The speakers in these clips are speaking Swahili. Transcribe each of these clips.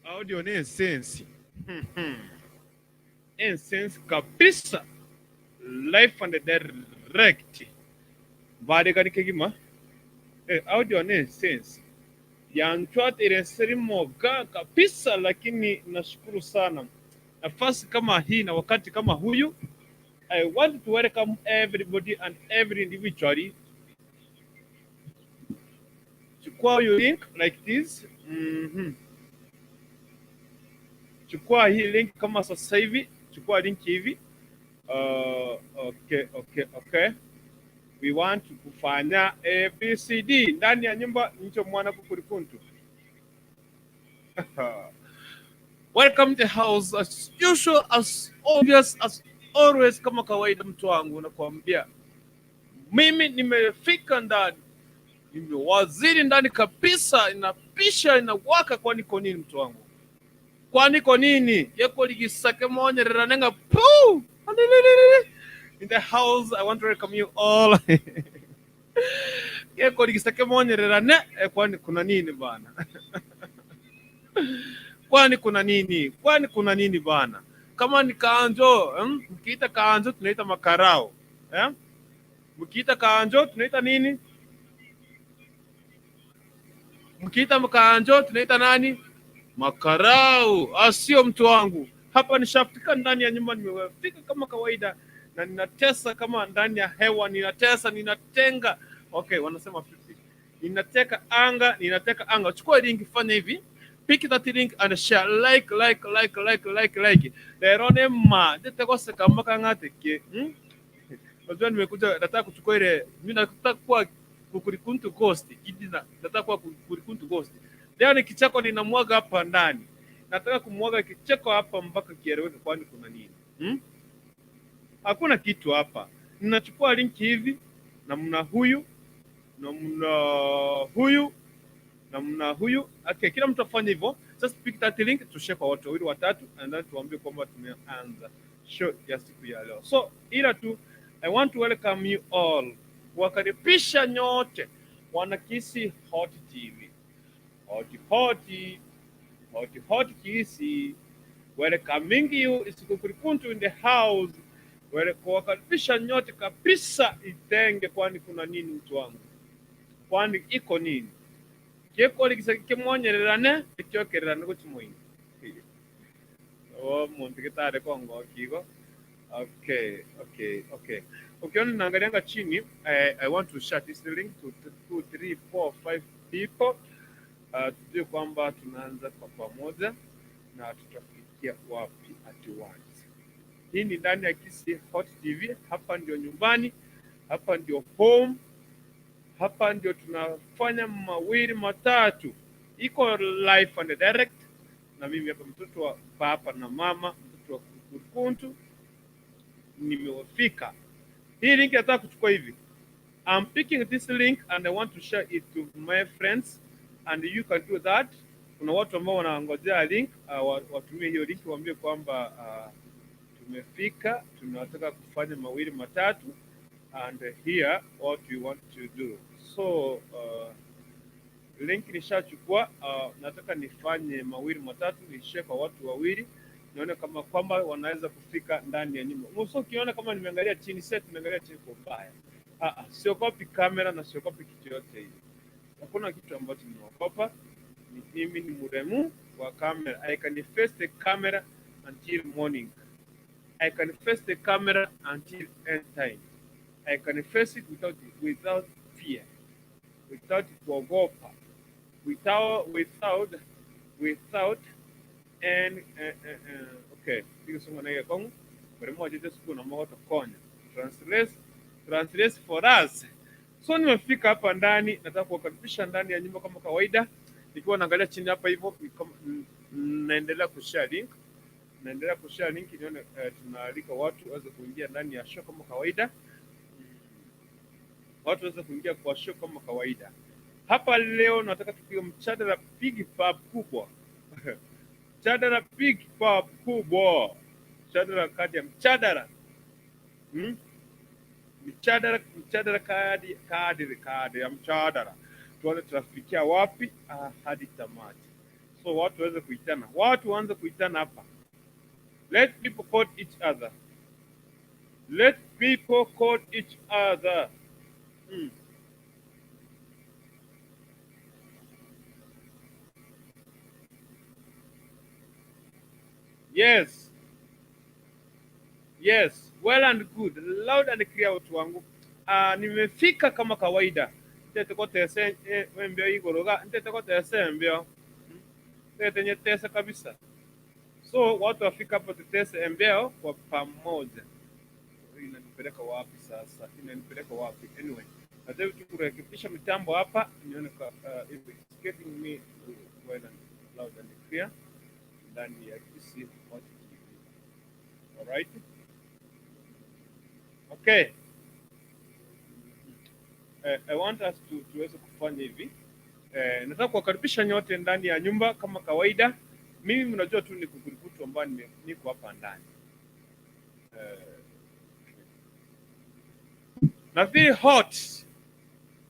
Audio ni essence, essence kabisa, live and direct. Baregani kegima. Audio ni essence yanchwatire moga kabisa, lakini nashukuru sana nafasi kama hii na wakati kama huyu. I want to welcome everybody and every individually. Chukua your link like this. Chukua hii link kama sasa hivi, chukua link hivi. Okay. We want kufanya ABCD ndani ya nyumba ncho mwana kukurikuntu. Welcome to the house as usual, as obvious, as always, kama kawaida, mtu wangu nakuambia mimi nimefika ndani, nimewaziri ndani kabisa, inapisha inawaka. Kwani kwa nini, mtu wangu? Kwani kwa nini yekoligisake monyerera nenga pu in the house? I want to welcome you all. Yekoligisake monyerera ne kwani kuna nini bana? Kwani kuna nini? Kwani kuna nini bana? Kama ni kanjo, Mkiita kanjo tunaita makarao, eh? Mkiita kanjo tunaita nini? Mkiita mkanjo tunaita nani? Makarau. Asio mtu wangu. Hapa nishafika ndani ya nyumba, nimefika kama kawaida na ninatesa kama ndani ya hewa, ninatesa, ninatenga. Okay, wanasema 50. Ninateka anga, ninateka anga. Chukua link, fanya hivi. Pick that link and share. Like, like, like, like, like, like. Lero ne ma, nditegoseka mpaka ngate ke. Unajua nimekuja nataka kuchukua ile, mimi nataka kuwa Kukurikuntu Ghost. Kidina, nataka kuwa Kukurikuntu Ghost. Leo ni kicheko ninamwaga hapa ndani. Nataka kumwaga kicheko hapa mpaka kieleweke, kwani kuna nini? Hmm? Hakuna kitu hapa. Ninachukua link hivi namna huyu, namna huyu, namna huyu. Okay, kila mtu afanye hivyo. Just pick that link tushare kwa watu wawili watatu, and then tuambie kwamba tumeanza show ya siku ya leo. So ila tu I want to welcome you all, kuwakaribisha nyote wana Kisii Hot TV, Hot Hot Hot Hot Kisii, welcoming you is Kukurikuntu in the house. Wele kuwakaribisha nyote kabisa Itenge, kwani kuna nini mtu wangu? Kwani iko nini? Kiekoligisa kimwonyererane ikyokererane guchimoini o muntu gitare kongo kigo. Okay. Ukiona naangalianga chini, I want to share this link to two, three, four, five people. Tujue kwamba tunaanza kwa pamoja na tutafikia wapi at once. Hii ni ndani ya Kisii Hot TV. Hapa ndio nyumbani, hapa ndio home, hapa ndio tunafanya mawili matatu. Iko live and direct, na mimi hapa mtoto wa baba na mama, mtoto wa Kukuntu, nimewafika. Hii link nataka kuchukua hivi. I'm picking this link and I want to share it to my friends and you can do that. Kuna watu ambao wanangojea link, watumie hiyo link waambie kwamba tumefika, tunataka kufanya mawili matatu and here what we want to do. So link nishachukua, nataka nifanye mawili matatu, nishare kwa watu wawili, nione kama kwamba wanaweza kufika ndani ya nyumba. So ukiona kama nimeangalia chini, sasa tumeangalia chini kwa ubaya. Ah, ah, siogopi kamera na siogopi kitu yote hiyo. Hakuna kitu ambacho ninaogopa. Ni mimi ni mremu wa kamera. I can face the camera until morning. I can face the camera until end time. I can face it without fear, without kuogopa, without and okay. Piga na kongo. Mremu wa jeje siku na moto konya. Translate for us. So nimefika hapa ndani, nataka kuwakaribisha ndani ya nyumba kama kawaida, nikiwa naangalia chini hapa hivyo, naendelea kushare link, naendelea kushare link nione tunaalika watu waweze kuingia ndani ya show kama kawaida, watu waweze kuingia kwa show kama kawaida. Hapa leo nataka tupige mjadala big pub kubwa mjadala big pub kubwa, mjadala kati ya mjadala, Mjadala, mjadala kadi kadi kadi ya mjadala, tuone tunafikia wapi hadi tamati. So watu waweze kuitana, watu waanze kuitana hapa. Let people call each other. Let people call each other. Yes. Yes, well and good, loud and clear watu wangu. Nimefika kama kawaida. Ntete kotese embeo igoroga, ntete kotese embeo. Ntete nyetese kabisa. So watu wafika hapo tutese embeo kwa pamoja. Inanipeleka wapi sasa? Inanipeleka wapi? Anyway, najaribu tu kurekebisha mitambo hapa nione if it's getting me well and loud and clear ndani ya Kisii Hot TV. Alright? Okay. I want us to tuweze kufanya hivi. Nataka kuwakaribisha nyote ndani ya nyumba kama kawaida. Mimi mnajua tu ni kukurukutu ambayo niko hapa ndani. Na feel hot.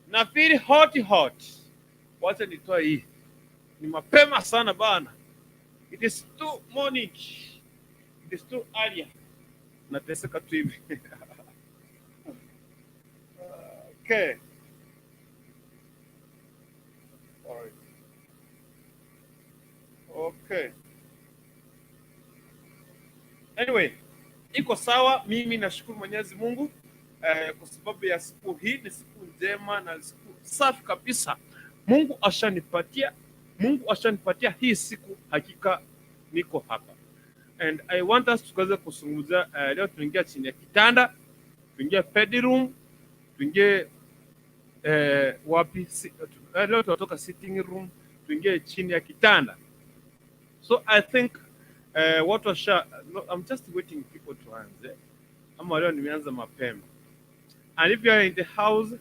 Na feel hot hot. Wacha nitoe hii. Ni mapema sana bana. It is too morning. It is too early. Nateseka tu hivi. Okay. All right. Okay. Anyway, iko sawa. Mimi nashukuru Mwenyezi Mungu kwa sababu ya siku hii. Ni siku njema na siku safi kabisa. Mungu ashanipatia hii siku, hakika niko hapa. And I want us tukaweze kuzungumza leo. Tuingia chini ya kitanda, tuingie bedroom, tuingie wapi? Leo tunatoka sitting room, tuingie chini ya kitanda. So I think watu washa, no, I'm just waiting people tuanze, ama leo nimeanza mapema. And if you are in the house,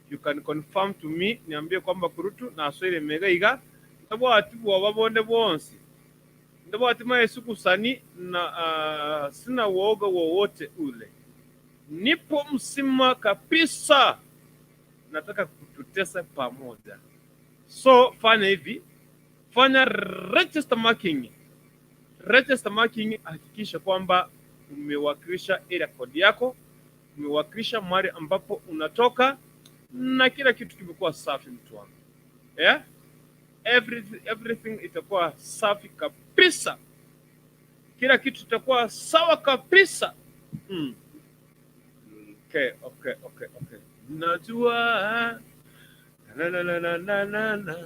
you can confirm to me, niambie kwamba kurutu na aswere mega iga ndabwati bwoba bonde bonsi ndabwati maesu kusani na sina woga wowote ule, nipo msima kabisa, nataka kututesa pamoja. So fanya hivi, fanya register marking. Register marking, hakikisha kwamba umewakilisha area code yako, umewakilisha mahali ambapo unatoka na kila kitu kimekuwa safi, mtu wangu, yeah? Everything itakuwa safi kabisa, kila kitu itakuwa sawa kabisa. Okay. Najua na, na, na, na, na, na, na.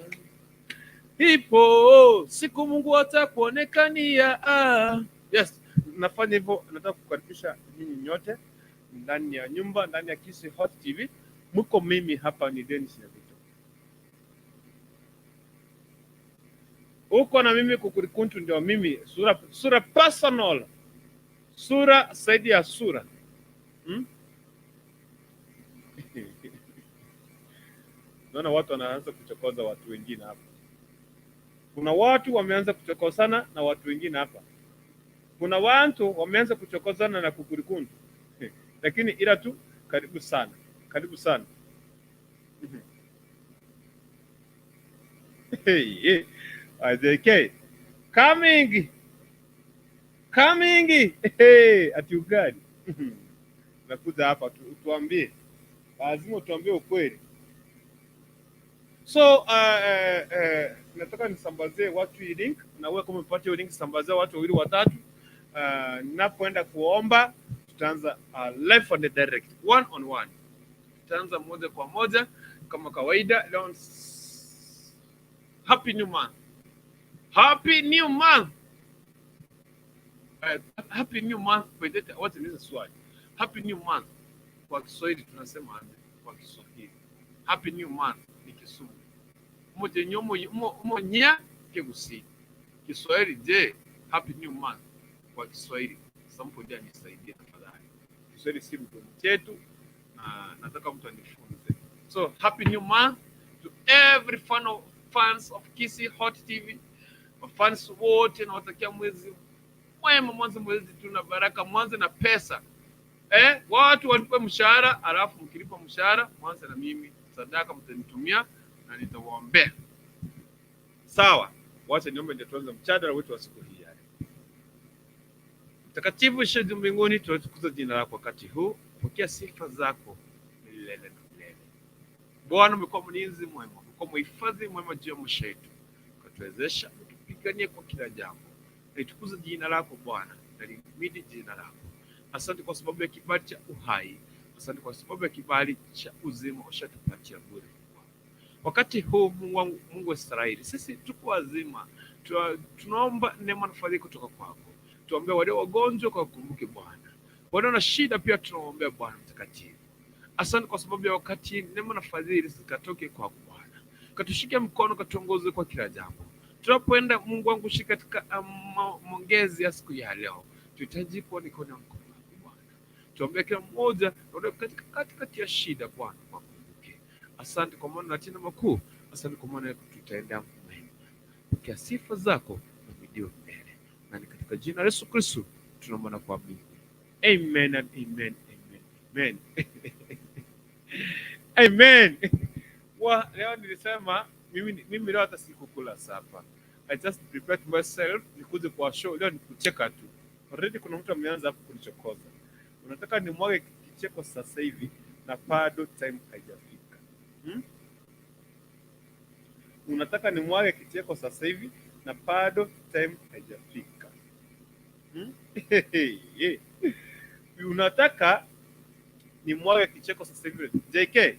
Ipo siku Mungu atakuonekania. Ah. Yes, nafanya hivyo, nataka kukaribisha nyinyi nyote ndani ya nyumba, ndani ya Kisii Hot TV. Mko mimi hapa ni Dennis Nyabito. Uko na mimi Kukurikuntu, ndio mimi sura, sura personal, sura zaidi ya sura. Naona watu wanaanza kuchokoza watu wengine hapa. Kuna watu wameanza kuchokozana na watu wengine hapa. Kuna watu wameanza kuchokozana na Kukurikuntu. Lakini ila tu karibu sana, karibu sana. Hey, hey. IJK coming coming. Hey, ati ugali nakuja hapa tuambie, lazima tuambie ukweli. So nataka nisambazie watu hii link, na wewe kama umepata hiyo link, sambazia watu wawili watatu. Ninapoenda kuomba tutaanza live on the direct one on one, tutaanza moja kwa moja kama kawaida. Leo happy new month, happy new month, happy new month. Wacha niulize swali, happy new month kwa Kiswahili tunasema aje? Kwa Kiswahili happy new month ni Kisumu moja Kigusi. Kiswahili je, happy new month kwa Kiswahili? Somebody anisaidie tafadhali. Kiswahili si mdomo chetu na nataka mtu anifunze. So happy new month to every fan of, fans of Kisii Hot TV. Fans wote nawatakia mwezi mwema, mwanzo mwezi tuna baraka, mwanze na pesa. Watu walipe mshahara, alafu mkilipa mshahara mwanze na mimi sadaka mtanitumia na nitawaombea. Sawa, Wacha niombe ndio tuanze mjadala wetu wa siku hii ya leo. Mtakatifu uishiye juu mbinguni, tunatukuza jina lako wakati huu, pokea sifa zako milele na milele. Bwana, umekuwa mlinzi mwema, umekuwa mhifadhi mwema juu ya maisha yetu, ukatuwezesha, utupiganie kwa kila jambo. Naitukuza jina lako Bwana, nalihimidi jina lako. Asante kwa sababu ya kibali cha uhai, asante kwa sababu ya kibali cha uzima ushatupatia bure. Wakati huu Mungu wangu, Mungu wa Israeli, sisi tuko wazima, tunaomba neema na fadhili kutoka kwako. Tuombee walio wagonjwa kwa kumbuke Bwana, walio na shida pia tunaombea Bwana mtakatifu. Asante kwa sababu ya wakati, neema na fadhili zikatoke kwako Bwana, katushike mkono, katuongoze kwa kila jambo tunapoenda. Mungu wangu, shika katika maongezi ya siku ya leo, tuhitaji kuwa mikono ya mkono wako Bwana. Tuombee kila mmoja walio katika katikati ya shida Bwana, wakumbuke. Asante kwa maana unatenda makuu, asante kwa maana tutaenda mema. Pokea sifa zako na uhimidiwe milele, na ni katika jina la Yesu Kristo tunaomba na kuamini. Amen and amen, amen, amen. Amen. Wa, leo nilisema mimi leo hata sikukula supper. I just prepared myself nikuje kwa show leo nikucheka tu. Already kuna mtu ameanza hapo kunichokoza. Unataka nimwage kicheko sasa hivi na bado time haijafika. Unataka nimwage kicheko sasa hivi na bado time haijafika. Unataka nimwage kicheko sasa hivi. JK,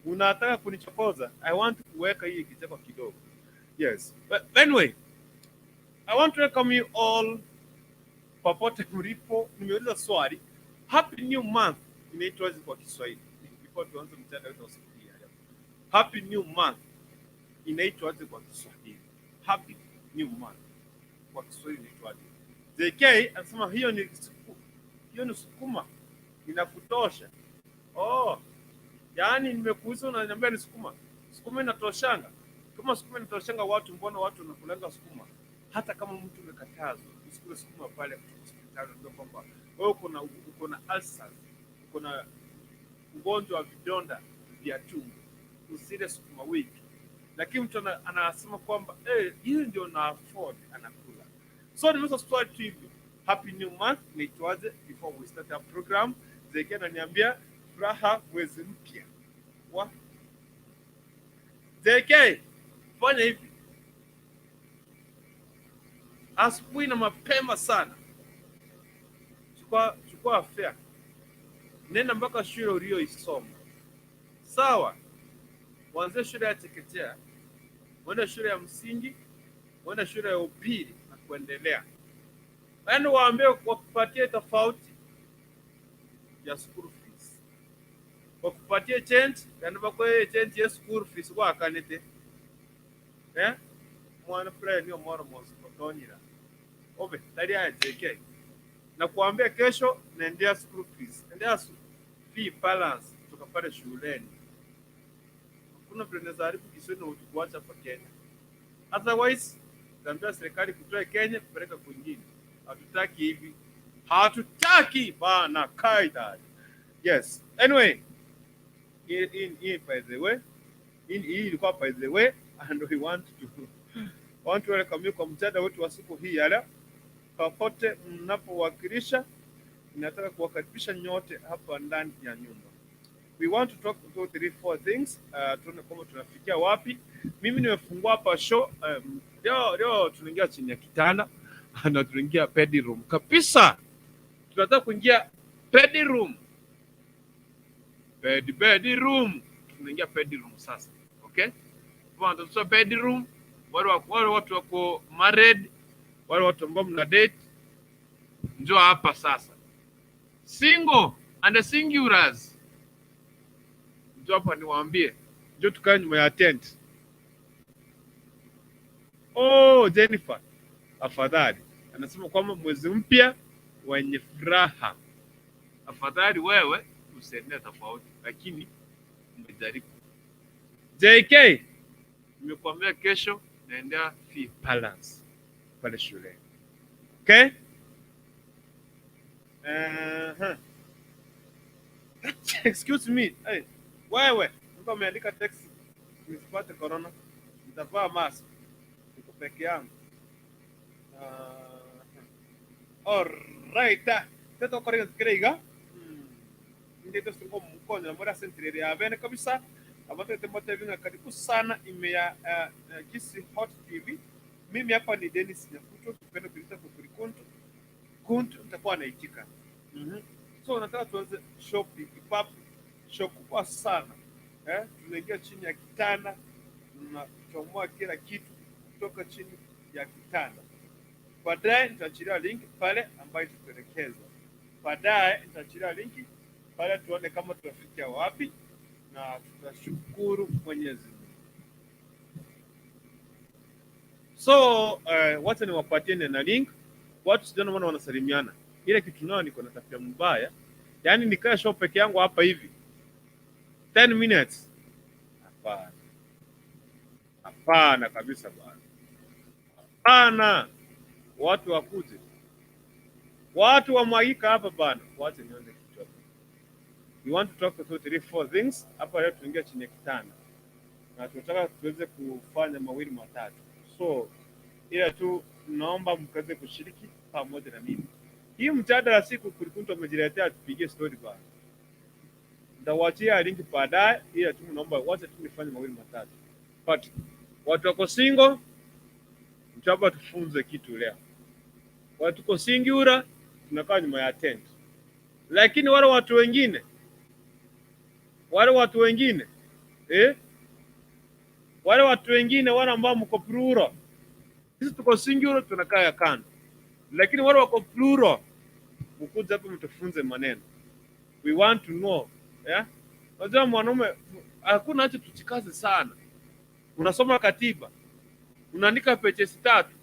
unataka kunichokoza? I want kuweka hii kicheko kidogo. Yes. But anyway, I want to welcome you all popote mlipo. Nimeuliza swali, Happy New Month inaitwaje kwa Kiswahili? Before tuanze mjadala wetu wa siku hii ya leo. Happy New Month inaitwaje kwa Kiswahili? Happy New Month kwa Kiswahili inaitwaje? JK anasema hiyo ni sukuma inakutosha. Oh, yaani nimekuuliza unaniambia ni sukuma. Sukuma inatoshanga? Kama sukuma inatoshanga watu, mbona watu wanakulanga sukuma? Hata kama mtu umekatazwa usikule sukuma pale kutoka hospitali, unajua kwamba wewe uko na ulcers, uko na ugonjwa wa vidonda vya tumbo, usile sukuma wiki. Lakini mtu anasema kwamba hii ndio na afford, anakula. So nimeweza swali tu hivi, Happy New Month inaitwaje? Before we start our program, JK ananiambia furaha mwezi mpya. Wa JK, fanya hivi asubuhi na mapema sana, chukua fare, nenda mpaka shule uliyoisoma, sawa? Uanzie shule ya chekechea, uende shule ya msingi, uende shule ya upili na kuendelea, yaani waambie wakupatie tofauti ya school fees, wakupatie change, yani bakwe change ya school fees wakanete mwana fulani niyo mwana mwanzo obe tari ya JK na kuambia kesho naendea school fees, endea fee balance kutoka pale shuleni. Hakuna vile naweza haribu Kiswahili na kuacha hapa Kenya. Otherwise tuambia serikali kutoa Kenya kupeleka kwingine. Hatutaki hivi, hatutaki bana kaida. Yes. Anyway, in by the way, in hii ilikuwa by the way, and we want to welcome you kwa mjadala wetu wa siku hii ya leo. Popote mnapowakilisha, ninataka kuwakaribisha nyote hapa ndani ya nyumba. We want to talk two, three, four things. Tuone kwamba tunafikia wapi. Mimi nimefungua hapa show. Leo tunaingia chini ya kitanda na tunaingia bedroom kabisa. Tunataka kuingia bedroom. Bedroom. Tunaingia bedroom sasa. Okay? Kwa tunatoa bedroom, wale watu wako married, wale watu ambao mna date, njoo hapa sasa. Single and the singulars, njoo hapa niwaambie, njoo tukae nyuma ya tent. Oh, Jennifer, afadhali anasema kwamba mwezi mpya wenye furaha. Afadhali wewe usiende tofauti, lakini umejaribu. JK, nimekuambia kesho naendea fee balance pale shuleni. Okay? Uh-huh. Excuse me. Hey, wewe mtu ameandika text nisipate corona, nitavaa mask. Niko Niko peke yangu. Alright. Tete okore kreiga. Ndito singo mkonyo mbora sentirere ya bene kabisa. Abatete mote vinga karibu sana ime ya Kisii Hot TV. Mimi hapa ni Dennis Nyakuto, tupende kuita kukurikuntu. Kuntu nitakuwa naitika. So nataka tuanze shopping pap, show kubwa sana. Tunaingia chini ya kitanda, tunachomoa kila kitu kutoka chini ya kitanda. Baadaye nitaachilia link pale ambayo itatuelekeza. Baadaye nitaachilia link pale tuone kama tunafikia wapi, na tutashukuru Mwenyezi Mungu. So wacha niwapatie na link. Watu sijaona mbona wanasalimiana. Ile kitu nao niko na tabia mbaya, yaani nikae show peke yangu hapa hivi 10 minutes. Hapana, hapana kabisa bwana, hapana. Watu wakuje, watu wamwagika hapa bana. Wacha nione kitu hapa. We want to talk two, three, four things hapa leo. Tuingia chini ya kitanda na tunataka tuweze kufanya mawili matatu, so ila tu naomba mkaweze kushiriki pamoja na mimi. Hii mjadala siku kulikuntu amejiletea tupigie story bana. Nitawachia link baadaye, ila tu naomba wacha tu nifanye mawili matatu. But watu wako single, mchapa tufunze kitu leo. Watu tuko single tunakaa nyuma ya tent, lakini wale watu wengine, wale watu wengine eh, wale watu wengine wale ambao mko plural, sisi tuko single tunakaa ya kando, lakini wale wako plural, mkuja hapa mtufunze maneno. We want to know, yeah? Unajua mwanaume hakuna hacha tuchikaze sana. Unasoma katiba, unaandika pages tatu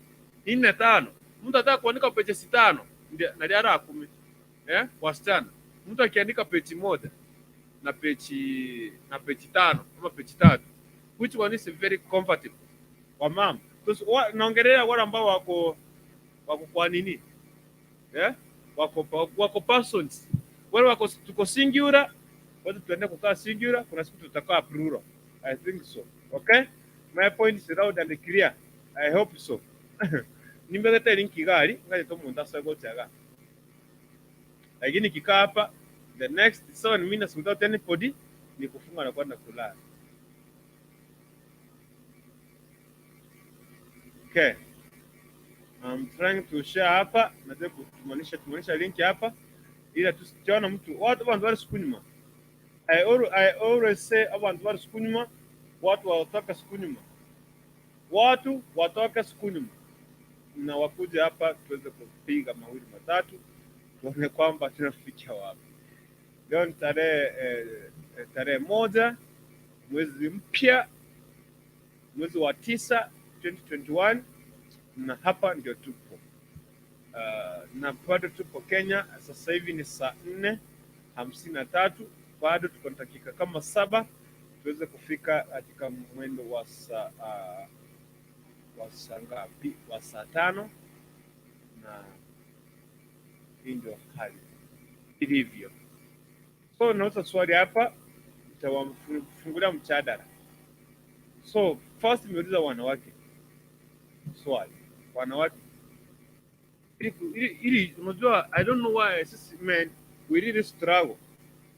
nne tano. Mtu anataka kuandika pages tano na liara 10, eh? Wasichana, mtu akiandika page moja na page tano ama page tatu, which one is very comfortable? Wamama naongelea wale ambao wako kwa nini, eh? Wako persons wale wako tuko singular, watu tuende kukaa singular. Kuna siku tutakaa plural, I think so. Okay, my point is loud and clear, I hope so. Nimbegete link gari ngaje to muntu asagochaga, lakini kikaa hapa the next 7 minutes without anybody ni kufunga na kwenda kulala. Okay. I'm trying to share hapa, nataka kutumanisha link hapa ila tusiona mtu watu bantu bari sikunyuma. I always say abantu bari sikunyuma, watu watoka sikunyuma, watu watoka sikunyuma na wakuja hapa tuweze kupiga mawili matatu tuone kwamba tunafikia wapi. Leo ni tarehe 1 mwezi mpya, mwezi wa 9 2021, na hapa ndio tupo. Na bado tupo Kenya. Sasa hivi ni saa 4:53, bado tuko na dakika kama 7 tuweze kufika katika mwendo wa saa ngapi? Wa saa 5, na hii ndio hali ilivyo. So nauza swali hapa, nitawafungulia mjadala. So first nimeuliza wanawake swali, wanawake ili unajua, I don't know why sisi men we really struggle,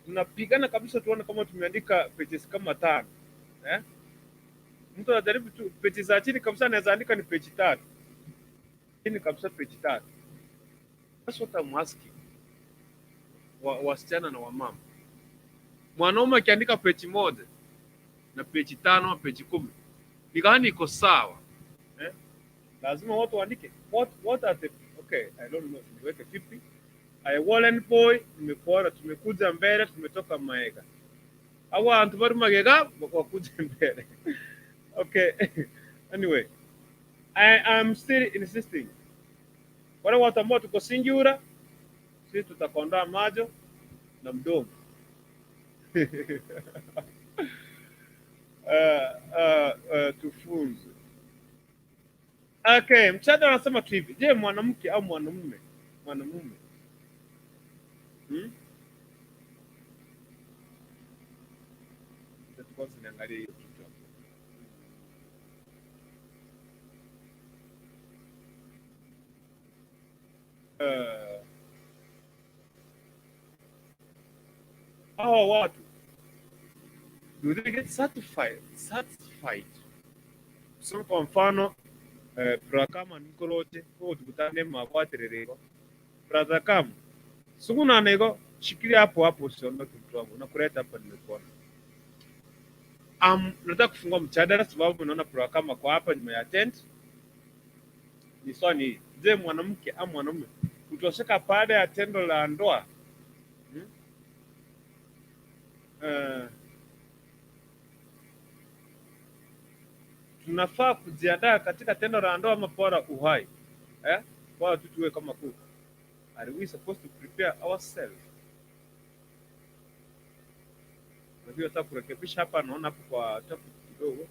tunapigana kabisa tuone kama tumeandika pages kama 5, eh? Mtu anajaribu tu pages za chini kabisa anaweza andika ni page 3 chini kabisa, page 3. That's what I'm asking wasichana na wamama. Mwanaume akiandika page 1 na page 5 page 10 ni gani iko sawa, eh? Lazima watu waandike what are the okay, I don't know niweke vipi. I Warren boy, nimekuona tumekuja mbele, tumetoka maega. Hawa antu bari magega wakuja mbele. Okay. Anyway, I am still insisting. Wale watu ambao tuko singular, sisi tutakondoa macho na mdomo. Tufunze. Okay, mchada anasema tu hivi. Je, mwanamke au mwanamume? Mwanamume. Kwanza niangalie hiyo kitu hapo. Hawa watu, do they get satisfied? Kusema kwa mfano, kama nikolote kwa tukutane mabwaterereko, brother, kama sukuna nego, shikilia hapo hapo, usiondoke mtu wangu, nakuleta hapa, nimekuona. Nataka kufungua mjadala sababu naona kama kwa hapa nyuma ya tent. Ni swali, je, mwanamke au mwanaume kutosheka baada ya tendo la ndoa? Hmm? Tunafaa kujiandaa katika tendo la ndoa ama bora uhai? Eh? Bora tu tuwe kama kuku. Are we supposed to prepare ourselves? Unajua nataka kurekebisha hapa, naona hapo kwa topic kidogo,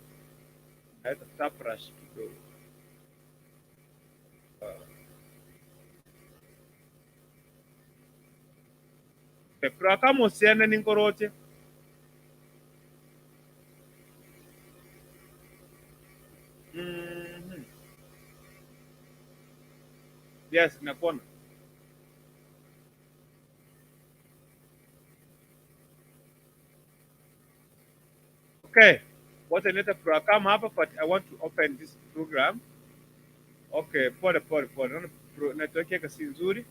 naweza brush kidogo. Kama usiende ningoroche. Yes, nakuona. Okay. Wacha nilete program hapa, but I want to open this program. Okay, pole pole pole. Naona network yake si nzuri.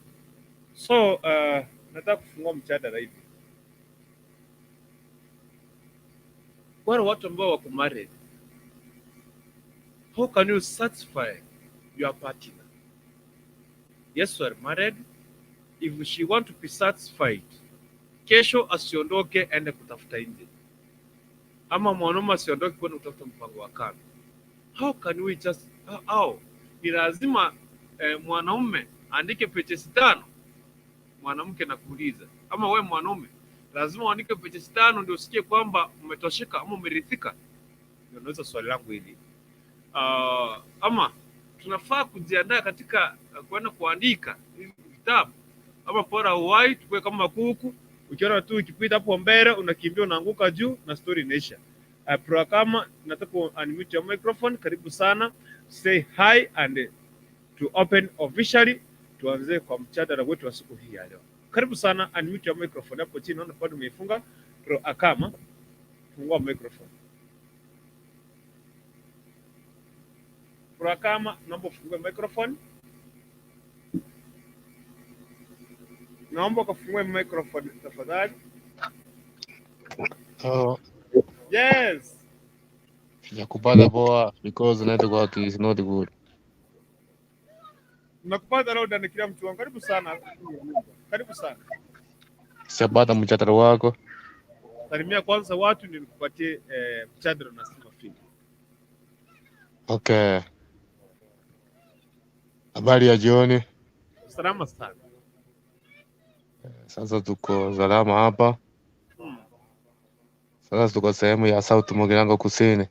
So, nataka kufungua mjadala hivi. Wale watu ambao wako married, how can you satisfy your partner? Yes, you are married. If she want to be satisfied, kesho asiondoke aende kutafuta nje, ama mwanaume asiondoke kwenda kutafuta mpango wa kando. How can we just how? Ni lazima mwanaume aandike pages 5, mwanamke nakuuliza, ama we mwanaume lazima uandike pages 5 ndio usikie kwamba umetosheka ama umeridhika? Ndio naweza swali langu hili. Ama tunafaa kujiandaa katika kwenda kuandika hivi vitabu, ama bora uhai tukue kama kuku, ukiona tu ukipita hapo mbele unakimbia unaanguka juu na story inaisha. Kama nataka unmute your microphone, karibu sana, say hi and to open officially, tuanze kwa mjadala wetu wa siku hii ya leo. Karibu sana, unmute your microphone hapo chini, naona bado umeifunga. Pro Akama, fungua microphone. Pro Akama, naomba ufungue microphone. Naomba ukafungue microphone tafadhali. Oh, Yes. sijakupata poa because network is not good. Nakupata leo ndani, kila mtu wangu. Karibu sana. Karibu sana. Sijapata mjadala wako. Salimia kwanza watu ndio nikupatie mjadala unasema vipi. Okay. Habari ya jioni. Salama sana. Sasa tuko salama hapa. Sasa tuko sehemu ya South Mugirango Kusini.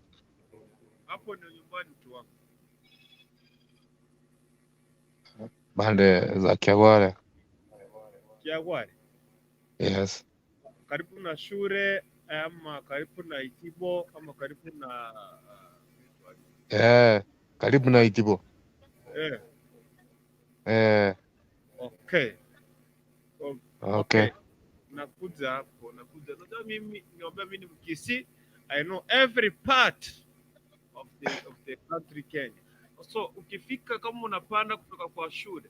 Hapo ndio nyumbani mtu wangu. Pande za Kiagware. Kiagware. Yes. Karibu na shule ama karibu na Itibo ama karibu na Karibu na Itibo. Okay. Okay. Nakuja hapo, nakuja. Unajua mimi niombe, mimi ni Mkisii. I know every part of the country Kenya. So ukifika kama unapanda kutoka kwa shule,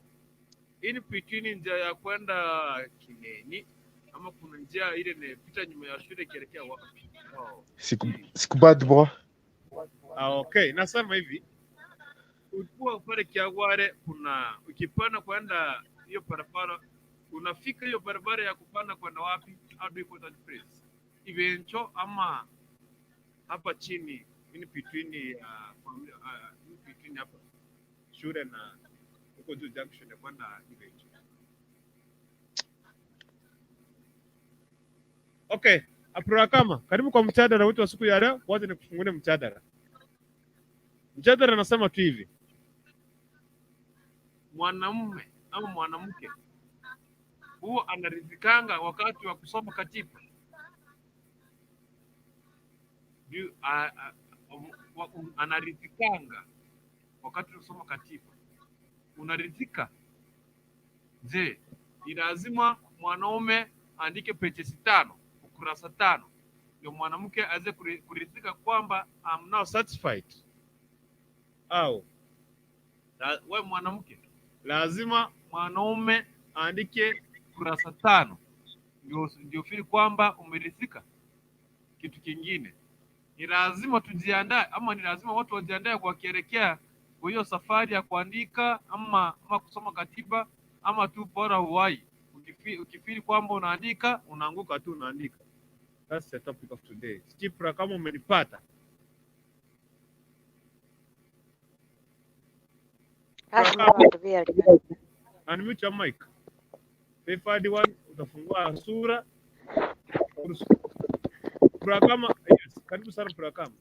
in between njia ya kwenda Kineni ama kuna njia ile inapita nyuma ya shule ikielekea wapi? Oh. Sikupati poa. Ah, okay, nasema hivi, ulikuwa pale Kiagware, kuna ukipanda kwenda hiyo barabara, unafika hiyo barabara ya kupanda kwenda wapi? How do you call that place? Ivencho ama hapa chini in between in between hapa shule na huko juu junction ya kwenda Ivencho. Okay, Abdulrahman, karibu kwa mjadala wetu wa siku ya leo. Wacha nikufungulie mjadala. Mjadala nasema tu hivi, mwanamume ama mwanamke huwa anaridhikanga wakati wa kusoma katiba? Anaridhikanga wakati wa kusoma katiba? Unaridhika? Je, ni lazima mwanaume aandike pages 5, ukurasa 5 ndio mwanamke aweze kuridhika kwamba I'm now satisfied? Au we mwanamke lazima mwanaume aandike kurasa 5 ndio feel kwamba umeridhika? Kitu kingine ni lazima tujiandae, ama ni lazima watu wajiandae kwa kuelekea kwa hiyo safari ya kuandika ama kusoma katiba, ama tu bora uwai. Ukifeel kwamba unaandika, unaanguka tu unaandika. That's the topic of today. Skipra, kama umenipata. Unmute your mic. Favored one, utafungua sura. Prakama, yes. Karibu sana Prakama.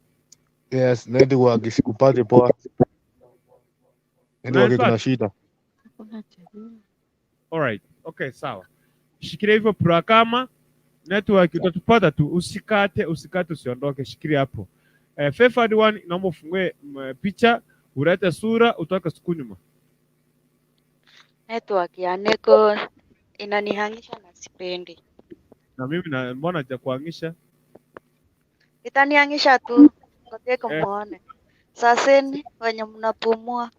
Yes, network sikupate poa. Network kuna shida. All right. Okay, sawa. Shikilia hivyo Prakama. Network utatupata tu, usikate, usiondoke, shikilia hapo. Favored one, naomba ufungue picha, ulete sura, utoke siku nyuma. Network ya Neko inanihangisha na sipendi. Na mimi na mbona hajakuhangisha? Itanihangisha tu. Ngoja kumuone. Saseni wenye mnapumua.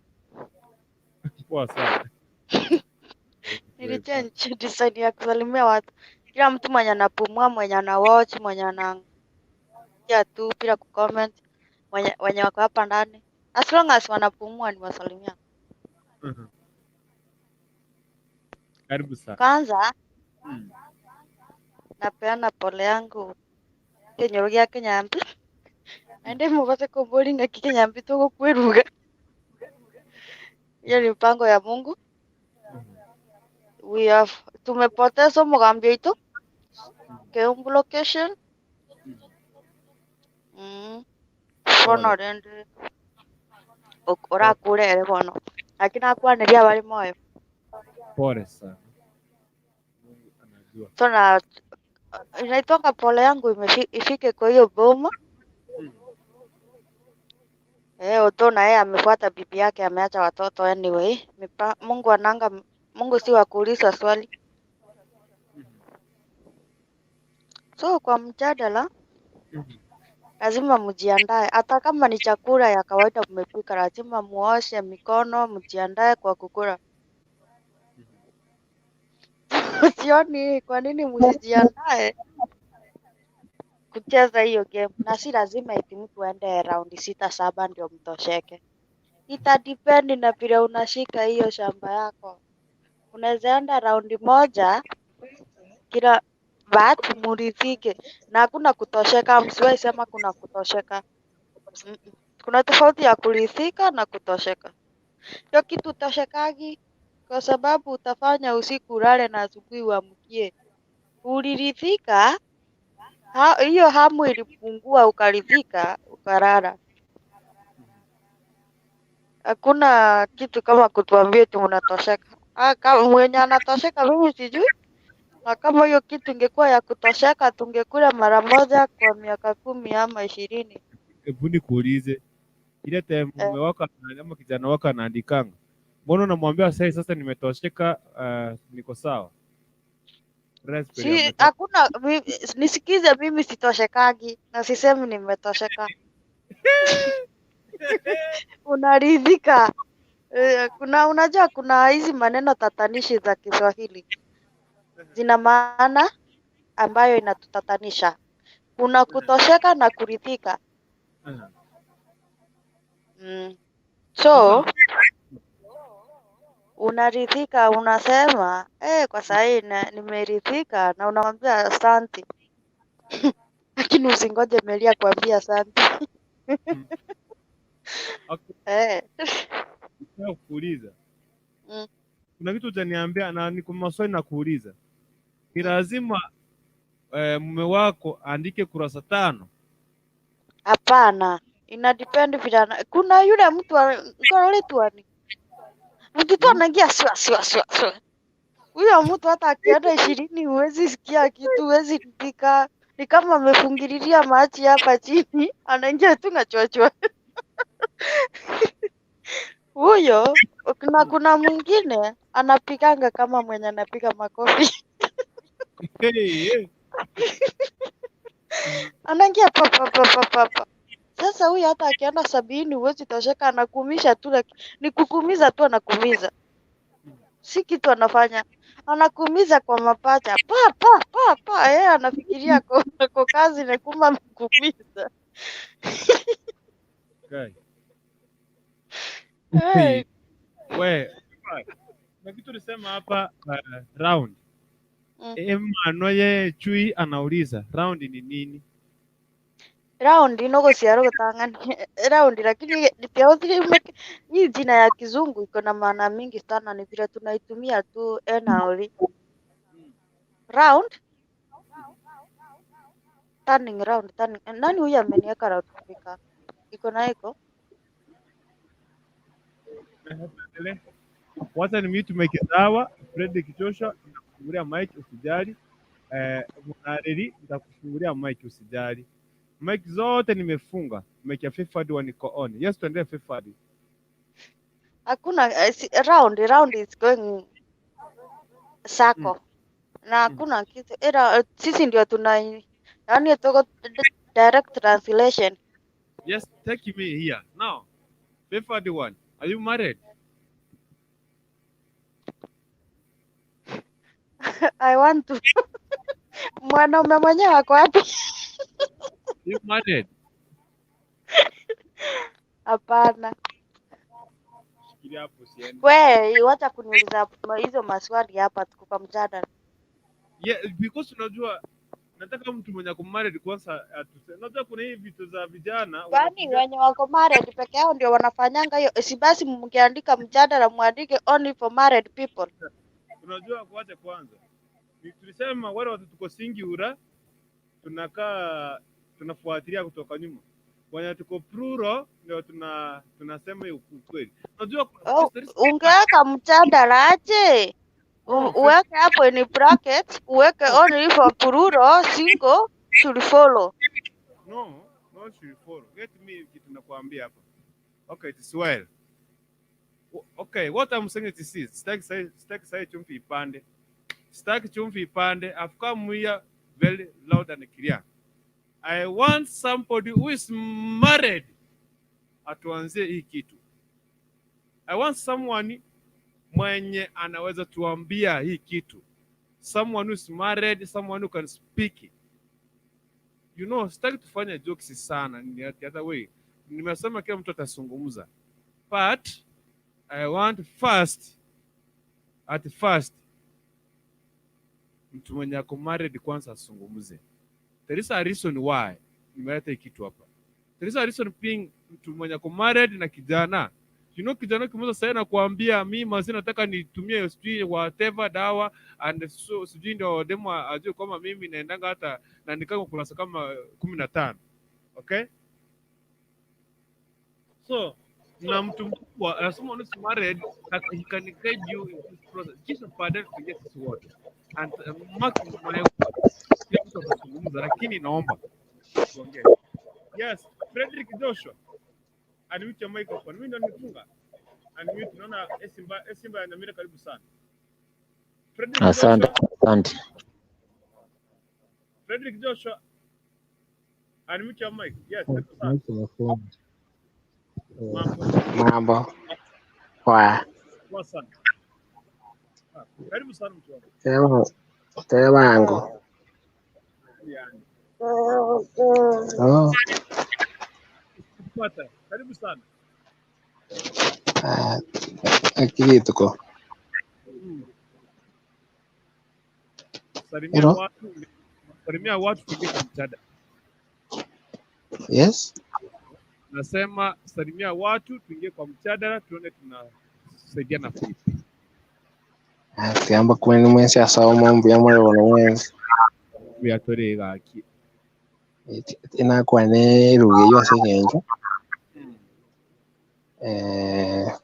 Poa sana. Nilichange design ya kusalimia watu. Kila mtu mwenye anapumua, mwenye ana watch, mwenye anaangalia tu bila kucomment, wenye wako hapa ndani. As long as wanapumua ni wasalimia. Karibu sana. Kwanza napeana pole yangu kinyoro gĩa Kinyambi. Naende mubate kumbũri ng'aki Kinyambi tũgũkwĩruga. Hiyo ni mpango ya Mungu. We have tumepoteza mugambi witũ Keumbu location. Bono rĩndĩ ũrakurere bono lakini akwanĩria bari moyo. Pole sana. Mungu anajua. So na inaitoka pole yangu ifike kwa hiyo boma. Oto na yeye amefuata bibi yake, ameacha watoto anyway. Mungu ananga, Mungu si wa kuuliza swali. So kwa mjadala lazima mjiandae, hata kama ni chakula ya kawaida mmepika, lazima muoshe mikono, mjiandae kwa kukula. Sioni kwa nini msijiandae kucheza hiyo game, na si lazima eti mtu aende raundi 6 7 ndio mtosheke. Ita depend na vile unashika hiyo shamba yako. Unaweza enda raundi 1 kila but muridhike, na hakuna kutosheka. Msiwahi sema kuna kutosheka. Kuna tofauti ya kuridhika na kutosheka. Hiyo kitu utoshekagi kwa sababu utafanya usiku ulale na asubuhi uamkie. Uliridhika, hiyo hamu ilipungua, ukaridhika, ukalala. Hakuna kitu kama kutuambia eti unatosheka. Kama mwenye anatosheka mimi sijui. Na kama hiyo kitu ingekuwa ya kutosheka tungekula mara moja kwa miaka 10 ama 20. Hebu nikuulize, ile time mume wako ama kijana wako anaandikanga, mbona unamwambia sasa nimetosheka, niko sawa? Si hakuna, nisikize mimi sitoshekagi na sisemi nimetosheka. Unaridhika. Kuna, unajua kuna hizi maneno tatanishi za Kiswahili zina maana ambayo inatutatanisha. Kuna kutosheka na kuridhika. So unaridhika, unasema kwa sahi nimeridhika, na unamwambia asante. Lakini usingoje Melia kuambia asante. Okay. Nataka kuuliza. Kuna kitu utaniambia na ni kwa maswali na kuuliza. Ni lazima mume wako aandike kurasa 5? Hapana, ina depend vile kuna yule mtu ngoroletwa ni mtu tu anaingia swa swa swa swa. Huyo mtu hata akienda 20 huwezi sikia kitu, huwezi ridhika. Ni kama amefungililia maji hapa chini, anaingia tu na chwa chwa. Huyo Na kuna mwingine anapiganga kama mwenye anapiga makofi. Hey, hey. Anaingia pa pa pa pa pa pa. Sasa huyu hata akienda 70 huwezi tosheka, anakuumisha tu, ni kukuumiza tu anakuumiza. Si kitu anafanya, anakuumiza kwa mapacha pa pa pa pa. Yeye anafikiria ako kazi na kumbe amekuumiza. Okay. Hey. We, na kitu ulisema hapa round. Emmanuel Chui anauliza round ni nini? Round inogociarwo gutang'ani round, lakini hii jina ya kizungu iko na maana mingi sana, ni vile tunaitumia tu enauri. Round, turning round, turning. Nani huyu ameniweka round speaker? Iko na iko Endelee. Wacha ni mute mic sawa. Fredrick Joshua, nitakufungulia mic usijali. Mwanareli nitakufungulia mic usijali. Mic zote nimefunga. Mic ya Fefad one iko on. Yes, tuendelee Fefad. Hakuna round round is going circle na hakuna kitu ila sisi ndio tuna yani tuko direct translation. Yes, take me here. Now, Fefad one. Are you married? I want to mwanaume mwenyewe ako wapi? You married? Hapana. Shikilia hapo usiende. We, wacha kuniuliza hizo maswali hapa, tuko kwa mjadala. Yeah, because unajua nataka mtu mwenye ako married kwanza atuse. Unajua kuna hii vitu za vijana Kwani wanakuja wenye wako married peke yao ndio wanafanyanga hiyo? Si basi mkiandika mjadala mwandike only for married people. Unajua kuacha kwanza. Tulisema wale watu tuko singular tunakaa tunafuatilia kutoka nyuma. Wenye tuko plural ndio tunasema hiyo ukweli. Unajua kuna Oh, there is ungeweka mjadala aje? No, Uweke hapo in bracket, uweke only for plural single should follow. No, no should follow. Get me kitu nakwambia hapa. Okay, it is well. Okay, what I'm saying is this. Sitaki sai chumvi ipande. Sitaki chumvi ipande. I've come here very loud and clear. I want somebody who is married atuanzie hii kitu. I want someone mwenye anaweza tuambia hii kitu. Someone who is married, someone who can speak. Sitaki tufanye jokes sana. Ni hata way. Nimesema kila mtu atazungumza. But I want first, at first, mtu mwenye ako married kwanza azungumze. There is a reason why nimeleta hii kitu hapa. There is a reason being mtu mwenye ako married na kijana. Kijana ukimuuliza sasa nakuambia mimi mazi nataka nitumie sijui whatever dawa and so sijui ndio demo ajue kwamba mimi naendanga hata na nikanga kurasa kama 15. Okay? So na mtu mkubwa someone who's married he can guide you in this process. Kisha baadaye tuingie sisi wote. And mark my words, kila mtu atazungumza, lakini naomba tuongee. Yes, Frederick Joshua. Unmute your microphone. Mimi ndo nimefunga. Unmute, naona Esimba na Mira karibu sana. Frederick Asante, Joshua, asante. Frederick Joshua, unmute your mic. Yes, karibu sana. Microphone. Mambo. Mambo poa. Poa sana. Ah, karibu sana mtu wangu. Tele tele wangu. Yani. Oh, Kupata. Karibu sana. ah, akituko. Salimia Hello. watu, salimia watu tuingie kwa mjadala. Yes. Nasema salimia watu tuingie kwa mjadala tuone tunasaidiana vipi. Ah, tiamba kweni mwensi asoma mbuya mwe mwensi. Byatoreye gaki. Inakwa ne ruge yose ngenjo.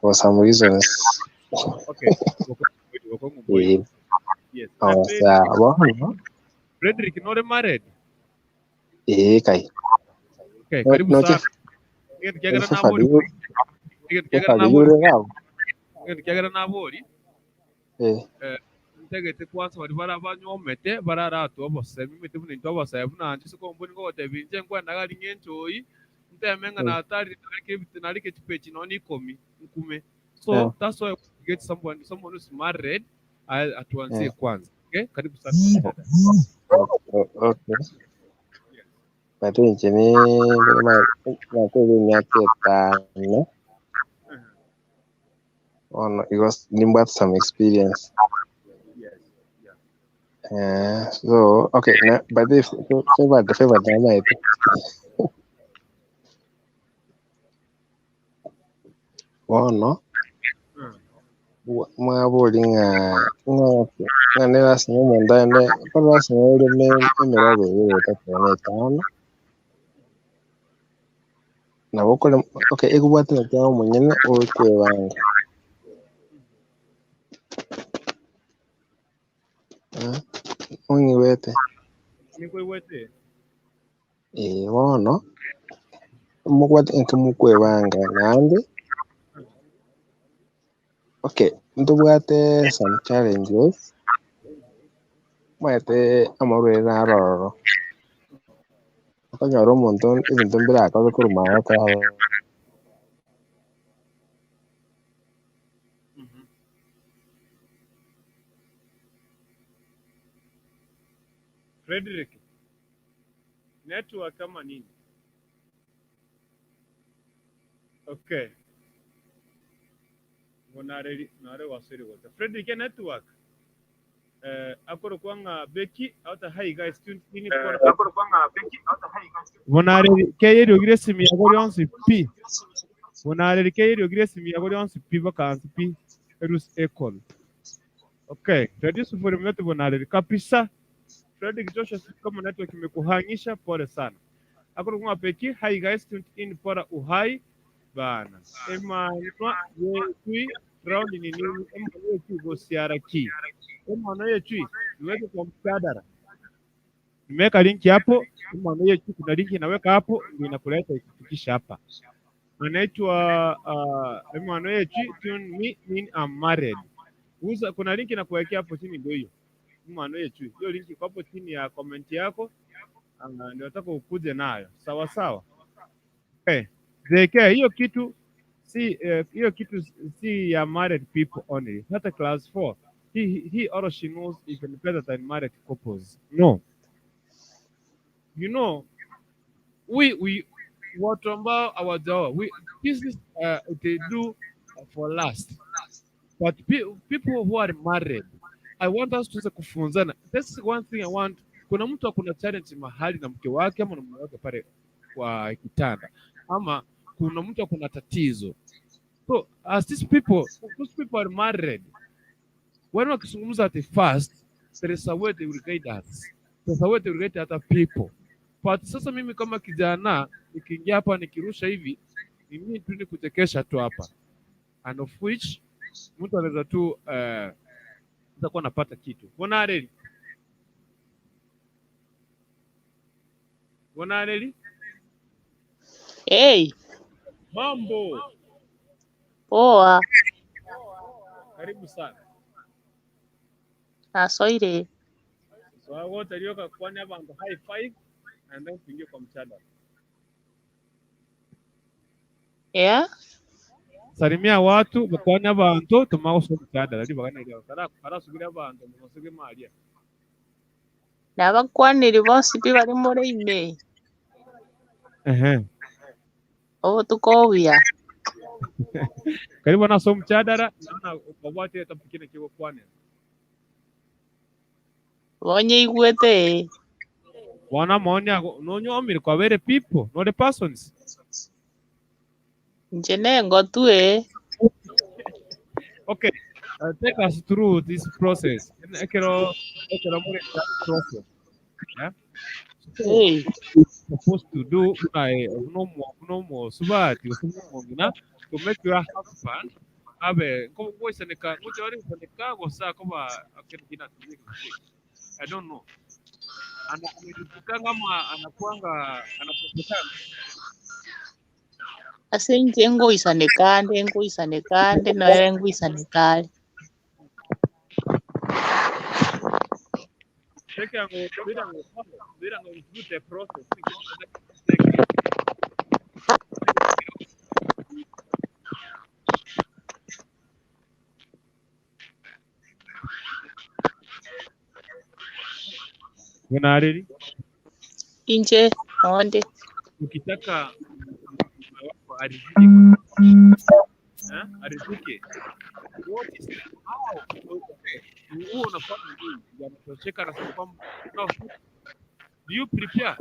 For some reasons. Okay. Wakongo boy. Yes. Oh, sa bono. Frederick nore married. Kai. Okay, No, karibu no sana. che. Nige tukiagana Eso na muri. fadigu. Nige tukiagana na Fadigu muri. ngao. Kiagera nabori Eh, ntegete kwanza bari barabanyomete bararatu obosemi mete buna into obosemi buna nche siko mbuni ngogotebi inche nkwendaga ring'e enchoi nteme ng'a natari narike narike chipechi noni ikomi nkume. So that's why we get someone who's married atuanzie kwanza. Okay, karibu sana dada. Okay. But inche ni nakweli emyaka 5. Ono because nimbwate some experience. So okay, na but if favorite namaete. Bono mwabori ng'a ng'a nerasinya omonto aende ekero rasinya oreme emirogo ebere etato na etano nabo okore okay ekobwatana kiago omonyene okwebanga. Ong'iwete Nikoiwete. Bono mobwate enke mokwebanga naende okay ntobwate some challenges omanyete amarwaire naro ororo okonyora omonto ebinto mbirakorwe korwa maega Frederick, network kama nini? Okay. Bonareri nare wasiri gota. Frederick network. Akoro kwanga Becky out hi guys tune in for Bonareri ke yeri ogire simi yago yonsi pi. Bonareri ke yeri ogire simi yago yonsi pi vacancy pi erus ecol. Okay, reduce volume yote Bonareri kabisa. Frederick Joshua, kama network imekuhangisha pole sana. Akoro kwanga Becky hi guys tune in for uhai bana. Emmanuel yetui round ni nini? Emmanuel yetui go siara ki. Emmanuel yetui niweke kwa mjadala. Nimeweka linki hapo. Emmanuel yetui kuna linki naweka hapo ndio inakuleta ikufikisha hapa. Anaitwa Emmanuel yetui tune me in I'm married. Uza, kuna linki nakuwekea hapo chini ndio hiyo. Emmanuel yetui. Hiyo linki iko hapo chini ya comment yako. Ndio nataka ukuje nayo. Sawa sawa. Okay. JK, hiyo kitu si hiyo kitu si ya married people only. Hata class 4. He or she knows even better than married couples. No. You know, we watu ambao hawajaoa, we this is they do for last. But people who are married, I want us tuweze kufunzana. That's one thing I want. Kuna mtu akuna challenge mahali na mke wake ama na mume wake pale kwa kitanda, ama kuna mtu akuna tatizo. So as these people, those people are married, when wakizungumza at first, there is a way they will guide us. There's a way they will guide other people. But sasa mimi kama kijana nikiingia hapa nikirusha hivi, ni mimi tu ni kuchekesha tu hapa, and of which mtu anaweza tu kuwa anapata kitu. Bonareli, Bonareli, Hey, mambo, poa, karibu sana. nasoire. So wote alioka kwani hapa ndo high five and then tuingie kwa mchada. Yeah? Salimia watu bakwani abantu tumaoso mchada lali bagana ilio kara kara sugira abantu musuge malia. Nabakwanire bonsi pi bari mureime. Ehe. Obo tukobia. Karibu na so mchadara naona ukabwate tapikine kiwo kwani. Bonye igwete. Wana maoni yako nonyo omire kwa were people not the persons. Nche nengo tu. Okay. Take us through this process. Ekero ekero muri that process. Yeah? So, Hey, supposed to do no more no more subati na to make your husband abe ko goisaneka ngo isaneka gosa koba akina I don't know. Ana kama anakuanga anapotezana. Ase inche ngoisanekande ngoisanekande noere ngoisanekare. Teke yangu bila ngo bila ngo through the process. Unariri Inche onde ukitaka mume wako aridhike, eh, aridhike. What is how? Okay. Huo unafanya nini? Yanatosheka anasema kwamba no, do you prepare?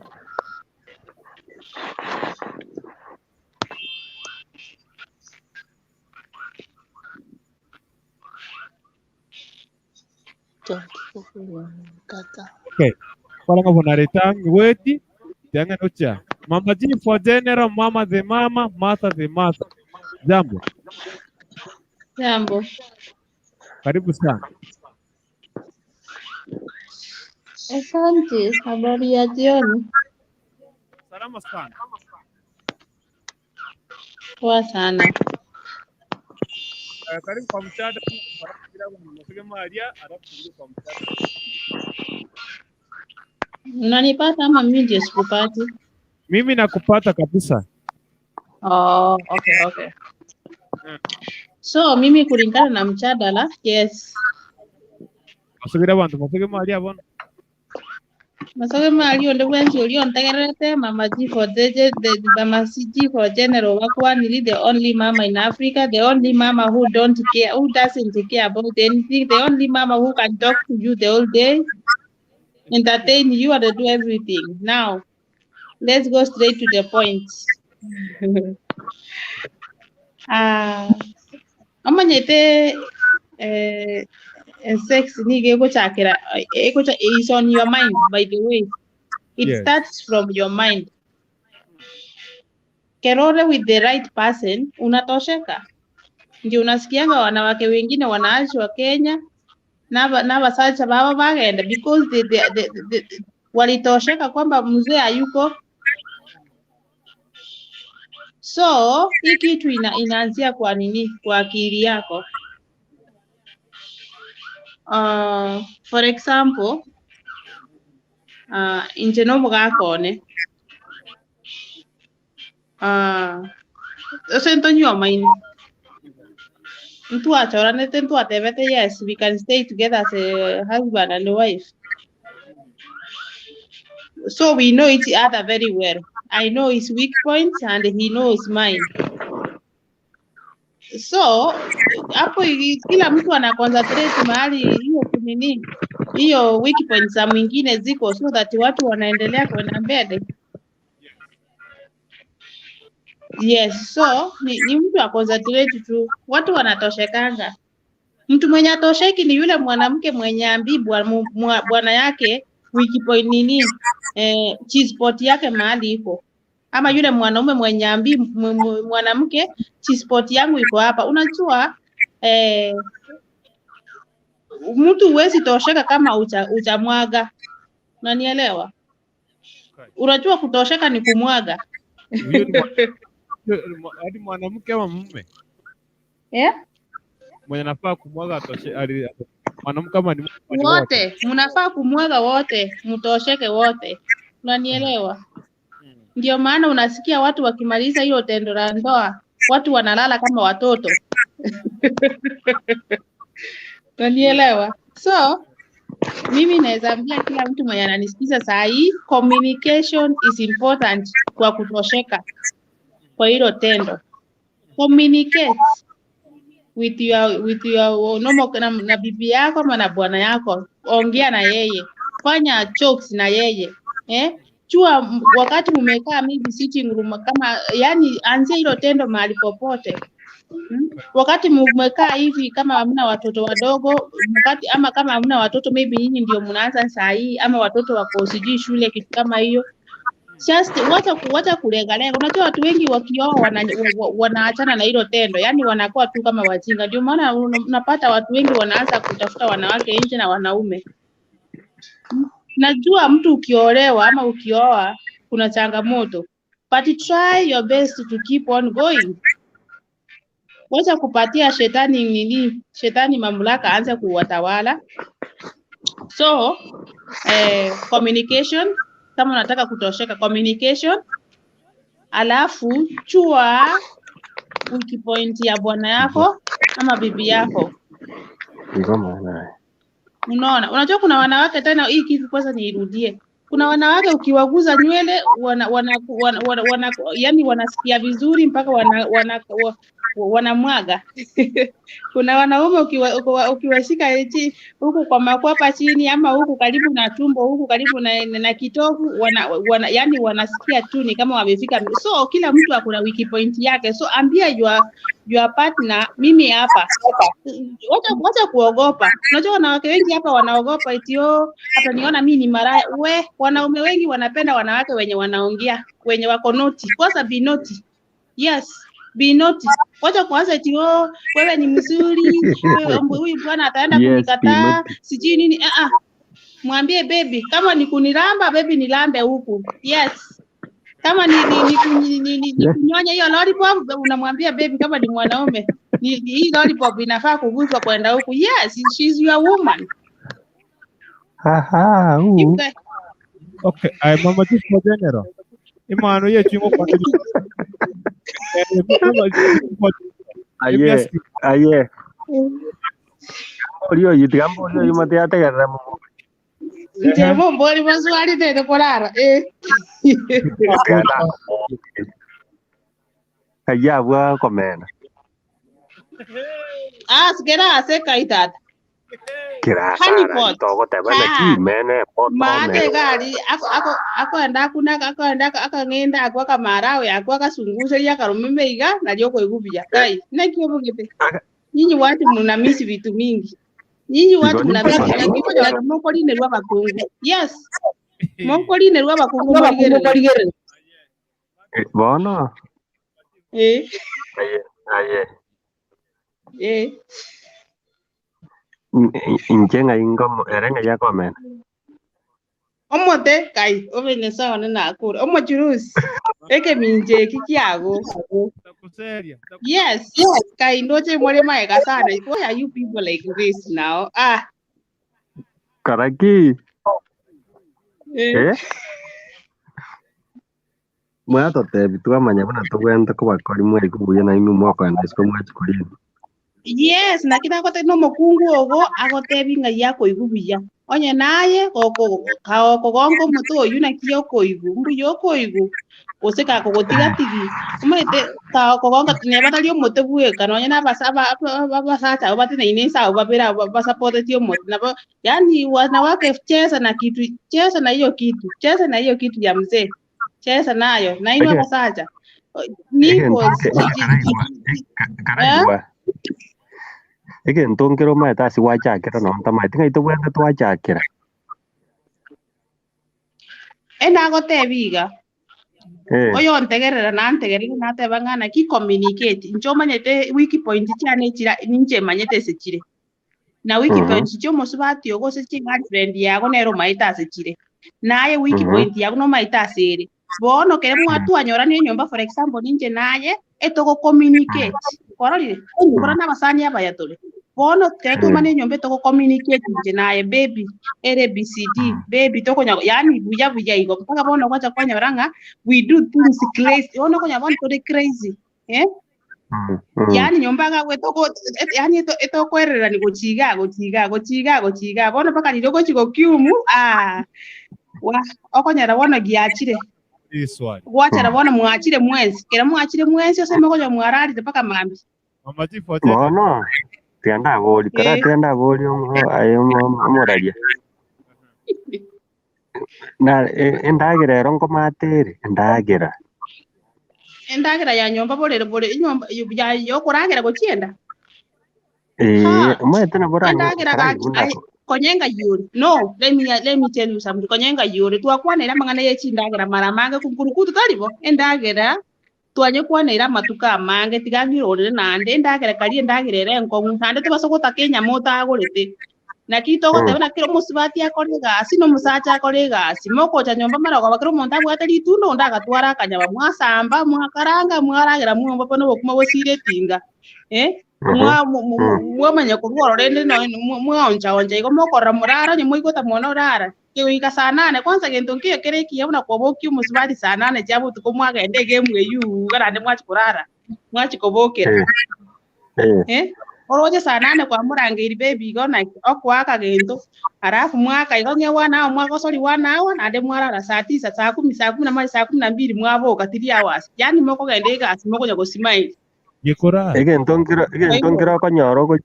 Kata. Okay. Kwa ngabo weti tanga nocha. Mama G for general, mama the mama, Martha the mother. Jambo. Jambo, Karibu sana. asante. Habari ya jioni? Salama sana. Poa sana. Karibu kwa mchada. Maria, alafu tuje kwa mchada. Unanipata ama mimi ndio sikupati? Mimi nakupata kabisa. Oh, okay, okay. So mimi kulingana na mjadala, yes. Masugira bantu masuge Maria bona. Masoge malio ndi wenzi ulio ntegerete Mama G for the Mama G for General Wakwanili, the only mama in Africa, the only mama who don't care, who doesn't care about anything, the only mama who can talk to you the whole day, entertain you and do everything. Now, let's go straight to the point. Ah, amanyete sex ni egochakira egocha is on your mind, by the way. It Yes. starts from your mind. Kerore with the right person unatosheka. Ndio unasikianga wanawake wengine wanaachwa Kenya na basacha baba bagenda because they walitosheka kwamba mzee hayuko. So hii kitu inaanzia kwa nini? Kwa akili yako. For example, inche no mugakone ose ntonyua maini ntwachoranete ntwatebete, yes we can stay together as a husband and wife, so we know each other very well. I know his weak points and he knows mine. So hapo kila mtu ana concentrate mahali hiyo nini hiyo weak points za mwingine ziko, so that watu wanaendelea kwenda mbele. Yes, so ni mtu a concentrate tu, watu wanatoshekanga. Mtu mwenye atosheki ni yule mwanamke mwenye ambii bwana yake weak point nini, cheese pot yake mahali iko, ama yule mwanaume mwenye ambii mwanamke cheese pot yangu iko hapa. Unajua mtu huwezi tosheka kama uchamwaga. Unanielewa? Unajua kutosheka ni kumwaga. Huyo ni hadi mwanamke ama mume Yeah? mwenye anafaa kumwaga atoshe, mwanamke ama ni mume ni wote. Wote mnafaa kumwaga wote, mtosheke wote. Unanielewa? Ndio maana unasikia watu wakimaliza hiyo tendo la ndoa, watu wanalala kama watoto. Unanielewa? So mimi naweza ambia kila mtu mwenye ananisikiza saa hii, communication is important kwa kutosheka kwa hilo tendo. Communicate with your normal na bibi yako ama na bwana yako, ongea na yeye, fanya jokes na yeye, Chua wakati mmekaa maybe sitting room kama, yani anzia hilo tendo mahali popote. Wakati mmekaa hivi kama hamna watoto wadogo, wakati ama kama hamna watoto maybe nyinyi ndio mnaanza saa hii, ama watoto wako sijui shule kitu kama hiyo. Just wacha kulegalega. Unajua watu wengi wakioa wanaachana na hilo tendo, yani wanakuwa tu kama wajinga. Ndio maana unapata watu wengi wanaanza kutafuta wanawake nje na wanaume. Najua mtu ukiolewa ama ukioa kuna changamoto, But try your best to keep on going. Wacha kupatia shetani nini, shetani mamlaka aanze kuwatawala. So communication, kama unataka kutosheka, communication. Alafu chua weak point ya bwana yako ama bibi yako. Unaona, unajua kuna wanawake tena, hii kitu kwanza niirudie. Kuna wanawake ukiwaguza nywele wana, wana, wana, wana, wana, yani wanasikia vizuri mpaka wanamwaga. Kuna wanaume ukiwashika huku kwa makwapa chini ama huku karibu na tumbo, huku karibu na kitovu, yani wanasikia tu ni kama wamefika. So kila mtu akuna weak point yake. So ambia your partner, mimi hapa. Wacha kuogopa. Unajua wanawake wengi hapa wanaogopa eti oh, ataniona mimi ni maraya. We, wanaume wengi wanapenda wanawake wenye wanaongea, wenye wako naughty. Kwanza be naughty. Yes, be naughty. Wacha kuanza eti oh, wewe ni mzuri, wewe huyu bwana ataenda kunikataa, sijui nini. Mwambie baby, kama ni kuniramba baby nilambe huku. Yes. Kama ni kunyonya hiyo lollipop, unamwambia baby kama ni mwanaume, hii lollipop inafaa kuguswa kwenda huku. Yes, she's your woman. Aha. Okay, ay mama Chief General. Imano ye chingo kwa Aye, aye. Orio yitigambo orio yumate ategerera mu. Nje mbori maswali tete korara. Kaya bwa komena. Ah, sikera aseka itata. Honeypot. Mate gari akwenda kunaka akwenda akang'enda akwa kamarawe akwa kasunguceria karumime iga nario kuigubia kai nakio bugite. Nyinyi watu mna miss vitu mingi. Nyinyi watu mna miss moko line rwa bakungu. Yes. Moko line rwa bakungu morigerere. Bono. Eh. Aye. Eh. Inche ng'ai ngomo ere ng'ai akomena. Omote kai obene sawa na akura omochurusi eke minje kikiago. Yes, kai ndoche mwale maega sana. Why are you people like this now? Ah. Karaki. Eh? Mwatote bitu amanya buna tugwenda kubakori mweri kubuya na imi mwaka na isiko mwachikori. Yes, na kina kote no mokungu ogo agotebi ngai yako igubuya. Onye naye kogongo mutu oyu na kiyo koigu, mbuyo koigu. Oseka kogotiga tigi. Umete ka kogonga tineba tali omote bueka no onye na basaba basacha obate na inesa obabera basapote ti omote na yani wanawake cheza na kitu, cheza na hiyo kitu, cheza na hiyo kitu ya mzee. Cheza nayo na ino basacha. Niko karaigwa. Eke ntonkero maeta asi gwachakera no ntamaete ng'ai tobwate twachakera. Enagotebiga. Oyo ntegerera na ntegerera nateba ng'ana ki communicate inche omanyete weak point chiane chira ninche manyete ase chire. Na weak point chio omosubati ogo ase chigirlfriend yago nero omaete ase chire. Naye weak point yago nomaete ase ere. Bono kere mwatwanyorania enyomba for example ninche naye etogo communicate. Kororire kora nabasani abaya tore. Bono kere tumane enyomba etogo communicate nje naye baby ere BCD baby tokonya yani buya buya igo mpaka bono kwacha kwanyora ng'a we do things crazy. Bono konya bono tore crazy. Eh? Yani nyomba gagwe toko yani etokwerera ni gochiga gochiga gochiga gochiga bono paka niroko chigo kiumu ah wa okonyara bono giachire. Gwachara bona mwachire mwensi kera mwachire mwensi oseme konya mwararire paka mambi. Mama Chief Ochete. Bono tianda bori kara tianda bori ayo omoraria. Na endagera ero nkomatere endagera. Endagera ya nyomba borere bore inyomba ya yokuragera gochienda. Eh, omwete na bora endagera gaki konyenga yuri. No, let me tell you something. Konyenga yuri twakwanera mang'ana ye chindagera mara mange kunkurukutu taribo. Endagera twanyekwanera matuka amange tigangirorere nande endagera kari endagera ere enkong'u nande tobasogotaka enyama otagorete. Naki togoteba nakiro musibati akore egasi na omosacha akore egasi mokocha nyomba marogoba kero omonto abwate ritundo onde agatwara akanyaba mwasamba mwakaranga mwaragera mwomba bono obokima bosire etinga mwamanya korwa rende mwaonchaoncha igo mokorora morara onye moigota mono orara kegoika saa nane kwanza gento nkeiyo kere ekiya buna kwabokia omosubati saa nane chia botuko mwagenda egemu eywo iga naende mwachi korara mwachi kobokera oroche saa nane kwamorangeiri baby igo naki okoaka gento alafu mwaka igo ng'e 1 hour mwagosori 1 hour naende mwarara saa tisa saa kumi na moja saa kumi na mbili mwaboka 3 hours yaani mokogenda egasi mokonya gosimaili Gikora. Egento nkiro okonyora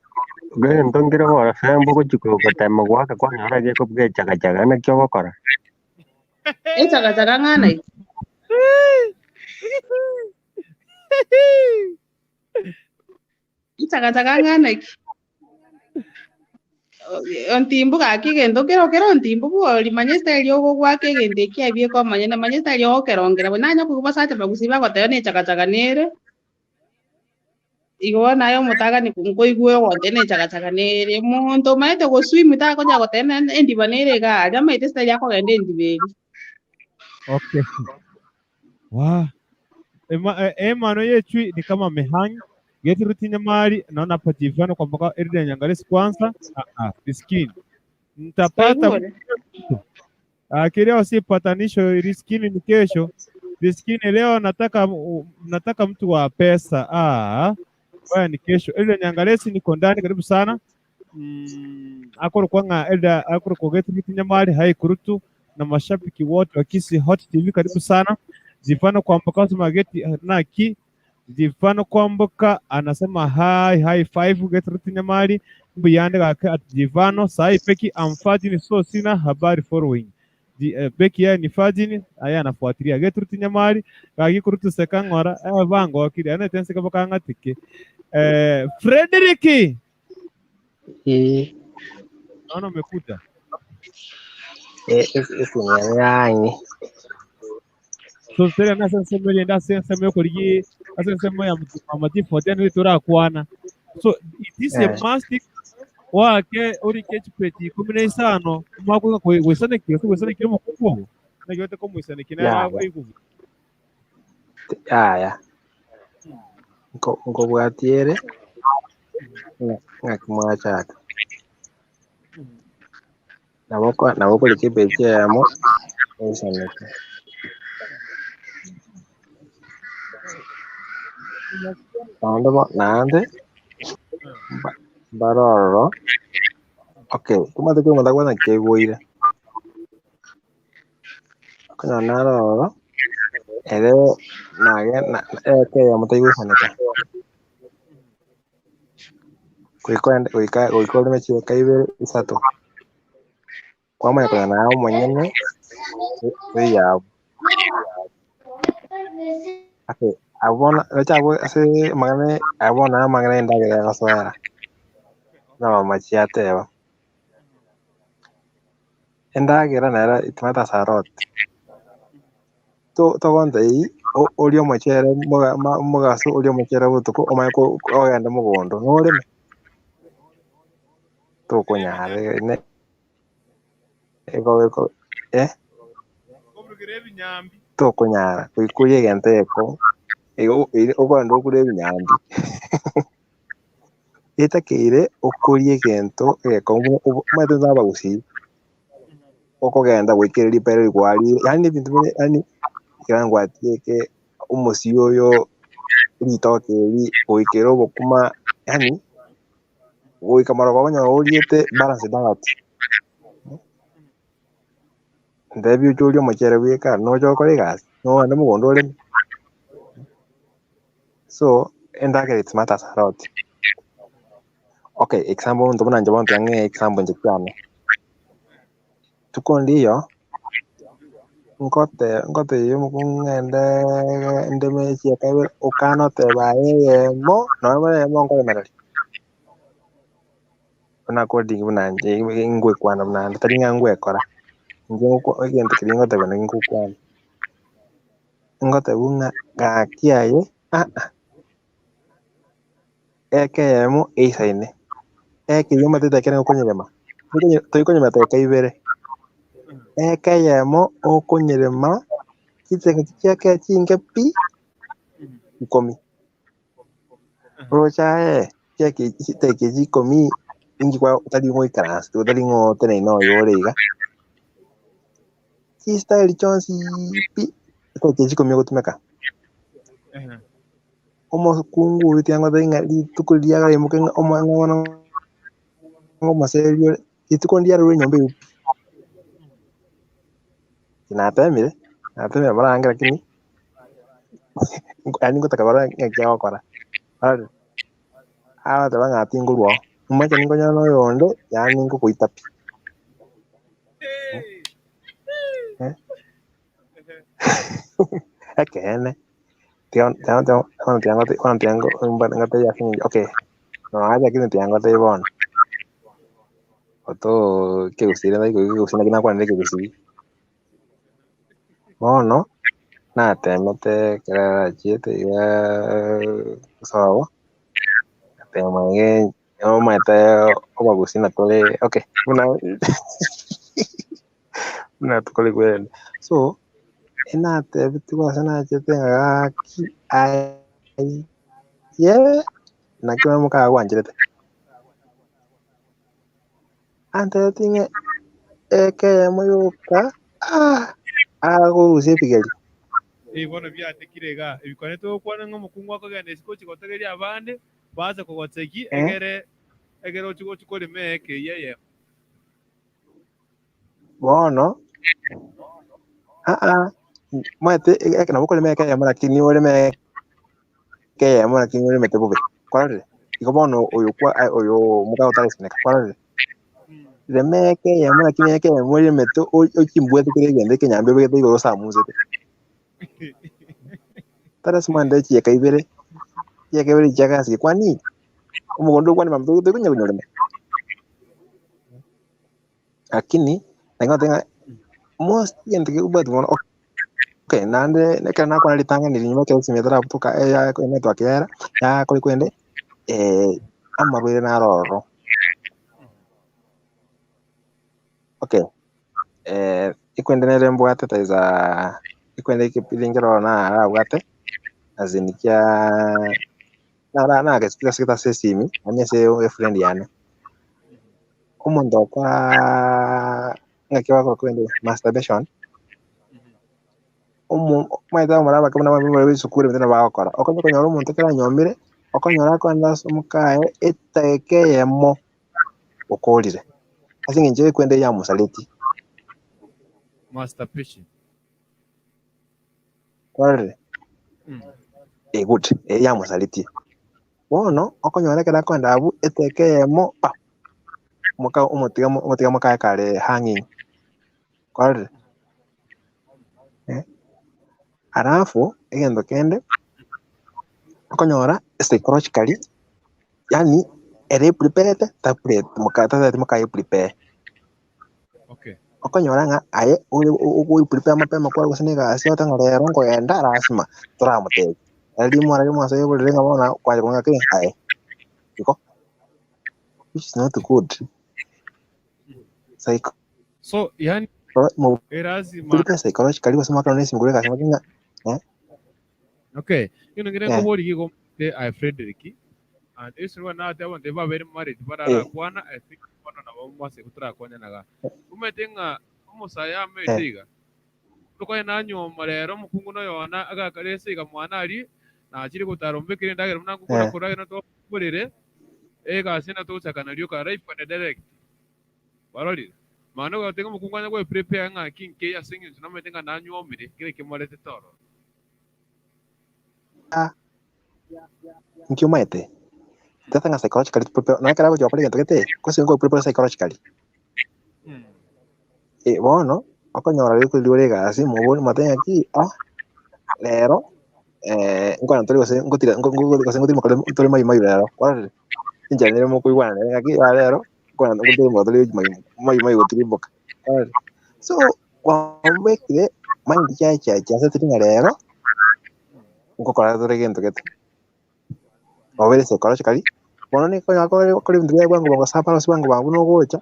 egento nkiro gora fembo gochika gotema gwaka kwanyora gekobwa echagachaga naki ogokora. Echagachaga ng'ana iki. Echagachaga ng'ana iki. Ontimbu gaki egento kero kero ontimbu bwori manya style ogogwaka egento eki abieka omonyene manya style ogokerongera nanya koigwa basacha bagusi bagoteba na echagachaga nere igo naye omotagani nkoigwe ogonte na echagachaga nere omonto omanyete goswim takonya goteba endiba nere iga aria amaete style akogenda endiba eri. Okay. Wow. Emano yetu ni kama mehang geti ruti nyamari naona hapa jivano kwamba Erida Nyangalesi kwanza riskini nitapata kileo si patanisho riskini ni kesho riskini leo nataka mtu wa pesa wewe ni kesho. Erida Nyangalesi niko ndani karibu sana akoro kwanga Erida akoro kwa geti ruti nyamari hai kurutu na mashabiki wote wa Kisii Hot TV karibu sana. Jivano kwamba kwa geti naki Jivano kwamboka anasema hi hi five get ruti nyamari mbuyande gake at Jivano sai peki amfajini so sina habari following beki ya ni fajini aya anafuatilia get ruti nyamari gaki kurutu sekangora bango akiri ana tense kaba kangatike Frederick naona umekuta esinyanyanye so tera na sensemo yenda sensemo korigi asensemo ya matifu tena turakwana so it is a must wake uri kechipeti 15 mwakuka kwesanekire kwesanekire mukubo nagiwete ko mwisanekire na igubu aya nkobwatiere ngakimwachaka nabo kuri kipeti yamo mwisaneke naende baroro okay kumate kwe mtakwana kegoire kana naroro ere nage na eke ya mutaigusaneka kuiko kuiko mechi kaibere isato kwamanya kana nawo mwenyene yabo okay abona chabo ase magane abona magane ndagera gaswara na mama chiateba endagera nera itimata sarot to togonte i orio mochere mugaso orio mochere butuko omaye ko ogenda mugondo noreme tokonyare ne ego tokonyara kuikuye egento eko okwenda okure ebinyambi etakeire okorie egento egeko omanyete nabagusii okogenda gwikira ripere rigwarire yaani ebinto bire yaani ekero omosi oyo ritoke eri goikera obokima yaani goika marogoba onye oriete balance diet ndebi oche orie omochere bweka noche okore egasi nogende mogondo oreme so endagera it matters a lot. Okay, example muntu buna nje bonto yange example nje kyane tukondiyo nkote yo mukungende ndeme chiakabe ukanote bae mo no mo nkoremereri buna coding buna nje ngwekwana buna tari ngwekora nje egento kiri ngote buna ngukwana ngote bunga gakiaye eke yemo eisaine eke yo matete kere ngokonyerema Toikonyerema eka ibere. Eka eyemo okonyerema chiseke chiake chinke pi ikomi. Rocha chiake chiteke ikomi ingi kwa otari ngoikaransa otari ngotenena oyore iga. Chistyle chonsi pi chiteke chikomi ogotumeka. Omokungu oyo tiango tari rituko riagaremoke omwana omoserio rituko ndiarure nyomba pi. Natemire natemire barange lakini yani ngotaka bara ngiya gokora. Abateba ng'a tingorwao omache ninkonyora na oyonde yaani nkokoita pi. Ekene okay no aja lakini tiangote bono oto kegusire kegusire lakini nakwanire kegusii bono natemete kera rachiete iga sobo tema ge omaete obagusi natore okay una una tukole kwenda so enatebete gwase nachete ng'aki ai ye nakio mukagwanchirete antebete ng'e ekeyemo yoka agorusia ebigeri. Bono biatekire iga ebikone togokwana ng'a omokungu akogenda isiko ochi gotegeria abande baase kogoteki egere egere ochi gochi korema eke eyemo. Bono maete nabo okorema eke eyemo lakini oreme eke eyemo lakini oremete bobe kwarorire igo bono oyo kwa oyo mugabo otagosineka kwarorire rema eke eyemo lakini eke eyemo oremete ochimbwete kere egento ekenyambe obegete igoro osamusete tarasima chieka ibere chieka ibere chiakasike kwani omogondo kwani mama tokonya kunyorema lakini naingotenga most gento kekobwati mono okay naende ekero nakwana ritang'ani rinyuma ekero esimi etarabutoka network yaera yakore kwende amarwaire naro ororo okay ikwende nere mbwate taiza ikwende ekipindi nkero narabwate as in kia nagesigita ase esimi onye ase efriend yane omonto okora ng'aki bakora kwende masturbation omaete abamura abake buna bare esukuru ebinto nabo bagokora okonya konyora omonto ekero anyomire okonyora akoenda ase omokaye etageka eyemo okorire ase eng'encho ekwende yamosaleti Masturbation. kwarorire good yamosaleti bono okonyora ekero akoenda abwo etageka eyemo pa moka omotiga mokaye kare hanging kwarorire alafu egento kende okonyora psychologically yani ere prepared tatete mokaye prepare Okay. okonyora ng'a aye ore prepare mapema kware gose na egasi otang'a rero nkoenda lasima toramotebia rimo arari mwasoe oborere ng'a bono kwanja kong'a ki aye iko which is not good psycho So yani lazima prepare psychologically gose mwakero na esimi kore egasi ng'a okay ino ngire ngobori gigo I Frederick and isi rwa nate abantu babere married bararakwana I think bono nabo mwase kutarakwanyanaga umete ng'a omusaya amete iga tukoye nanyoma rero omukungu noyona agakarese iga mwana ari nachire gotara ombekire endagera buna ngokora koragera toborere egasi natochakana rioka life and direct barorire mano gatega omukungu anya gwe prepare ng'a kinke ase eng'encho namanyete ng'a nanyuomire kere kemorete toro nkiumaete tatanga psychologically prepare na kera gochoka gento gete kose ngo prepare psychologically bono okonyora riko riore egasi mobori matenya ki rero nkwana tori gose ngotira gose ngotira tori mai mai rero kwarorire inchera nere mokoigwana nere ng'aki rero nkwana ngotiri motori mai mai gotiri mboka kwarorire so wambekire mind chiache chiasetiri ng'a rero ngokora tore gento gete obere psychologically bono nikonya kore bintu bia bwango bwango sapa bwango bwango nogocha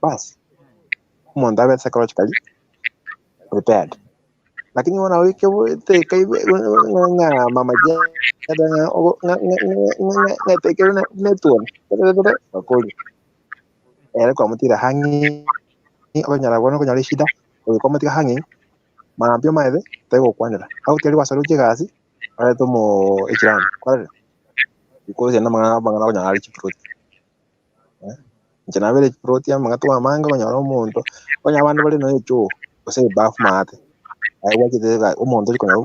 Basi omonto abe psychologically prepared. Lakini wana wike teka nga mama jada nga nga nga nga teke na network bakoli ere kwa mutira hangi okonyara bona okonyara eshida oyo kwa mutira hangi mambio maethe tegokwanira au teri wasaruche gasi arete mo echirani kwarire because ena mang'ana mang'ana okonyara ari chiproti inche nabere chiproti amang'ana twamanga okonyora omonto onya abande bare nonya echoo gose ebafu maate aye gwachete omonto orikonyora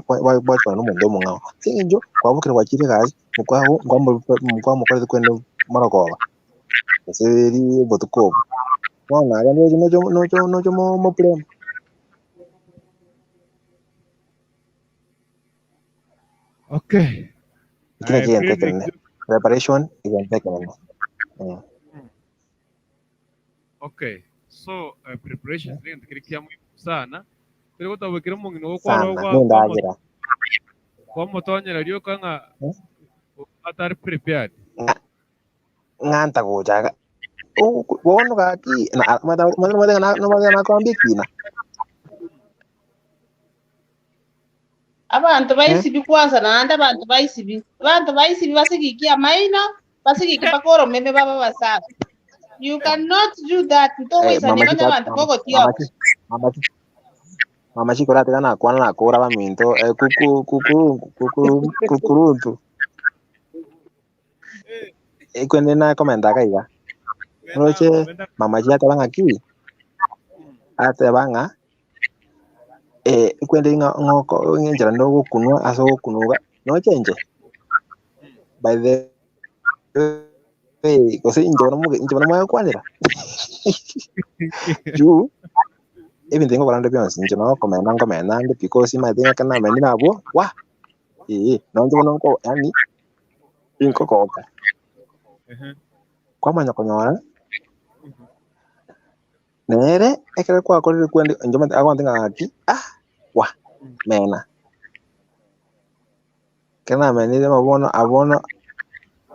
gwachikora na omonto omong'ao ase eng'encho kwabokire gwachire egasi nkwamokorete kwenda marogoba gose eri obotuko obo bono naye nocho nocho nocho moprema. Okay. Kile Aya, kigente Frederick. ekenene preparation igente ekenene. Okay. So preparation ni kiri kia muhimu sana. Turi gutabukira omong'ina gokwarwa Sana gwa nendagera kwamotonyera rioka ng'a atari prepared. Ng'anta gochaga bono gaki nakwambia ekina. Abantu baisibi kwanza naende abantu baisibi. Abantu baisibi basigikia amaino, basigiki mpaka oromeme baba basafi. You cannot do that. Mama Ntogoisani nonya chiko abantu mama bogotioka. mama mama chiko ratega nakwana nakora baminto kuku kuku kuku kukuruntu ekwende na komenta kaiga roche mama chi ateba ng'aki ateba ng'a ekwende ng'oko ng'enchera ndogokunwa ase ogokunuga nochenche by the way gose inche bono inche bono mwagokwanera juu ebinto ngokora nde bionsi inche nokomena nkomena nde because maete ng'ake namenire abwo wa ee nonche bono nko yaani inkogoka kwamanya konyora nere ekero kwakorire kwende inche omanyete agoanti ng'aki ah wa mena ekero namenire bono abono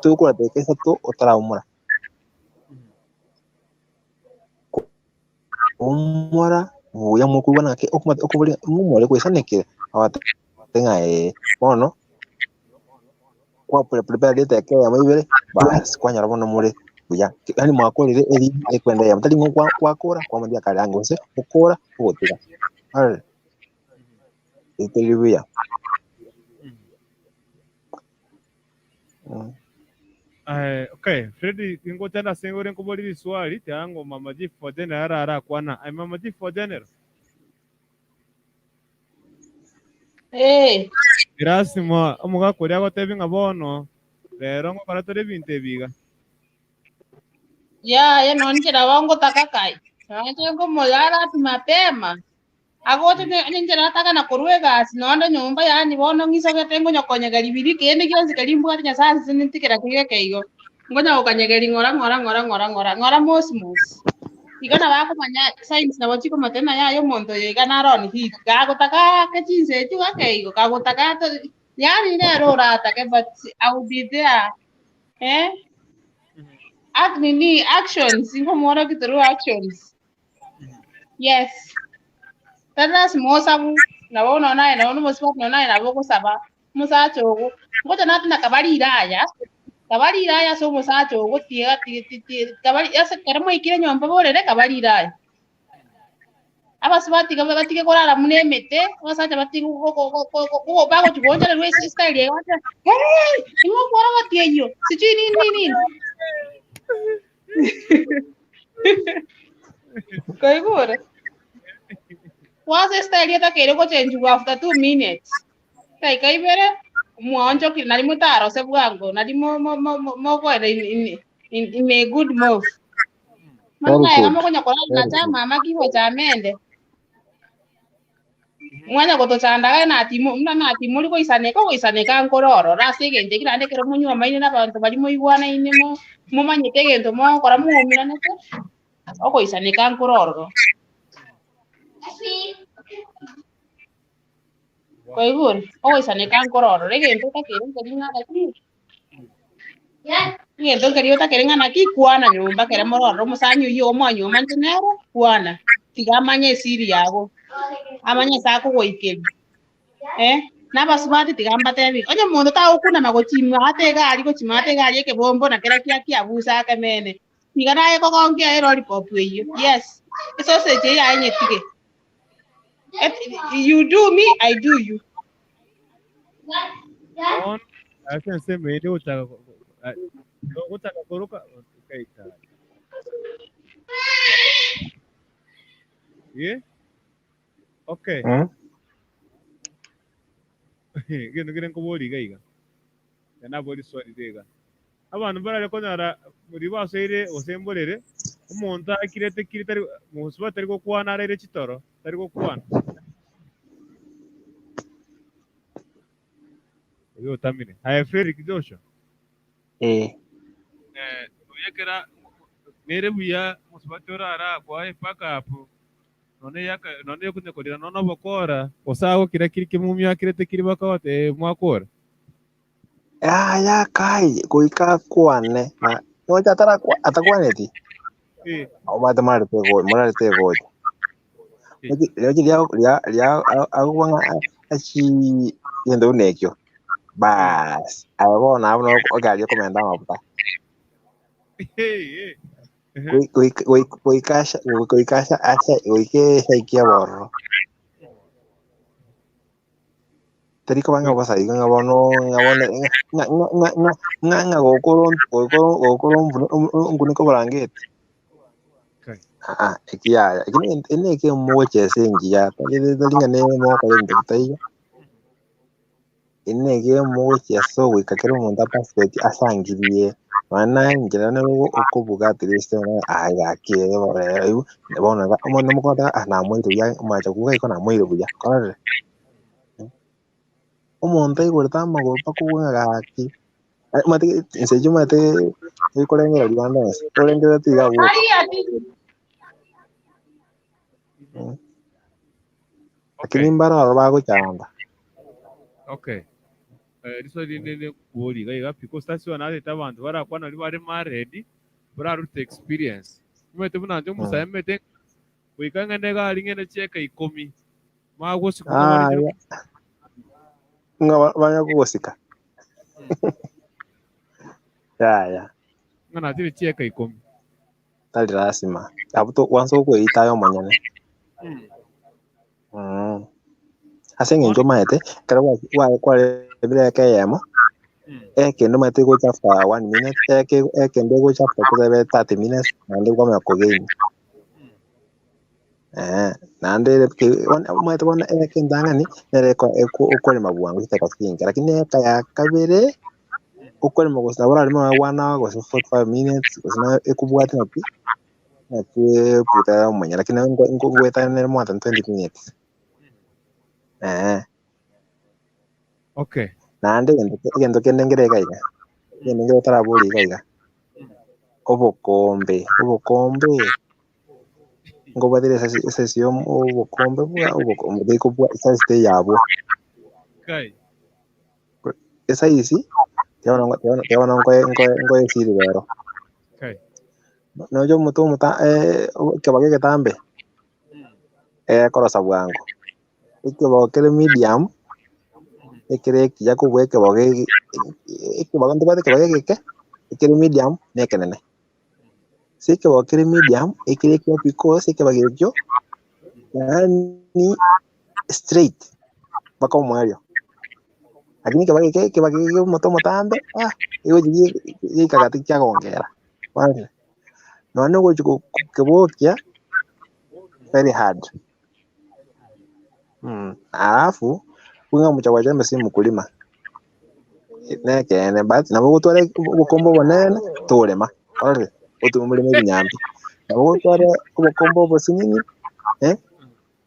tokora dakika isato otaraumora umora buya mokoigwa ng'aki okomate okoboria ng'umore goisanekire agote ng'a ee bono kwa prepare edageka eyemo ibere basi kwanyora bono more buya yaani mwakorire eri ekwenda eyemo tari ng'o gwakora kwamondia kare ange gose okora ogotiga arore eteri buya. Okay, Freddy ingotenda sengore nkobori swali tango mama G for general ara kwana. Ai mama G for general. Eh, Erasimo omogakori agotebi ng'a bono rero ngokora tore ebinto ebiga. Ya ya nonchera wangotaka kai. Nonche ngomoyara ati mapema. Agote ninchera nataka na korwa egasi nonde nyomba yani bono ng'isogete ngonyokonyegeri biri kende gionsi keri mbwate Nyasaye ase nintikera kegeke igo. Ngonya gokanyegeri ng'ora ng'ora ng'ora ng'ora ng'ora ng'ora mosi mosi. Igo nabakomanya signs nabo chikomotena yaye omonto oyo iga naro on heat. Gagotaka ake chinsa echio gake igo kagotaka yani nere oratake but I will be there. Eh? Act nini actions inkomora through actions. Yes. Tata simosabu nabo nonaye nabo nomosibati nonaye nabo ogosaba omosacha ogo ngocha natina kabarire aya kabarire aya ase omosacha ogo tiga kabari ase ekero mwaikire nyomba borere kabarire aya abasubati batige korara muna emete abasacha batige bagochibonchererwa estyle eye bacha hey ing'o okwora goti eywo sijui nini nini nini koigure kwanza estyle etakeire gochenjiwa after 2 minutes taika ibere mwaonchokire nari motarose bwango nari mogoera in a good move Very mano naye good. mokonya korara Very na cha good. mama kigo cha mende mwanya gotochandaga natimo muna natimori goisaneka ogoisaneka nkororo ase egento ekio naende ekero monywa maine na abanto baria moigwanaine momanyete egento mogokora mwaumeranete ogoisaneka nkororo koigure ogoisaneka nkororo egento otakeire nkeri ng'a lakini Ng'ento nkeri otakere ng'a naki kwana nyomba kere mororo omosanyi oywo omwanyoma inche nere kwana. Tiga amanye esiri yago, amanye ase akogoikeria. Eh, na abasubati tiga mbatebi, onye monto tagokunama gochimata egari gochimata egari ekebombo na kera kia kiabusa akemene. Tiga naye kogonkia elollipop eywo, yes. Esausage eye yaye nyetige. You do me, I do you. On ase ensemo ende gochaka gochaka koroka okaita. Yeah? Okay. Mm? Gento kere nkobori iga iga. Nabori swali iga. Abanto barare konyora muri basoire gose mborere, omonto akirete kiri tari mosuba tari gokwana araire chitoro, tari gokwana. Oyo otamire. Haya Fredrick Joshua. Eh. Eh, oyekera nere buya mosubati orara kwae paka apo. None yaka none yokunyakorera none obokora gose kira kiri kimumia akirete kiri bakabate mwakora. Ah, ya kai goika kwane. Na no ya atakwaneti. Eh. Omate marete go, morarete go. Leo lia lia lia agwanga achi yendo nekyo. Bas, abona abona ogario komenda mabuta. Hey, hey. Goika goika asa goike saikia borro. Tari ko banga basa iga ngabono ngabono nga nga nga nga nga nga gokoro gokoro gokoro nguniko barangeti. Okay. Ah, ekiya ene ene ke moche sengiya tali tali ngane mo ko ndo tayi. Ene ke moche so goika kero omonto passport asangirie. Mana ngira ne okubuga atiriste agakire bona omonto mukota na mwire buya omacha kuga iko na mwire buya. Korere. Omonto aigorete amagoro mpaka obwo gaki. Mate inse mate ikorengera Uganda ense. Orengera tiga gwoka. Lakini Okay. mbararo bagochanda. Okay. Riswali nene kubori iga iga because that's one other abantu barakwana ri bari married bararute experience. Mete buna nje omusae mete goika ng'ende gari ng'ende chieka ikomi. Magosika Ah, ya. Nga banya kugosika. Ya ya. Ng'ana tiri chieka ikomi. Tari lazima. Abuto wanso okweita yo monyene. Mm. Ase eng'encho omanyete, ekero kwarebire eke eyemo, ekende omanyete egocha after 1 minute, eke ekende egocha after tobe 30 minutes, naende kwamanya kogain. Eh, naende omanyete bono eke entang'ani, nere okorema bwango chidakika chinke, lakini eka ya kabere, okorema gose nabo orareme nonye 1 hour gose 45 minutes, gose naye ekobwati naki, naki eputa ya omonyene, lakini ngoetanere more than 20 minutes. Eh. Okay. Naende egento kende nkere iga iga, egento nkere otarabori iga iga, obokombe, obokombe, nkobwatire esasi ya obokombe bwa obokombe tekobwa esasi teyabwo. Kai. Esaisi, tiabona nkoe esiri rero. Kai. Nonya omonto omuta ekebage egetambe, ekorosa bwango. Ekebao kere medium, ekere ekiya kobua ekebao ekebao ntobwate ekebao egeke, ekere medium na ekenene. Ase ekebao kere medium, ekere ekiya because ekebao ekio, yaani straight mpaka omoerio. Lakini ekebao eke ekebao geke omote omotambe, ah, egochi giaika gati kiagongera. Kwanza, nonye ogochi kebokia, very hard. Mm. Alafu, buna omochie jembe si mkulima. Nekene but nabo ogotwara obokombe obonene torema. Orore, otume omoreme ebinyambi. Nabo ogotwara obokombe obosinini, eh,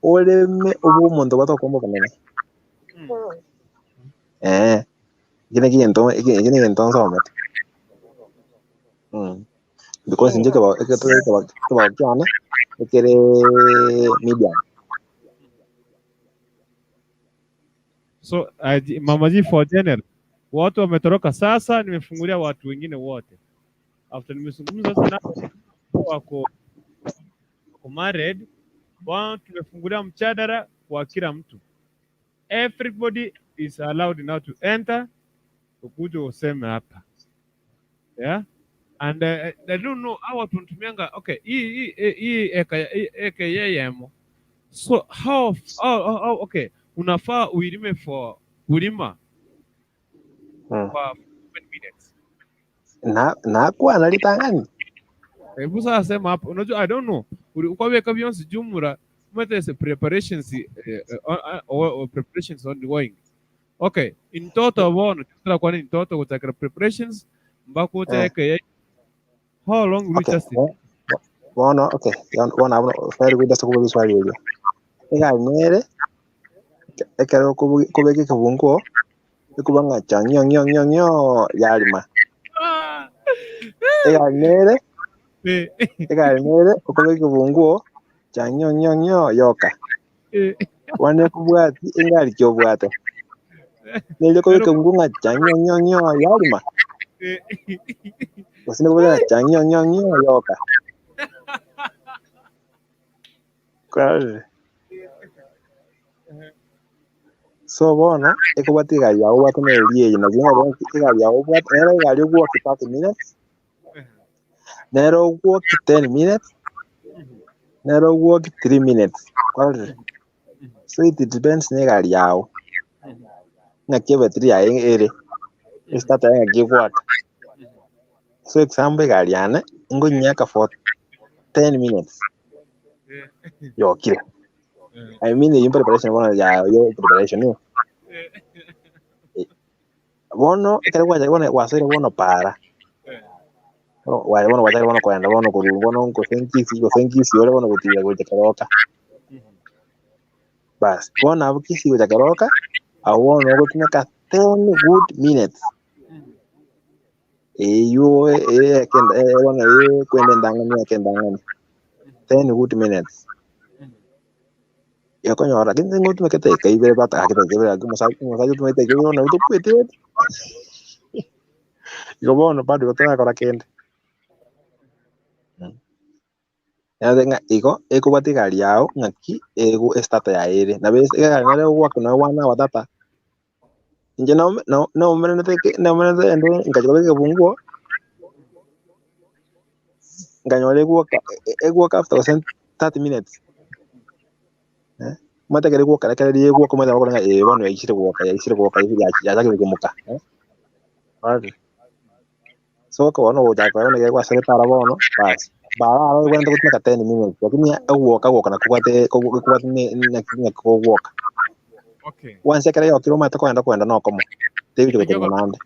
oreme obe omonto obwate obokombe obonene. Eh, eki naki egento eki eki negento nsomete. Mm. Because inche ekebao ekebao ekebao kiane, ekere medium. So, Mama G for general. Watu wametoroka sasa, nimefungulia watu wengine wote. After nimezungumza sasa na wako wako married, wao tumefungulia mjadala kwa kila mtu. Everybody is allowed now to enter, ukuja useme hapa. Yeah? And I don't know how watu wanatumianga, okay, hii eka hii eka yeyemo. So how okay, unafaa uilime for kulima kwa 7 minutes. Na nakwana ritang'ani. Hebu sasa sema hapo, unajua I don't know. Ukwaweka byonsi jumura mwetese preparations or preparations ongoing. Okay, in total bono tutara kwani in total kutakira preparations mpaka uteke how long will you Okay. just Bono okay. Bono bono very good ase kubuga swali erio. Egari nere ekero kubeka ekebunguo ekuba ng'a cha ng'io ng'io ng'io ng'io yarima. Egari nere egari nere okobeka ekebunguo cha ng'io ng'io ng'io yoka. Wane kubwati engari kiobwate. Nere okobeka ekebunguo ng'a cha ng'io ng'io ng'io yarima. Gose nikobeka ng'a cha ng'io ng'io ng'io yoka. Kwarorire? So bono ekobwati egari yago obwate na eri eye nabo ng'a bono egari yago obwate nere egari ogwoki 30 minutes, nere ogwoki 10 minutes, nere ogwoki 3 minutes. Kwarorire? So it depends na egari yago ng'aki ebetiri yaye ere estarter yaye ng'aki egwaka. So example egari yane ngonyiaka for 10 minutes yokire. I mean iyo preparation bono ya yo preparation yo. Bono ekero gwacha bono gwasoire bono para. Bono bono gwachakire bono koenda bono korwa bono gose nkisi ore bono gotira gocha keroka. Bas bono abwo Kisii gocha keroka abwo bono ogotumeka 10 good minutes. Eywo ekenda bono kwenda endang'ani eke endang'ani 10 good minutes. Yakonyora lakini ngotumeka dakika ibere bata dakika ibere lakini omosacha otumete dakika ibere bono tokwete igo bono bado torakora kende. Yaani ng'a igo ekobwati egari yago ng'aki ego estarter yaye ere nabo egari nere ogwaka nonya one hour tata inche naumeranete naumeranete ende nkachi kobeka ekebunguo nkanyora egwoka egwoka after gose 30 minutes. Omanyete ekero egwoka ekero riria egwoka omanyete bakora ng'a eh bono yaisire gwoka yachakire komoka. Ororire? So bono ogochaka bono ekero gwasogete aro bono bas bara ebwenerete gotumeka 10 minutes lakini ogwoka gwoka nakobwate kobwate naki naki kogwoka. Okay. Once ekero yokire omanyete kogenda kogenda nokomo tegochi gotenena naende.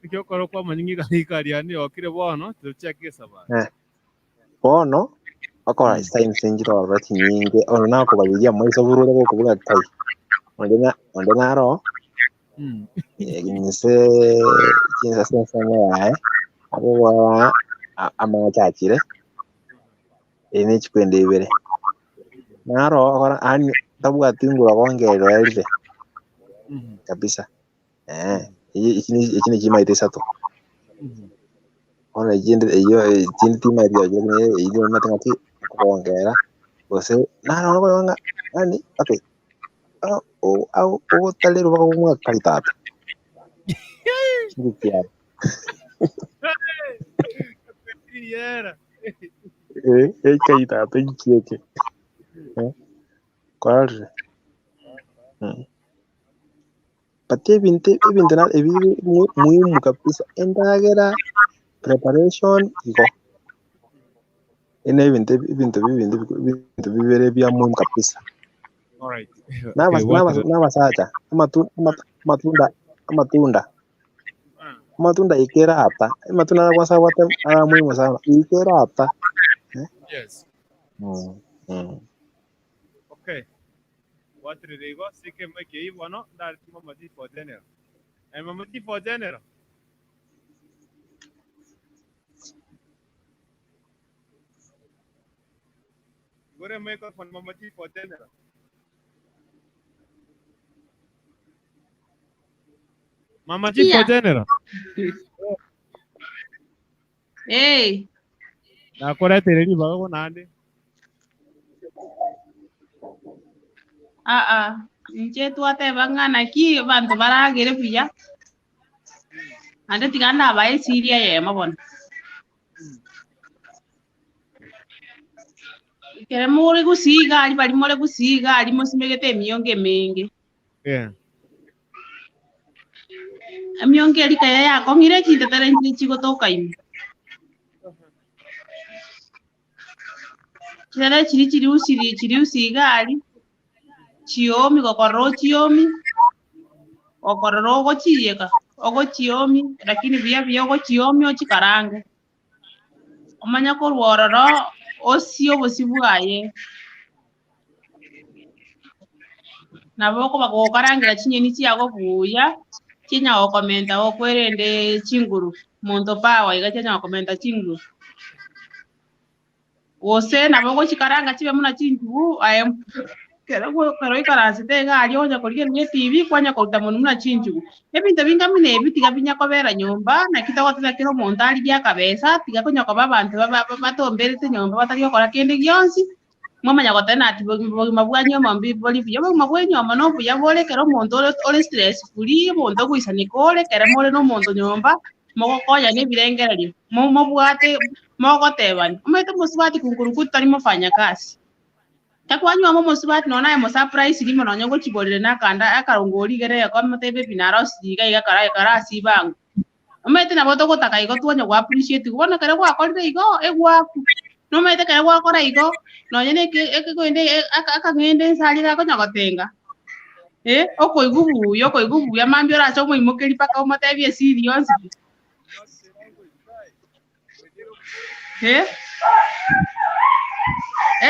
Ekiokoro kwa manyinga igari yane yokire bono tuchake esabari. Bono okora signs nchire ororo chinyinge ono nakobariria maiso burure gokobuga kai onde na onde naro inse chinsa ensemo yaye akogora amache achire eri ne chikwenda ibere naro okora yaani tabwati nguru akongerera erire kabisa echi ne chimaete isato bono echinde eywo echinde timaeti lakini eywo omanyete ng'aki okogongera gose naro okonyora ng'a yaani okay ogotarerwa mpaka omwaka tata chinki kiaye. Yera. Ekai tata inki eke kwarorire? But ebinto ebinto na ebi muhimu kabisa endagera preparation igo ene ebinto ebinto bibinto ebinto bibere bya muhimu kabisa. All right. Naba Okay, naba what nabasacha amatunda amatunda amatunda ikera ata amatunda kwanza wate ara muhimu sana ikera ata. Yes. Okay. What did they go? Sike make ibono that mama D for general. And mama D for general. Go to microphone mama D for general. Mama Chief Pia. General. Hey, Nakuretere ribaga kunande. ah ah. Inche twateba ng'ana ki bantu baragere buya. Ande tiga ndabae esiria yemo bono. Kere more gusiga ari bari more gusiga ari mosimegete emiongo emenge. Yeah. Emiongo eri kaya yakong'ire chintetera nchire chigotoka ime. Chitere chiri chiri usiri chiri usiga ari chiomi gokorora ochiomi okorora ogochieka ogochiomi lakini buya buya ogochiomi ochikarange omanye korwa ororo osie obosi bwaye nabo okoba gokarangera chinyeni chiago buya chinya gokomenta gokwerende chinguru monto power iga chianya gokomenta chinguru gose nabo ogochikaranga chibe muna chinjugu aye kero kero ikaransete iga aria onya korigereria etibi kwanya koruta mono muna chinjugu ebinto binga buna ebi tiga binya kobera nyomba naki togoteba kero omonto arigia akabesa tiga konya koba abanto batomberete nyomba batari gokora kende gionsi mwamanya goteba ati bogima bwa nyoma mbi bori buya obogima bwa enyoma na obuya bore kero omonto ore stress free omonto ogoisaneka ore kere more na omonto nyomba mogokonya na ebirengererio mobwate mogotebani omanyete omosubati kunkuruku tari mofanya kazi takwanywa omosubati nonye naye mosurprise rimo nonye ogochiborere na akanda akarongo origere akamotebia ebi narosiri iga iga kara karasibango omanyete nabo togotaka igo twanya go appreciate bono ekero gwakorire igo egwaku nomanyete ekero gwakora igo nonye na ekegende akang'ende ense aria gakonya gotenga okoigwa buya okoigwa buya mambia orache omoimokeri mpaka omotebie esiri yonsi pi.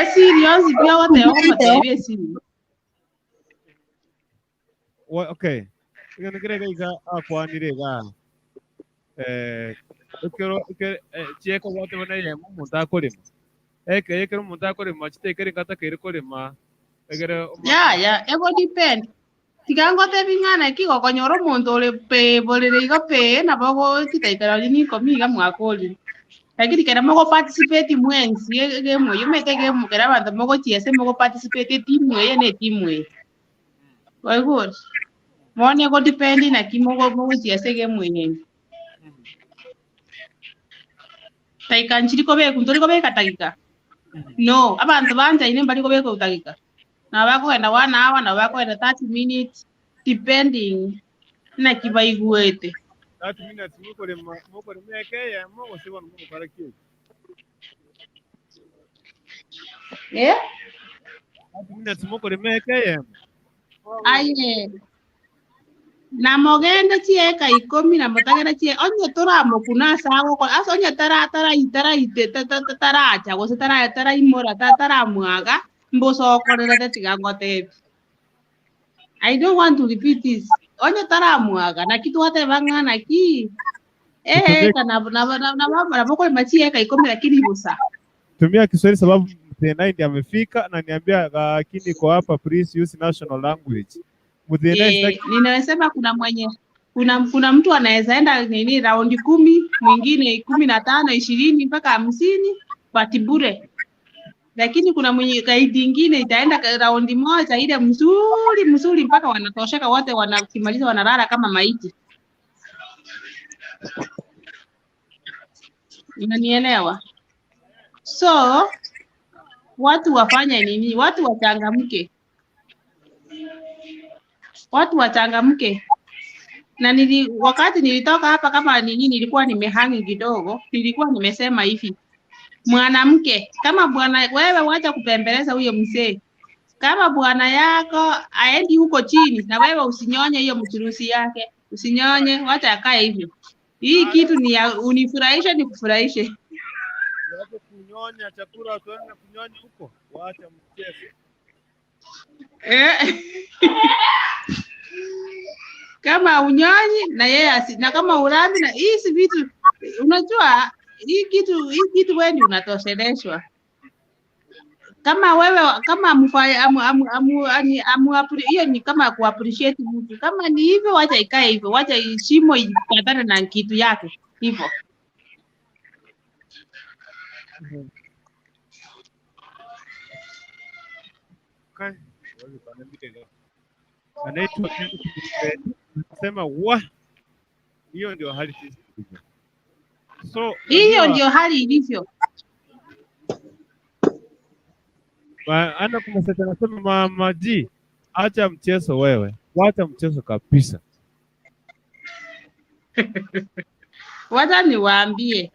Esiri yonsi pi ogoteba okomotebia esiri. Okay. Iga nikire iga akwanire iga. Ekero chieko gwateba na eyemo omonto akorema. Eke ekero omonto akorema chitekere ngatakeire korema. Egere Yaya, ego depend. Tiga ngotebi ng'ana ki gokonyora omonto ore pe borere iga pe nabo gochitaikara ori nikomi iga mwakorire. Lakini kera mogo participate mwensi egemo yomete egemo kera abanto mogochiesa mogo participate etimu eye na etimu eye. Waigure? Bono ego depend naki mogo mogochiesa egemo eye. Taika nchiri kobeka ntori kobeka tagika. No, abantu banjaine mbari kobeka tagika. Na bakwenda 1 hour na bakwenda 30 minutes depending naki baigwete. 30 minutes mukorema mukorema eke eyemo gose bono mogokora ki? 30 minutes mukorema eke eyemo. Aye. Na mogende chieka ikomi na motagera chie onye toramokuna ase agokora ase onye tara tara tara taracha gose tara taraimora taramwaga mbosokorerete tiga ngotebi. I don't want to repeat this. Onye taramwaga naki twateba ng'ana ki kana na chieka ikomi lakini busa. Tumia Kiswahili sababu Mthenai ndiye amefika na niambia lakini iko hapa please use national language. Mthenai sitaki Ninasema kuna mwenye kuna mtu anaweza enda nini raundi 10, mwingine 15, 20 mpaka 50 but bure. Lakini kuna mwenye gaidi ingine itaenda raundi moja ile mzuri mzuri mpaka wanatosheka wote, wanakimaliza wanalala kama maiti. Unanielewa? So watu wafanye nini? Watu wachangamke. Watu wachangamke. Na wakati nilitoka hapa kama nini nilikuwa nimehangi kidogo, nilikuwa nimesema hivi. Mwanamke, kama bwana wewe wacha kupembeleza huyo mzee. Kama bwana yako aendi huko chini na wewe usinyonye hiyo mchurusi yake, usinyonye, wacha akae hivyo. Hii kitu ni ya unifurahishe nikufurahishe. Wacha kunyonya chakula tuende kunyonya huko, wacha mchezo. Kama unyonyi na yeye na kama urambi na hizi vitu unajua hii kitu wewe ndio unatosheleshwa. Kama wewe kama amfai amu, amu, amu, ani- amu, hiyo ni kama kuappreciate mtu. Kama ni hivyo, wacha ikae hivyo, wacha shimo ipatane na kitu yake hivyo. Okay. Anaitwa sema wa hiyo ndio hali sisi tulivyo. So Hiyo unajua ndio hali ilivyo. Ana kumseta anasema mama G, acha mchezo wewe, wacha mchezo kabisa. Wacha niwaambie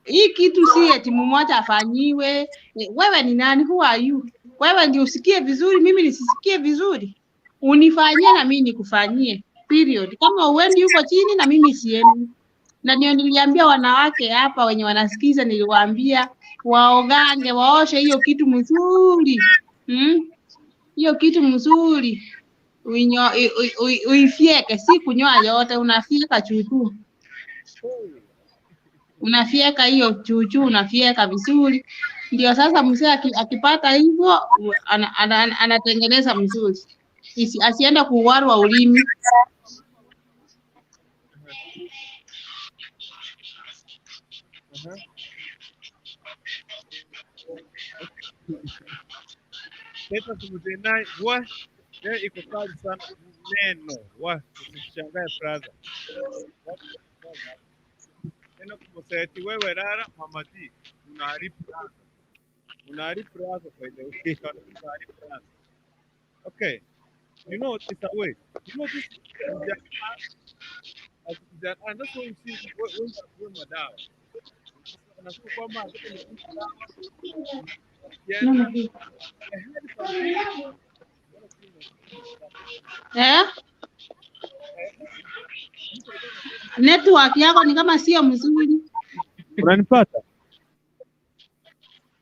hii kitu si eti mmoja afanyiwe. Wewe ni nani? Who are you? Wewe ndio usikie vizuri, mimi nisisikie vizuri? Unifanyie na mimi nikufanyie, period. Kama uendi huko chini na mimi siendi. Na ndio niliambia wanawake hapa wenye wanasikiza, niliwaambia waogange, waoshe hiyo kitu mzuri, Hiyo kitu mzuri uifyeke, si kunyoa yote, unafyeka chuchu, unafyeka hiyo chuchu, unafyeka vizuri. Ndio sasa mzee akipata hivyo anatengeneza mzuri, asiende kuwarwa ulimi. Pesa tumtenai wa leo iko kali sana neno wa usishangae brother. Neno kumseti wewe rara mama G unaharibu raha. Unaharibu raha by the way. Unaharibu raha. Okay. You know it's a way. You know this and that's why you see wengi wanakunywa madawa. Anasema kwamba nataka nikunywe dawa. Kienda, I heard something. Eh? Network yako ni kama sio mzuri. Unanipata?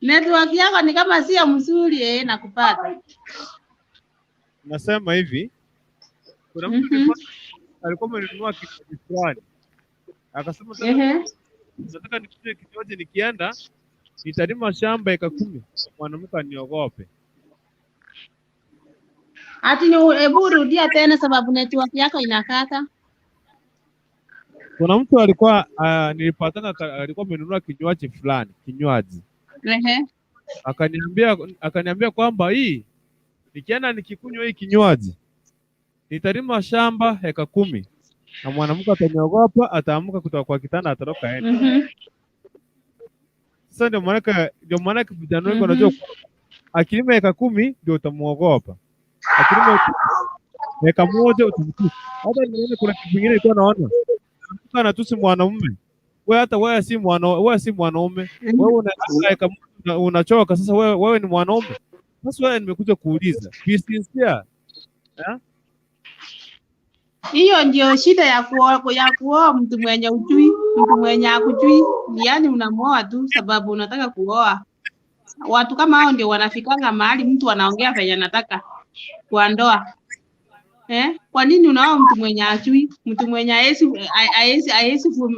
Network yako ni kama sio mzuri eh, nakupata. Nasema hivi, kuna mtu alikuwa amenunua kinywaji fulani. Akasema nataka nikunywe kinywaji, nikienda nitalima shamba eka 10, mwanamke aniogope. Ati ni hebu rudia tena sababu network yako inakata. Kuna mtu alikuwa nilipatana alikuwa amenunua kinywaji fulani, kinywaji. Akaniambia kwamba hii nikienda nikikunywa hii kinywaji nitalima shamba eka 10 na mwanamke ataniogopa, ataamka kutoka kwa kitanda atoroka aende. Sasa ndio maana vijana wengi wanajua akilima eka 10 ndio utamuogopa. Akilima eka 1 utamtusi. Hata nione kuna kitu kingine nilikuwa naona. Mtu anatusi mwanaume. Wewe hata wewe si mwana, wewe si mwanaume. Wewe unalima eka 1 unachoka. Sasa wewe ni mwanaume. Sasa wewe nimekuja kuuliza. Be sincere. Eh? Hiyo ndio shida ya kuoa mtu mwenye ujui, mtu mwenye hakujui. Yaani unamuoa tu sababu unataka kuoa. Watu kama hao ndio wanafikanga mahali mtu anaongea venye anataka kwa ndoa. Kwa nini unaoa mtu mwenye hajui, mtu mwenye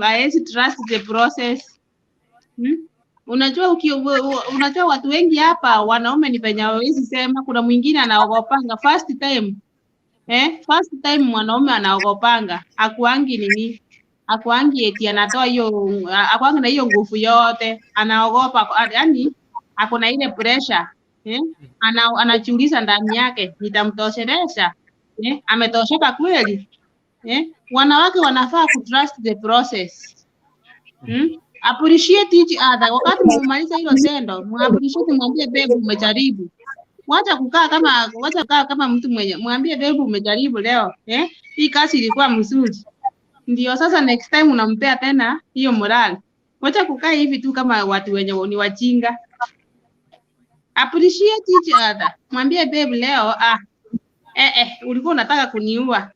haezi trust the process? Unajua unajua watu wengi hapa wanaume ni venye hawawezi sema. Kuna mwingine anaogopanga first time. First time mwanaume anaogopanga, hakuangi nini? Hakuangi eti anatoa hiyo, hakuangi na hiyo nguvu yote, anaogopa, yaani ako na ile pressure. Anajiuliza ndani yake, nitamtoshelesha? Ametosheka kweli? Wanawake wanafaa ku trust the process. Appreciate each other. Wakati mmemaliza hilo tendo, muappreciate, mwambie babe umejaribu. Wacha kukaa kama mtu mwenye, mwambie babe umejaribu leo. Hii kazi ilikuwa mzuri. Ndio sasa next time unampea tena hiyo morale. Wacha kukaa hivi tu kama watu wenye ni wajinga. Appreciate each other. Mwambie babe leo ulikuwa unataka kuniua.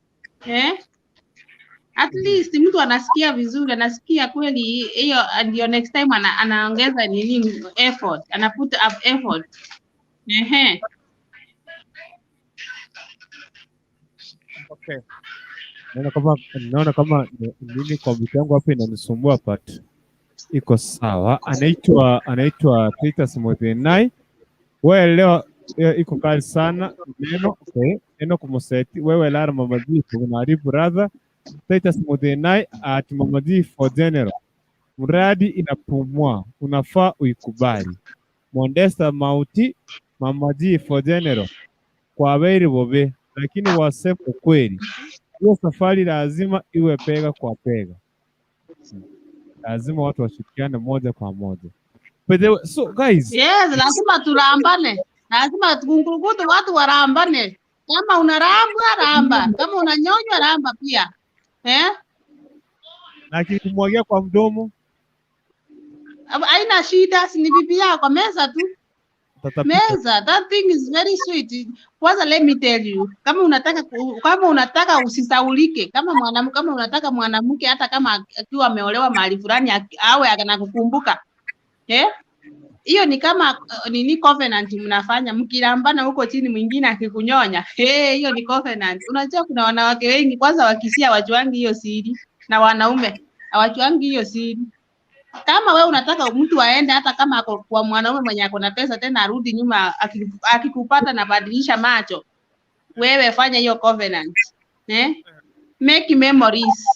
At least mtu anasikia vizuri, anasikia kweli hiyo, ndio next time anaongeza nini effort, ana put up effort. Okay. Naona kama nini kompyuta yangu hapa inanisumbua but iko sawa. Anaitwa Titus Mothenai. Wewe leo iko kali sana neno okay. Neno kumuseti wewe lara Mama G kunari brother Titus Mudenai at Mama G for general. Mradi inapumua, unafaa uikubali. Mondesta Mauti Mama G for general. Kwa beri bobe, lakini waseme ukweli. Hiyo safari lazima iwe pega kwa pega. Lazima watu washirikiane moja kwa moja. By the way, so guys, Yes, lazima tulambane, lazima kungurukutu watu warambane. Kama unarambwa ramba, kama unanyonywa ramba pia eh? Na kikumwagia kwa mdomo Haina shida, si ni bibi yako, meza tu tatapika. meza. That thing is very sweet. Kwanza let me tell you, kama unataka kama unataka usisaulike, kama mwanamke, kama unataka mwanamke hata kama akiwa ameolewa mahali fulani awe anakukumbuka eh? Hiyo ni kama nini covenant mnafanya mkilambana huko chini, mwingine akikunyonya. Hey, hiyo ni covenant. Unajua kuna wanawake wengi kwanza wakisia wajuangi hiyo siri, na wanaume hawajuangi hiyo siri. Kama we unataka mtu aende hata kama ako kwa mwanaume mwenye ako na pesa tena arudi nyuma akikupata na badilisha macho, wewe fanya hiyo covenant eh? Make memories,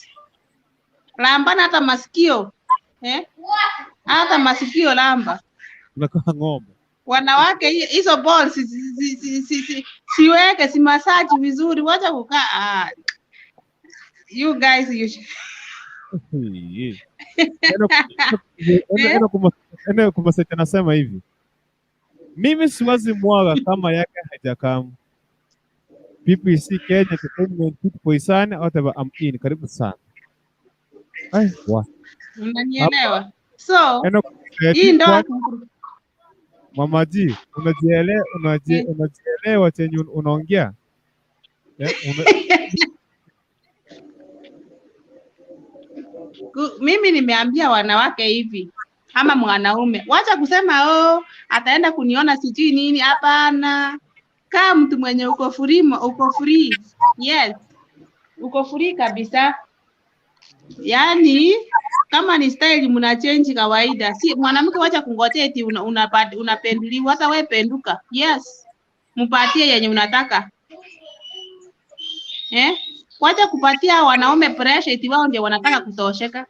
lambana hata masikio eh? Hata masikio lamba. Unakaa ng'ombe. Wanawake hizo balls siweke si massage vizuri, wacha kukaa. Ah, you guys you Eno kumaseti anasema hivi, mimi siwazi mwaga kama yake hajakamu. PPC Kenya Entertainment Poisane whatever I'm in. Karibu sana. Ai, wa. Unanielewa? So Eno hii ndoa Mama G, unajielewa chenye unaongea? Mimi nimeambia wanawake hivi ama mwanaume, wacha kusema oh, ataenda kuniona sijui nini. Hapana, kaa mtu mwenye uko free, uko free. Yes, uko free kabisa. Yaani kama ni style mna change kawaida, si mwanamke, wacha kungojea eti unapenduliwa. Hata wewe penduka. Yes, mpatie yenye unataka eh? Wacha kupatia wanaume pressure eti wao ndio wanataka kutosheka.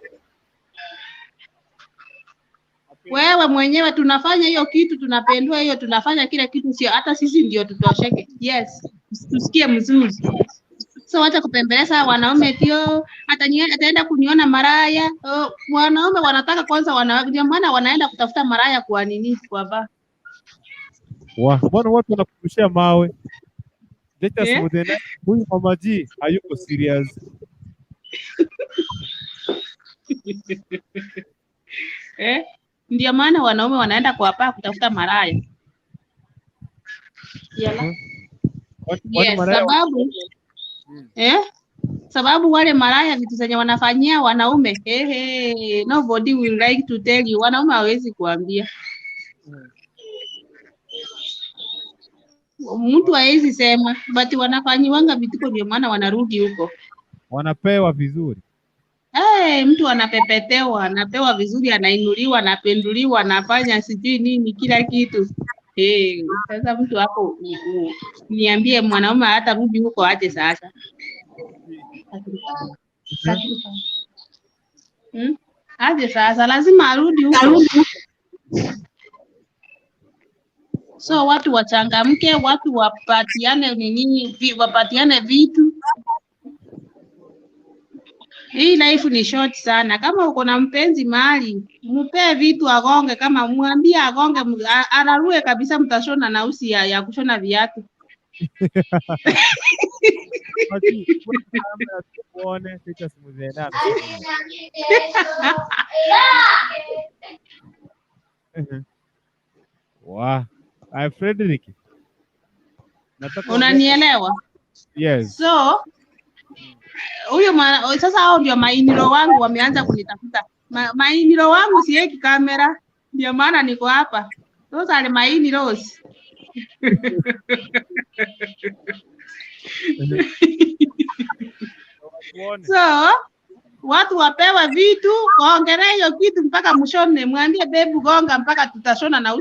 Wewe mwenyewe tunafanya hiyo kitu, tunapendua hiyo, tunafanya kila kitu, sio hata sisi ndio tutosheke. Yes, tusikie mzuri. So wacha kupembeleza wanaume tio ataenda kuniona maraya. Oh, wanaume wanataka kwanza wanawake, ndio maana wanaenda kutafuta maraya kwa nini? Kwa ba. Wa, mbona watu wanakurushia mawe? Leta yeah. Huyu Mama G hayuko serious. Eh? Ndio maana wanaume wanaenda kwa paa kutafuta maraya. Yala. Yes, sababu sababu wale maraya vitu zenye wanafanyia wanaume, hey, nobody will like to tell you. Wanaume hawezi kuambia. Mtu hawezi sema, but wanafanyiwanga vituko, ndio maana wanarudi huko. Wanapewa vizuri. Hey, mtu anapepetewa, anapewa vizuri, anainuliwa, anapenduliwa, anafanya sijui nini kila kitu. Hey, sasa mtu hapo niambie mwanaume hata rudi huko aje sasa? Aje sasa, lazima arudi huko. So watu wachangamke, watu wapatiane nini, wapatiane vitu. Hii life ni short sana. Kama uko na mpenzi mahali, mpe vitu agonge, kama mwambie agonge, ararue kabisa, mtashona na usi ya kushona viatu. Wow. Frederick. Unanielewa? Yes. So huyo sasa hao ndio mainilo wangu wameanza kunitafuta. Mainilo wangu siweki kamera, ndio maana niko hapa. Those are my in-laws. So Watu wapewe vitu, waongelee hiyo kitu mpaka mshone, mwambie bebu gonga mpaka tutashona na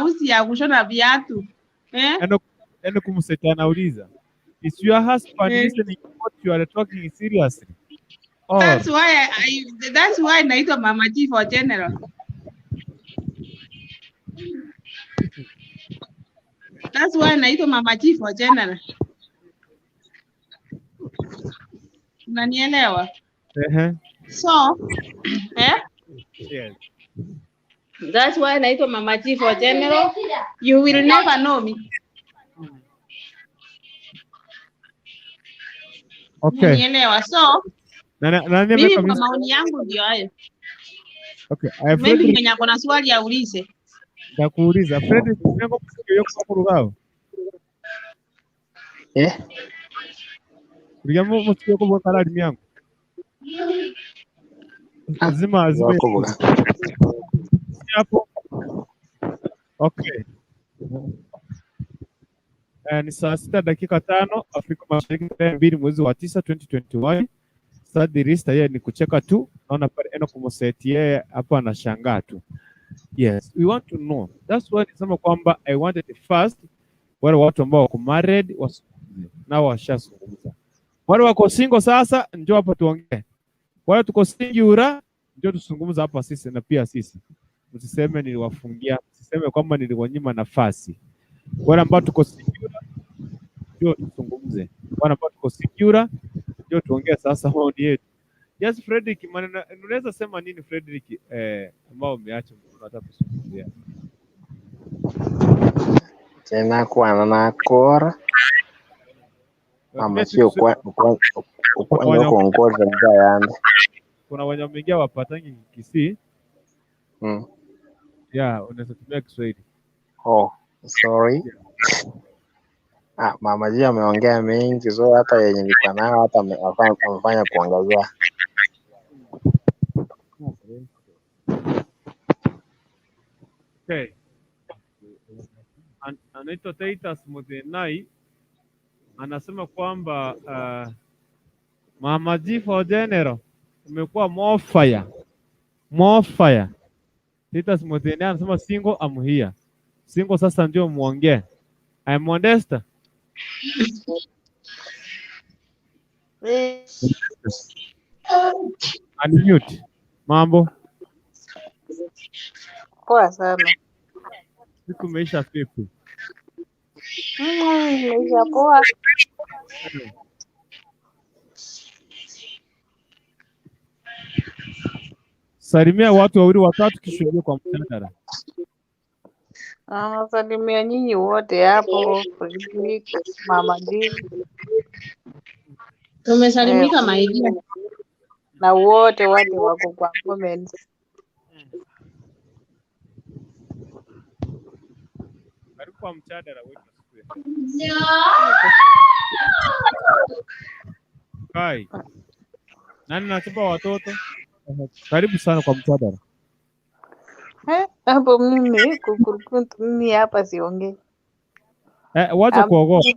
usi ya kushona viatu eh? Eno kumseta anauliza, is your husband Eh. listening to what you are talking seriously? Or That's why naitwa Mama G for general. That's why naitwa Mama G for general. Unanielewa? ehe, So, eh? yes. That's why naitwa Mama G for general. You will never know me. Okay. Unanielewa? So, Nani mimi ameweka kwa music? maoni yangu ndio hayo. Okay, Maybe Frederick mwenye ako na swali aulize. nitakuuliza. Frederick, nengo music yo kwa Eh? Kuruga music yo kwa kalali miangu. Azima azima Wakubuga. hapo. Okay. Ni saa 6:05 Afrika Mashariki, tarehe 2 mwezi wa 9 2021. Sadirista yeye ni kucheka tu, naona pale Enoch Moseti yeye hapo anashangaa tu. Yes, we want to know. That's why nisema kwamba I wanted first wale watu ambao wako married wazungumze, nao washazungumza. Wale wako single sasa, njoo hapa tuongee. Wale tuko single, njoo tuzungumze hapa sisi na pia sisi. Msiseme niliwafungia, msiseme kwamba niliwanyima nafasi. Wale ambao tuko single, njoo tuzungumze. Wale ambao tuko single, njoo tuongee sasa maoni yetu. Yes, Frederick, maneno unaweza sema nini Frederick, ambao umeacha unataka kuzungumzia? Tena kwana nakora mama Watumia sio tu kwa kuna wenye nyokongoza mjayande. kuna wenye wameingia wapatangi Kisii. Yeah, unaweza tumia Kiswahili. Oh, sorry. Yeah. Ah, mama G ameongea mengi so hata yenye nilikuwa nayo hata amefanya kuongezea. Okay. Anaitwa Titus Muthenai anasema kwamba Mama G for General umekuwa more fire. More fire. Titus Muthenai anasema single I'm here. Single sasa ndio muongee. I'm Modesta. Unmute. Mambo. Poa sana. Siku imeisha vipi? Imeisha poa. Salimia watu wawili watatu kisha uingie kwa mjadala. Nawasalimia nyinyi wote hapo, Fredrick, Mama G, Tumesalimika my dear. na wote wale wako kwa comments. Karibu kwa mjadala wetu siku ya Kai. Nani anatupa watoto? Karibu sana kwa mjadala. Hapo mimi kukurukuntu, mimi hapa siongei. Wacha kuogopa.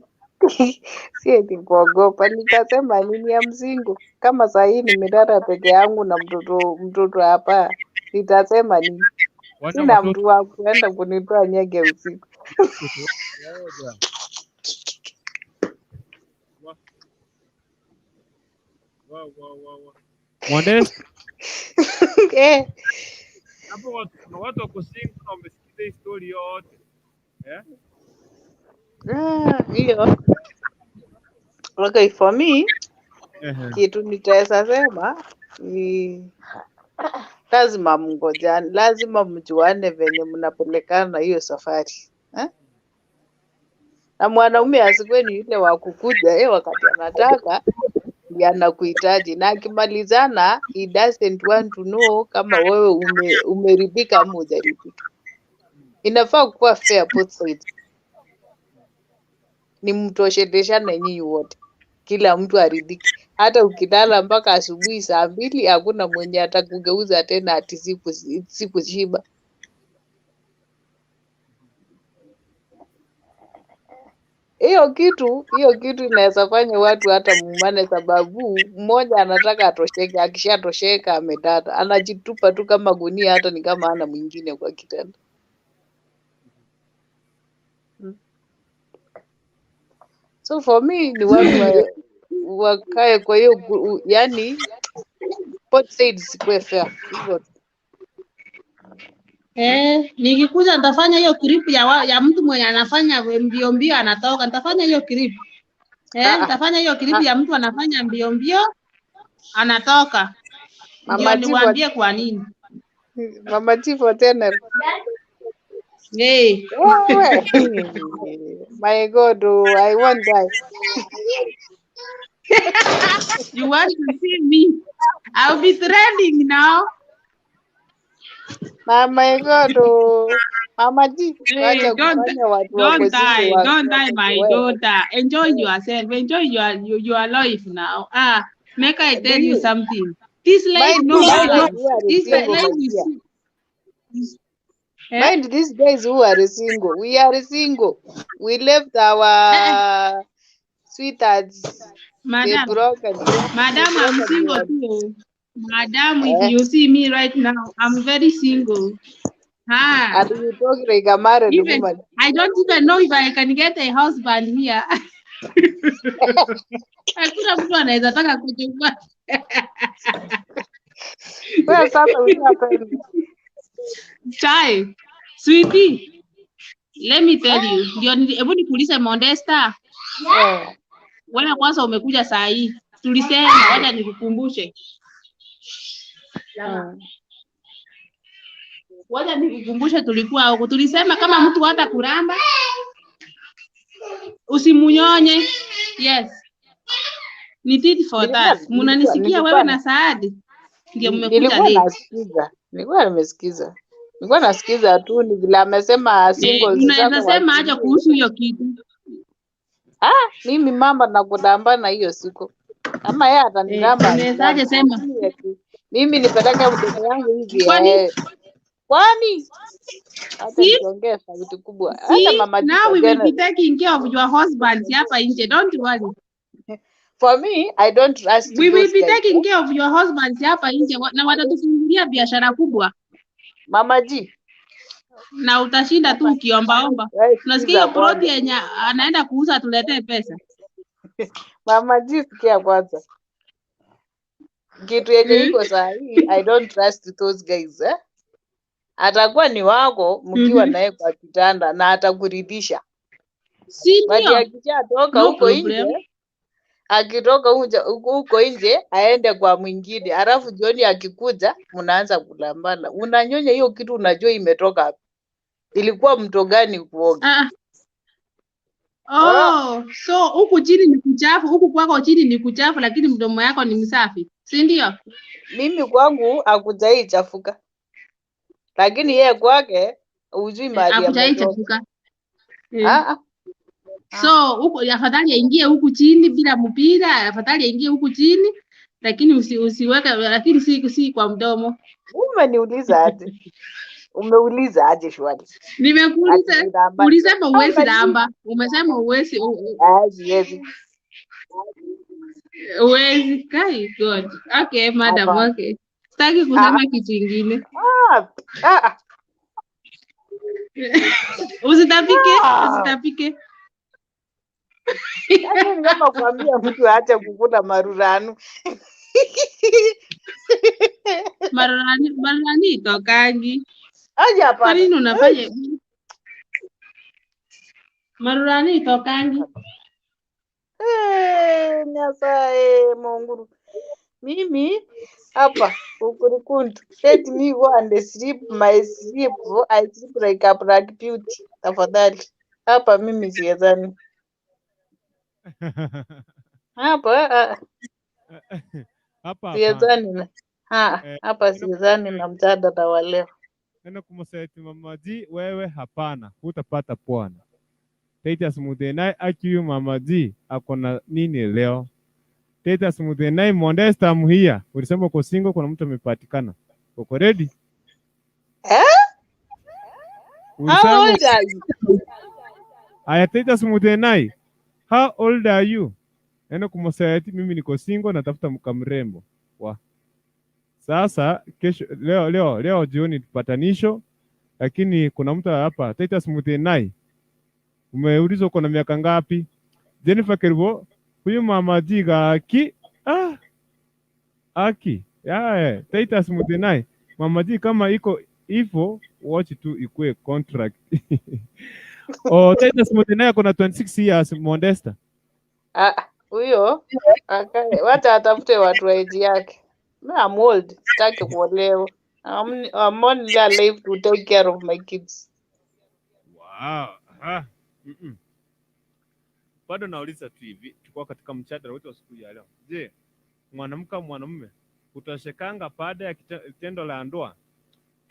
Si eti kuogopa, nitasema nini ya mzingo? Kama saa hii nimelala peke yangu na mtoto hapa, nitasema nini? Wacha Sina watoto. mtu wa kuenda kunitoa nyege usiku. Mwandesi. Eh. Hapo watu, kuna watu wako single na wamesikiza hii story yote. Eh? Hiyo. Okay, for me Ehe. kitu nitaweza sema ni lazima mngojane, lazima mjuane venye mnapelekana hiyo safari eh? Na mwanaume asikuwe ni yule wa kukuja wakati anataka ndiye anakuhitaji, na akimalizana he doesn't want to know kama wewe umeridhika ama hujaridhika. Inafaa kuwa fair both sides, ni mtosheleshane nyinyi wote, kila mtu aridhike. Hata ukilala mpaka asubuhi saa 2 hakuna mwenye atakugeuza tena ati sikushiba. Hiyo kitu inaweza fanya watu hata mumane, sababu mmoja anataka atosheke, akishatosheka amedata, anajitupa tu kama gunia, hata ni kama ana mwingine kwa kitanda. So for me ni watu wakae kwa hiyo yani both sides ikuwe fair hivyo tu. Eh, nikikuja nitafanya hiyo clip ya mtu mwenye anafanya mbio mbio anatoka. Nitafanya hiyo clip. Eh, Ah, ah, nitafanya hiyo clip ah, ya mtu anafanya mbio mbio anatoka. Ndio Mama Chifu, niwaambie kwa nini. Mama Chifu tena. Hey. Wewe. My God, oh, I won't die. You want to see me? I'll be trending now. Na my God, oh. Mama G, Hey, wacha don't kufanya watu wako don't single die, don't die, my wakuzoee. daughter. Enjoy yourself. Enjoy your life now. Ah, make I Do tell you you something. This life mind no these guys balance. who are This single, life my is dear. eh? Mind these guys who are single. We are single. We left Eh, our sweethearts. They madam, broken. They madam, I'm broken single your too. Madam, if eh. you see me right now, I'm very single. Ah, And you talk like a married even woman. I don't even know if I can get a husband here. Hakuna mtu anaweza taka kuchukua. Wewe sasa ushapenda. Chai, sweetie, let me tell you. Ndio hebu nikuulize Mondesta. Eh. Wewe kwanza umekuja saa hii. Tulisema wacha nikukumbushe. Wacha nikukumbushe tulikuwa huko. Tulisema kama mtu hata kuramba usimunyonye. Yes. Ni tit for Nilikuwa tat. nilikuwa Munanisikia nilikuwa wewe na Saadi? Ndio mmekuja nilikuwa late. nasikiza. Nilikuwa nimesikiza. Nilikuwa nasikiza tu ni vile amesema Eh, singles unaweza sasa sema aje watulie. kuhusu hiyo kitu? Ah, mimi mama nakulambana hiyo siku. Ama yeye Eh, atanilamba unawezaje anilamba. sema? Lakini ati mimi nipeleke mdomo yangu hivi Kwani eh. Kwani hata see nikiongea sauti kubwa. Hata see mama now Chifu we will be general. taking care of your husbands hapa nje. Don't worry. For me, I don't trust We will those be guys. taking Eh? care of your husbands hapa nje na watatufungulia biashara kubwa Mama G, na utashinda tu mama, ukiombaomba. wewe Unasikia sikiza hiyo ploti kwanza. yenye anaenda kuuza tuletee pesa. Mama G, sikia kwanza. Kitu yenye iko saa hii, I don't trust those guys eh? Atakuwa ni wako mkiwa naye kwa kitanda na atakuridhisha. Si But ndio? akishatoka No huko problem. nje, akitoka huko nje aende kwa mwingine, halafu jioni akikuja mnaanza kulambana. Unanyonya hiyo kitu, unajua imetoka wapi? Ilikuwa mto gani kuoga? Ah, Oh, oh, so huku chini ni kuchafu, huku kwako chini ni kuchafu, lakini mdomo yako ni msafi, si ndio? mimi kwangu hakujai chafuka, lakini yeye kwake hujui mahali Hakujai ametoka. chafuka. Eh. Ah, ah, ah. So huku afadhali aingie huku chini bila mpira, afadhali aingie huku chini, lakini usiweke, lakini si kwa mdomo. Umeniuliza aje? Umeuliza aje shwari? Ati Nimekuuliza, nilamba ulisema uwezi ama lamba, umesema uwezi Ah, siwezi. uwezi. Kai God. Okay, madam, Hapana. okay. Sitaki Ah, kusema kitu ingine. ah, ah, ah. Usitapike, Ah. usitapike. Yaani ni kama kuambia mtu aache kukula maruranu. Marurani, marurani itokangi. Aje Kwa hapana. nini unafanya marurani itokangi? Eh, Nyasaye Mungu. Mimi hapa ukurikundu. Let me go and sleep my sleep. I sleep like a black beauty. Tafadhali. Hapa mimi siwezani. Hapa ah, Hapa hapana. siwezani na ha, Eh, hapa nenda siwezani na mjadala wa leo. nenda kumseti Mama G, wewe hapana, hutapata bwana. Titus Mutenai akiyu Mama G ako na nini leo? Titus Mutenai Mondesta Muhia, ulisema uko single, kuna mtu amepatikana. Uko ready? Eh? How Ulisema old are you? aya, Titus Mutenai, How old are you? Enda kumoseti, mimi niko single, natafuta mkamrembo. Wa. Sasa kesho, leo leo leo jioni tupatanisho, lakini kuna mtu hapa Titus Mutenai, umeulizwa uko na miaka ngapi? Jennifer Kerubo, huyu mama jiga aki aki yeah, Titus Mutenai, mama ji kama iko hivyo watch tu ikue contract. Oh, Titus Mutenai ako na 26 years, Modesta. Ah, huyo akae, wacha atafute watu wa age yake. Me, I'm old, sitaki kuolewa. I'm only alive to take care of my kids. Wow. Ah. Bado nauliza tu hivi, tuko katika mjadala wetu wa siku ya leo. Je, mwanamke au mwanamume kutoshekanga baada ya tendo la ndoa?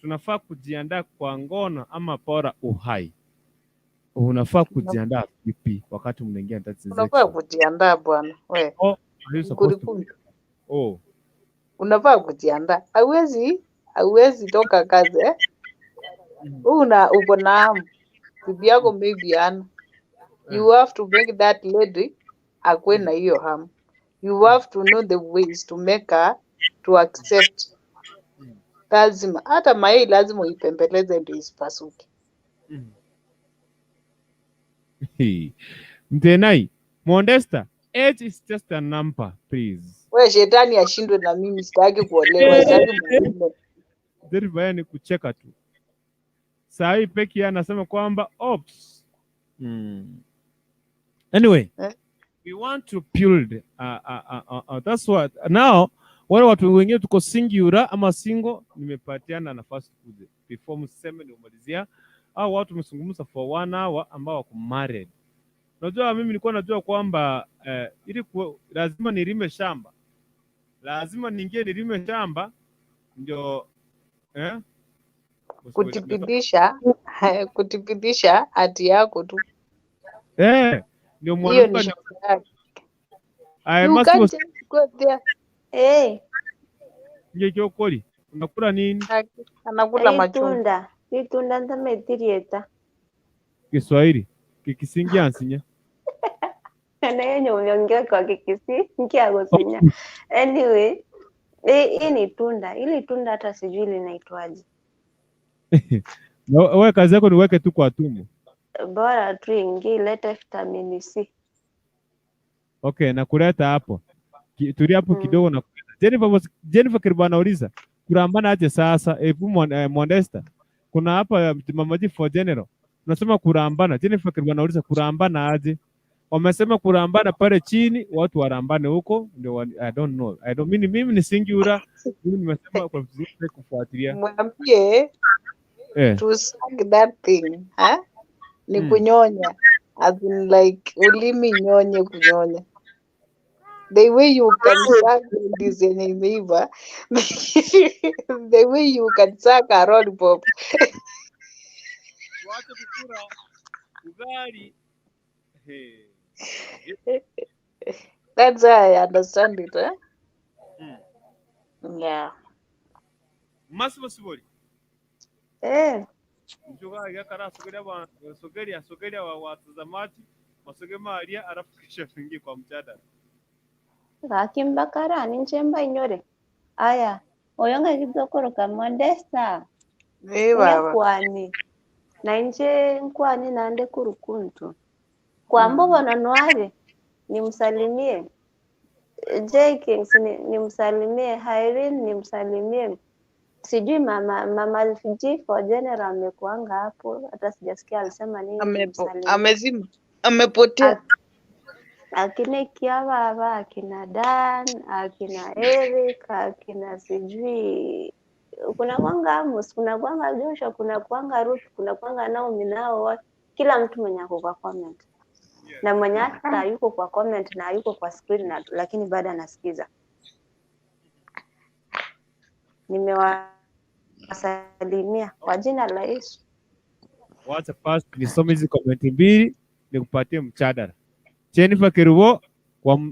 Tunafaa kujiandaa kwa ngono ama bora uhai? Unafaa kujiandaa vipi wakati mnaingia ndani Unafaa section? Kujiandaa bwana. We, Oh, are you supposed to? mkurikuni. Oh. Unafaa kujiandaa. Hauwezi toka kazi, eh? Una uko na hamu. Bibi yako maybe hana. You have to make that lady akuwe na hiyo hamu. You have to know the ways to make her to accept. Lazima hata mayai lazima uipembeleze ndio isipasuke. Mtenai, Modesta, age is just a number, please. We, shetani ashindwe na mimi, sitaki kuolewa, sitaki mwanaume. Dereva ni kucheka tu. Saa hii Peki anasema kwamba ops. Anyway, Eh? We want to build that's what now wale watu wengine tuko singular ama single, nimepatiana nafasi kuje before mseme niumalizia, au watu tumezungumza for one hour ambao wako married. Unajua mimi nilikuwa najua kwamba ili lazima nilime shamba, lazima niingie nilime shamba ndio Kuthibitisha hati yako tu. Ndio Hiyo mwanamke ni shamba yake. I You must can't was just go there. Eh, Nje unakula nini? Anakula machungwa. Litunda, litunda ntametirieta. Kiswahili kikisingia ansinya. Na yenye umeongea kwa Kikisii nkiagusinya. Anyway, hii ni tunda. Hili tunda hata sijui linaitwaje. Na wewe kazi yako ni uweke tu kwa tumbo. Bora tu ingie ilete vitamini C. Okay, nakuleta hapo. Tulia hapo kidogo na kuleta. Jennifer Kiriba anauliza kurambana aje sasa? Hebu Modesta. Kuna hapa Mama G for general. Unasema kurambana. Jennifer Kiriba anauliza kurambana aje? Wamesema kurambana pale chini, watu warambane huko ndio I don't know. I don't mimi ni singular. Mimi nimesema kwa vizuri kufuatilia. Mwambie to suck that thing, huh? Ni kunyonya. As in like ulimi nyonye kunyonya. The way you can suck ndizi yenye imeiva, the way you can suck a lollipop. Tuache kukula ugali. Hey. That's how I understand it, eh? Yeah. Massive Sibori. Mchungaji akara sogelea sogelea sogelea wa watazamaji masoge maria alafu kisha tuingie kwa mjadala. Gakimbakara ninchemba inyore. Aya, oyo ng'egithokoroka Modesta. Eh, baba. Nyakwani. Na inche nkwani nande kurukuntu. Kwambo bona nware nimsalimie. J Kings nimsalimie, Irene nimsalimie. Sijui mama G for general amekuanga hapo, hata sijasikia alisema nini, nimsalimie. Amezima. Amepotea. Akina Kiababa, akina Dan, akina Eric, akina sijui kuna kwanga Amos, kuna kwanga Joshua, kuna kwanga Ruth, kuna kwanga Naomi, nao kila mtu mwenye ako kwa comment na mwenye hata yuko kwa comment na yuko kwa screen na, lakini bado anasikiza. Nimewasalimia kwa jina la Yesu. Wacha first nisome hizi comment mbili nikupatie mjadala. Jennifer Kerubo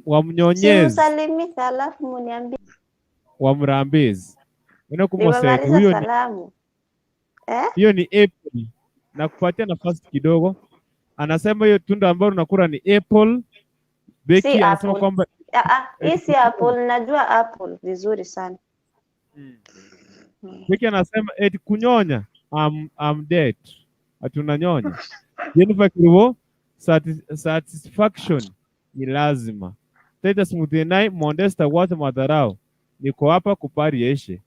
wa mnyonyezi Simsalimike alafu muniambie wa mrambizi. Ena kumoseti nimemaliza huyo ni salamu eh? Hiyo ni apple. Na kupatia nafasi kidogo. Anasema hiyo tunda ambayo unakula ni apple. Beki Si anasema apple. kwamba Ah, ah, hii eti si apple, najua apple vizuri sana. Beki anasema eti kunyonya, I'm dead. Ati unanyonya. Jennifer Kirubo, satisfaction ni lazima. Titus Muthenai, Modesta, wacha madharau. Niko hapa kupari yeshe.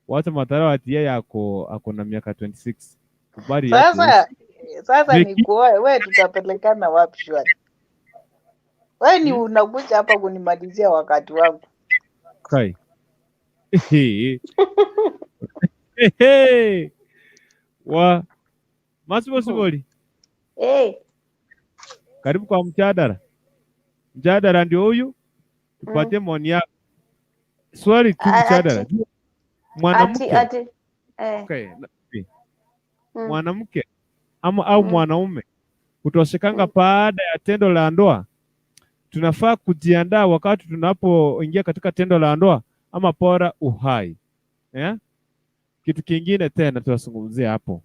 Wacha madharau ati yeye ako na miaka 26. Kubali yake Sasa yeshe. sasa Beki, nikuoe we, tutapelekana wapi shwari? We ni unakuja hapa kunimalizia wakati wangu. Kai. Hey. Wa Masibo Siboli, Hey. karibu kwa mjadala. Mjadala ndio huyu, tupatie maoni yako. Swali tu mjadala. Ati ati Mwanamke, ati eh. okay, mwanamke ama au mwanaume kutoshekanga baada ya tendo la ndoa, tunafaa kujiandaa wakati tunapoingia katika tendo la ndoa ama bora uhai eh? Kitu kingine tena tunazungumzia hapo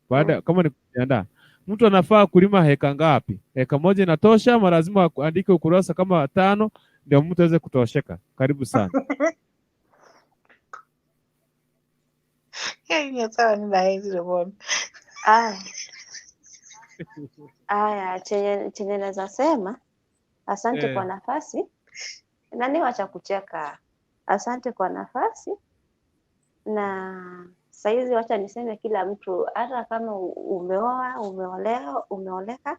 baada, kama ni kujiandaa, mtu anafaa kulima heka ngapi? Heka moja inatosha ama lazima andike ukurasa kama 5 ndio mtu aweze kutosheka? Karibu sana. Sawa, nina bona. Aya, aya, chenye naweza sema, asante kwa nafasi. Nani wacha kucheka. Asante kwa nafasi. Na saizi wacha niseme kila mtu, hata kama umeoa, umeolewa, umeoleka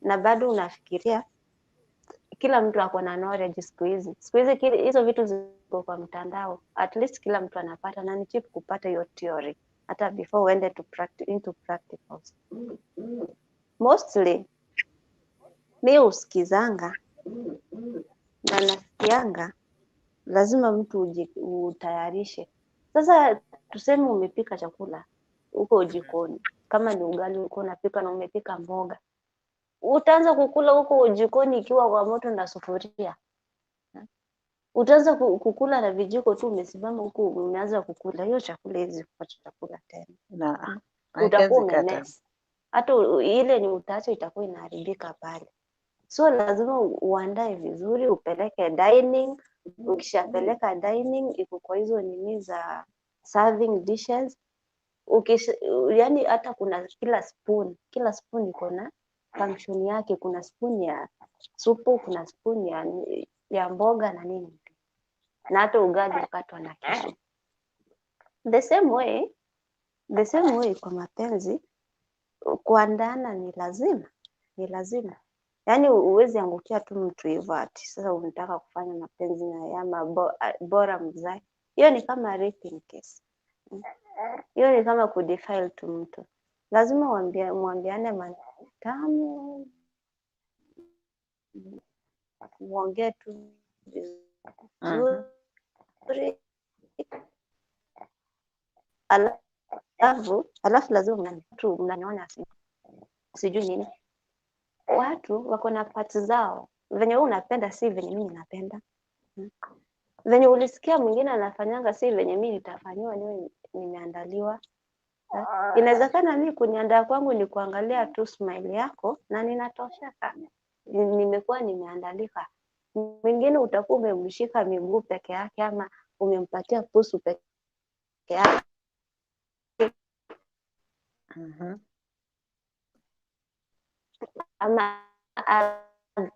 na bado unafikiria, kila mtu ako na knowledge siku hizi. Siku hizi hizo vitu ziko kwa mtandao, at least kila mtu anapata, na ni cheap kupata hiyo theory hata before uende to into practicals. Mostly mi husikizanga na nasikianga lazima mtu utayarishe. Sasa tuseme umepika chakula huko jikoni, kama ni ugali uko unapika na umepika mboga, utaanza kukula huko jikoni ikiwa kwa moto na sufuria? Utaanza kukula na vijiko tu, umesimama huku umeanza kukula hiyo chakula, hizi kuwa chakula tena, Na utakuwa haiwezi kata. umemess. Hata ile ni utaacha itakuwa inaharibika pale. So lazima uandae vizuri, upeleke dining. Ukishapeleka dining, iko kwa hizo nini za serving dishes. Yani hata kuna kila spoon iko na function yake. Kuna spoon ya supu, kuna spoon ya mboga na nini, na hata ugali ukatwa na kisu. The same way, the same way kwa mapenzi, kuandana ni lazima, ni lazima. Yaani huwezi angukia tu mtu hivyo ati sasa unataka kufanya mapenzi na yeye ama bora mzae. Hiyo ni kama raping case. Hiyo ni kama kudefile tu mtu. Lazima mwambiane matamu, muongee tu vizuri, alafu lazima mnaniona sijui nini. Watu wako na parts zao, venye wewe unapenda si venye mimi ninapenda. Venye ulisikia mwingine anafanyanga si venye mimi nitafanyiwa niwe nimeandaliwa. Inawezekana mimi kuniandaa kwangu ni kuangalia tu smile yako na ninatosheka, nimekuwa nimeandalika. Mwingine utakuwa umemshika miguu peke yake ama umempatia pusu peke yake ama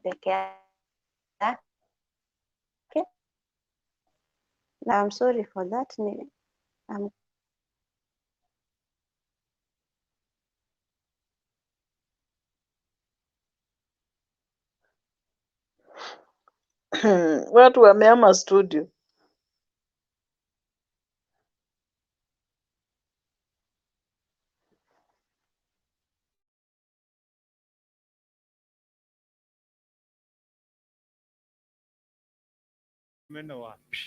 peke yake. Na I'm sorry for that. Ni, I'm Watu wamehama studio. Umeenda wapi?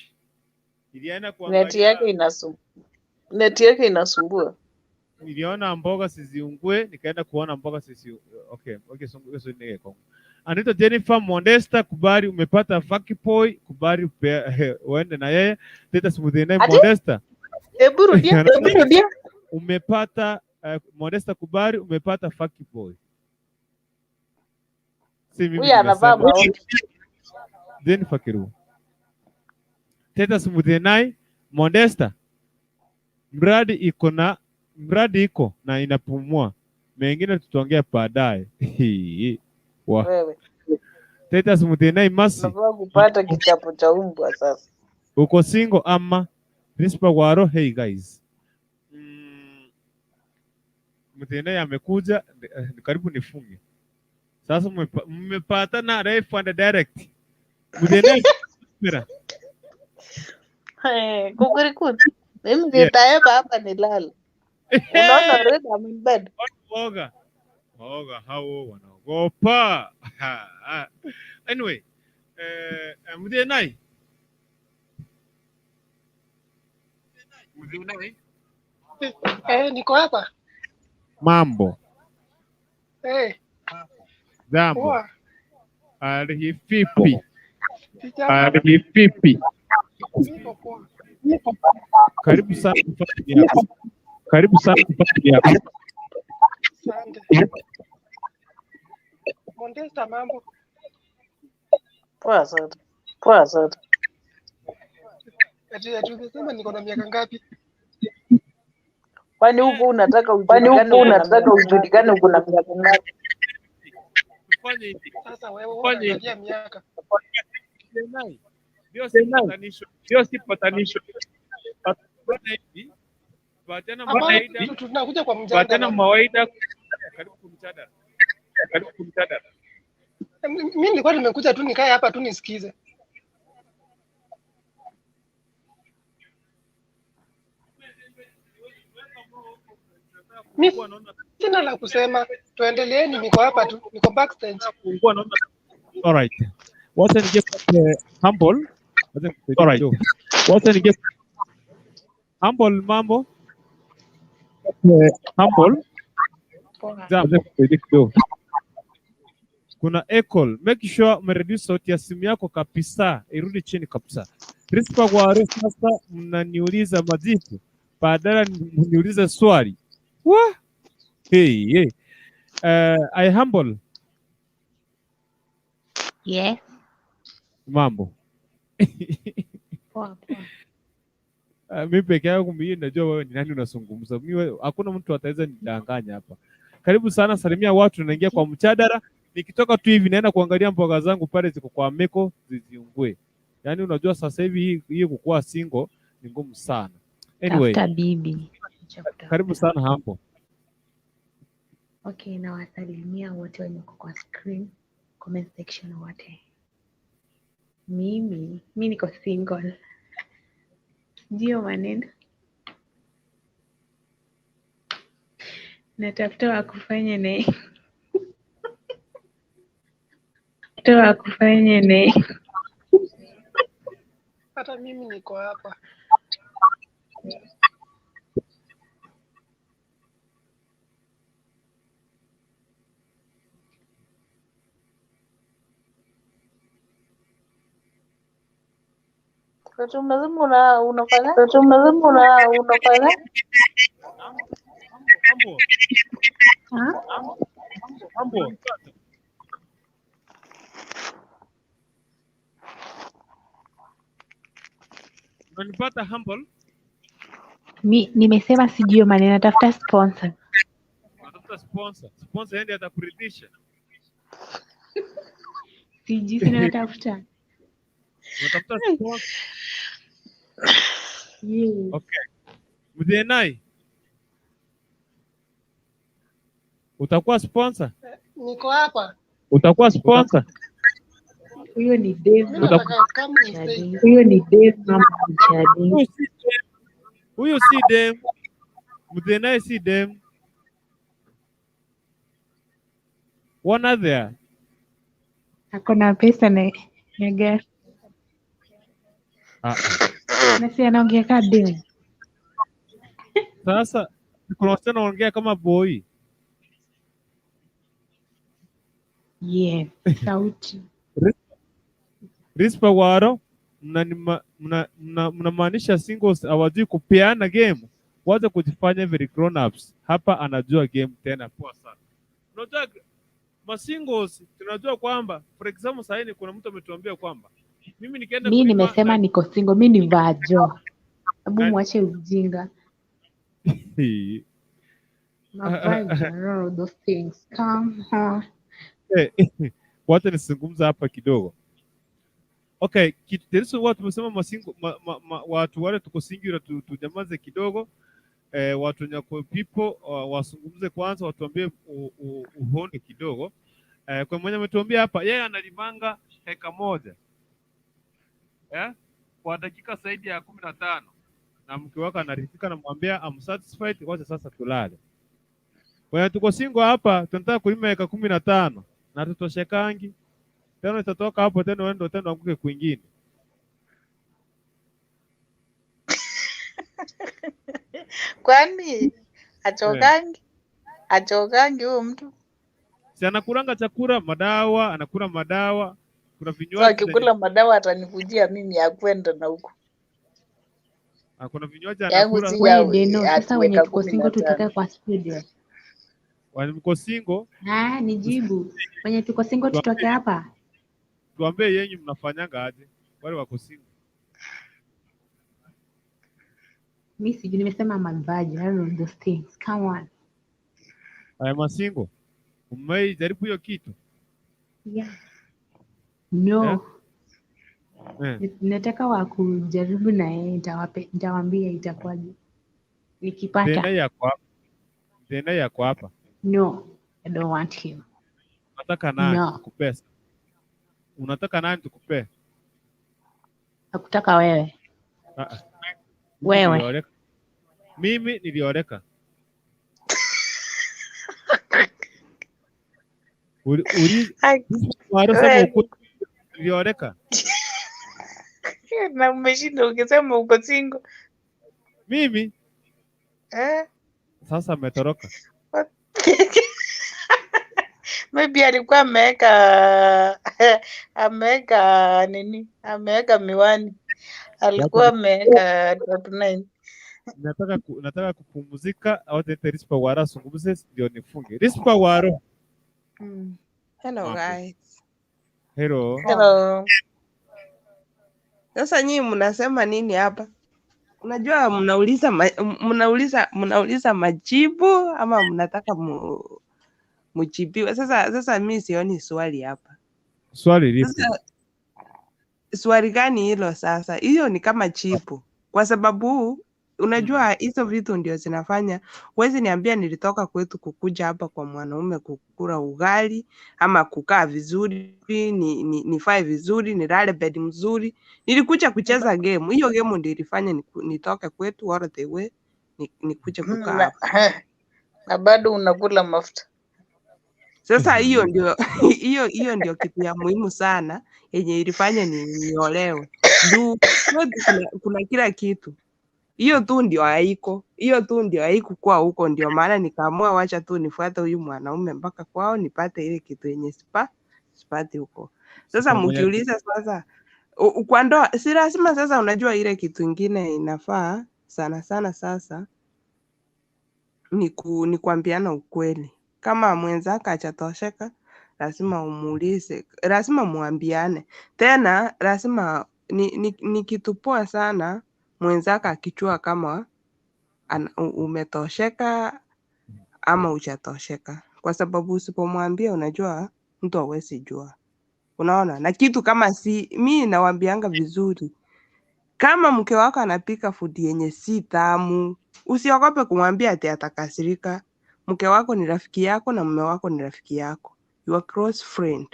Nilienda Neti kuangalia, yake inasumbua. Neti yake inasumbua. Niliona mboga siziungue, nikaenda kuona mboga sisi. Okay, so nige Kongo. Anaitwa Jennifer Mondesta, kubali umepata fuckboy, kubali uende na yeye. Titus Muthene Ati? Modesta. Hebu rudia, hebu rudia. Umepata Modesta, kubali umepata fuckboy. Si mimi Huyu anavaa nimesema. maombi. Jennifer Kiru. Titus Muthenai Modesta. Mradi iko na mradi iko na inapumua. Mengine tutaongea baadaye. Wa. Wewe Titus Muthenai Masi. unafaa kupata kichapo cha umbwa sasa. Uko single ama Rispa Waro? Hey guys. Muthenai amekuja karibu nifunge. Sasa mmepatana live and direct. Muthenai kamera. Eh, Kukurikuti. Mimi Yeah. nitaeba hapa nilale. Unaona already I'm in bed. Woga. Woga hao wanaogopa. Anyway, Muthenai. Muthenai. Niko hapa. Mambo. Eh, Jambo. poa. Hali vipi? Sijambo. Hali vipi? Niko poa. Karibu sana mfanye yako. Karibu sana mfanye yako. Asante. Mondesta, mambo. Poa sana. Poa sana. Ati umesema niko na miaka ngapi? Kwani huku unataka Kwani ujulikane huku uko na unataka miaka ngapi? ujulikane uko na miaka ngapi? Tufanye hivi. Sasa wewe Tufanye hivi. unaangalia miaka. Ndio si patanisho. Ndio si patanisho. Tufanye hivi. Patana Hapana, mawaida. tunakuja kwa Patana mjadala. mawaida. Karibu kumjadala. Karibu kumjadala. Mimi nilikuwa nimekuja tu nikae hapa tu nisikize. Mi sina la kusema, tuendeleeni, niko hapa tu, niko backstage. All right. Wacha nije humble. Wacha nikusaidie All right. kidogo. Wacha nije humble mambo. Humble. Poa. Jambo. Nikusaidie kidogo. Kuna echo. Make sure umereduce sauti ya simu yako kabisa, irudi chini kabisa. Rispa kwa sasa mnaniuliza majibu badala mniulize swali. Wah! Hey, hey. I humble Yes. mambo. Poa poa. Mi peke yangu mimi najua wewe ni nani unazungumza. Mimi hakuna mtu ataweza nidanganya hapa. Karibu sana, salimia watu, naingia kwa mchadara. Nikitoka tu hivi naenda kuangalia mboga zangu pale ziko kwa meko ziziungue. Yaani unajua sasa hivi hii kukuwa single ni ngumu sana. Anyway, Tafuta bibi. Acha karibu kutafuta. sana hapo. Okay, nawasalimia wote wenye wako kwa screen, comment section wote. Mimi, mi niko single. Ndio maneno. Natafuta wa kufanya naye. Tafuta wa kufanya naye. Hata mimi niko hapa. Ati umesema una unafanya? Ati umesema unafanya? Humble, Ha? humble. Unanipata humble? Mi nimesema sijui maneno, natafuta sponsor. Unatafuta sponsor. Sponsor yeye ndiye atakuridhisha. Sijui sina natafuta. Unatafuta sponsor. Yes. Okay. Mthenai, utakuwa sponsor? Niko hapa. Utakuwa sponsor? Huyo ni Dave Mi mama nataka come and stay. Chadi. Huyo ni Dave mama Chadi. Huyu si dem. Huyu si dem. Mthenai si dem. Wana there. Ako na pesa na ya gari. Ah, ah. Na si anaongea kaa dem. Sasa kuna wasichana wanaongea kama boy. Yes, sauti. Rispa waro mnamaanisha singles hawajui kupeana game, wacha kujifanya very grown ups. Hapa anajua game tena poa sana. Unajua Masingles tunajua kwamba for example sasa hivi kuna mtu ametuambia kwamba mimi nikienda Mi kulima nimesema na niko single, mi ni vajo. Hebu na mwache ujinga. Mavajo, no, those things. Come on. Eh, wacha nisizungumza hapa kidogo. Okay, kitu the reason why tumesema masingo watu wale tuko single tunyamaze kidogo watu nyako people wazungumze kwanza, watuambie uhondo kidogo. Kwa mwenye ametuambia hapa yeye analimanga heka moja kwa dakika zaidi ya 15 na mke wake anaridhika, namwambia I'm satisfied, wacha sasa tulale. Kwa hiyo tuko single hapa, tunataka kulima eka 15 na tutoshekangi tena, itatoka hapo tena uende tena uanguke kwingine. Kwani achokangi huyu mtu? Si anakulanga chakula madawa, anakula madawa, kuna So vinywaji zenye akikula madawa atanikujia mimi ya kwenda na huko kuna vinywaji yangu anakula. si ya We Deno, ati sasa wenye eka tuko kumi single na tutoke tano. kwa studio. Mko single, Ah, nijibu. Wenye tuko single tutoke tuambie hapa. tuambie yenyu mnafanyanga aje wale wako single. Mi sijui nimesema I'm a virgin. I don't know those things. Come on. Haya masingo, umeijaribu hiyo kitu Yeah. No. eh? Nataka wa kujaribu na yeye nitawaambia itakuwaje. Nikipata. Tena yako hapa, tena yako hapa. No, I don't want him. Unataka nani No. tukupee? Unataka nani tukupee? Nakutaka wewe. Ah, ah. Mimi Wewe. nilioleka. Mimi nilioleka. Uli, uli, Ai, sema we, ukweli, nilioleka. na umeshinda ukisema uko single Mimi eh? sasa ametoroka. Maybe alikuwa ameweka ameweka nini, ameweka miwani, alikuwa Wacha ameweka top nine. nataka kupumzika, au tete Rispa Waro azungumze ndio nifunge. Rispa Waro. Mm. Hello Mambo. guys. Hello. Poa. Hello. Sasa nyinyi mnasema nini hapa? Unajua mnauliza mnauliza majibu ama mnataka mujibiwe? Sasa mi sioni swali hapa. Swali lipo. Sasa swali gani hilo sasa? Hiyo ni kama jibu, kwa sababu unajua hizo vitu ndio zinafanya. Huwezi niambia nilitoka kwetu kukuja hapa kwa mwanaume kukula ugali ama kukaa vizuri, nifae vizuri, nilale bed mzuri. Nilikuja kucheza game. Hiyo game ndio ilifanya nitoke kwetu all the way nikuje kukaa Na, hapa. na bado unakula mafuta. Sasa hiyo ndio hiyo ndio kitu ya muhimu sana yenye ilifanya niolewe. Juu kwetu kuna kila kitu. Hiyo tu ndio haiko, hiyo tu ndio haikukuwa huko, ndio maana nikaamua wacha tu nifuate huyu mwanaume mpaka kwao nipate ile kitu yenye sipati huko. Sasa Pamoja mkiuliza sasa kwa ndoa si lazima sasa, unajua ile kitu ingine inafaa sana sana sasa ni kuambiana ukweli. Kama mwenzako hajatosheka, lazima umuulize, lazima muambiane. Tena lazima ni kitu poa sana mwenzako akijua kama umetosheka ama hujatosheka, kwa sababu usipomwambia, unajua mtu hawezi jua, unaona. Na kitu kama si mi nawambianga vizuri, kama mke wako anapika food yenye si tamu, usiogope kumwambia ati atakasirika. Mke wako ni rafiki yako na mume wako ni rafiki yako, your close friend,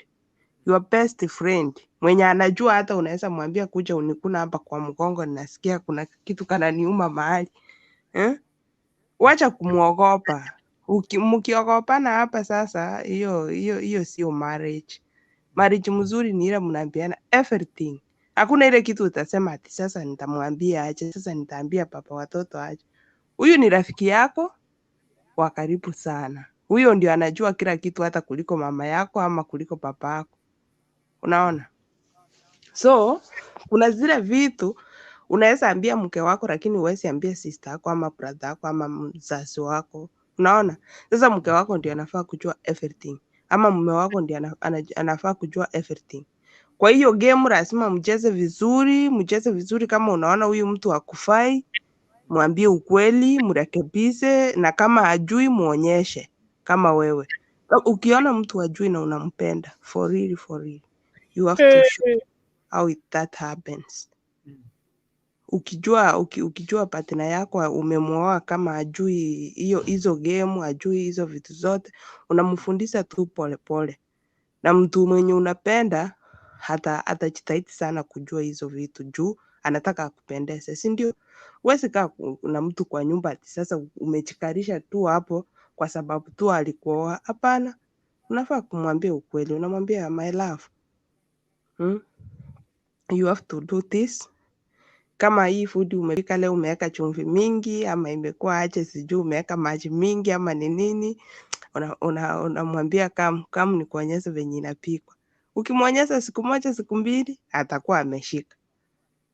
your best friend, mwenye anajua hata unaweza mwambia kuja unikuna hapa kwa mgongo, ninasikia kuna kitu kananiuma mahali eh? Wacha kumwogopa. Mkiogopana hapa sasa, hiyo hiyo hiyo sio marriage. Marriage mzuri ni ile mnaambiana everything. Hakuna ile kitu utasema ati sasa nitamwambia aje, sasa nitaambia papa watoto aje. Huyu ni rafiki yako wa karibu sana, huyo ndio anajua kila kitu hata kuliko mama yako ama kuliko papa yako, unaona? So kuna zile vitu unaweza ambia mke wako, lakini huwezi ambia sister yako ama brother yako ama mzazi wako, unaona? Sasa mke wako ndio anafaa kujua everything. ama mume wako ndiye anafaa kujua everything. Kwa hiyo game lazima mcheze vizuri, mcheze vizuri. Kama unaona huyu mtu hakufai, mwambie ukweli, mrekebishe, na kama hajui muonyeshe. Kama wewe ukiona mtu hajui na unampenda for real, for real, you have to show how that happens. Ukijua partner yako umemwoa kama hajui hiyo hizo game, hajui hizo vitu zote, unamfundisha tu polepole, na mtu mwenye unapenda hata atajitahidi sana kujua hizo vitu juu anataka akupendeze, si ndio? Huwezi kaa na mtu kwa nyumba ati sasa umejikarisha tu hapo kwa sababu tu alikuoa. Hapana, unafaa kumwambia ukweli, unamwambia my love, You have to do this. Kama hii food umepika leo umeweka chumvi mingi ama imekuwa aje, sijui umeweka maji mingi ama ni nini, unamwambia come come nikuonyeshe venye inapikwa. Ukimwonyesha siku moja siku mbili atakuwa ameshika.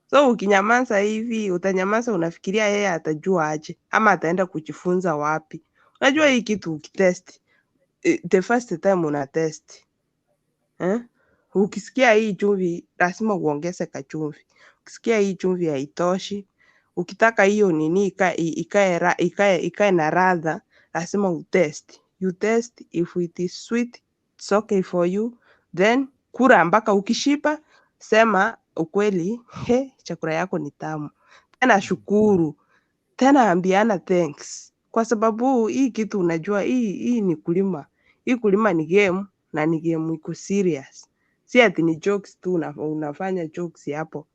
So ukinyamaza hivi, utanyamaza unafikiria yeye atajua aje ama ataenda kujifunza wapi? Unajua hii kitu ukitest, the first time una test eh? Ukisikia hii chumvi lazima uongeze kachumvi. Ukisikia hii chumvi haitoshi, ukitaka hiyo nini ikae na ladha, lazima utest. You test if it is sweet, it's okay for you. Then kula mpaka ukishiba, sema ukweli, he, chakula yako ni tamu. Tena shukuru, tena ambiana thanks, kwa sababu hii kitu unajua hii ni kulima. Hii kulima ni game na ni game iko serious, si ati ni jokes tu unafanya jokes hapo.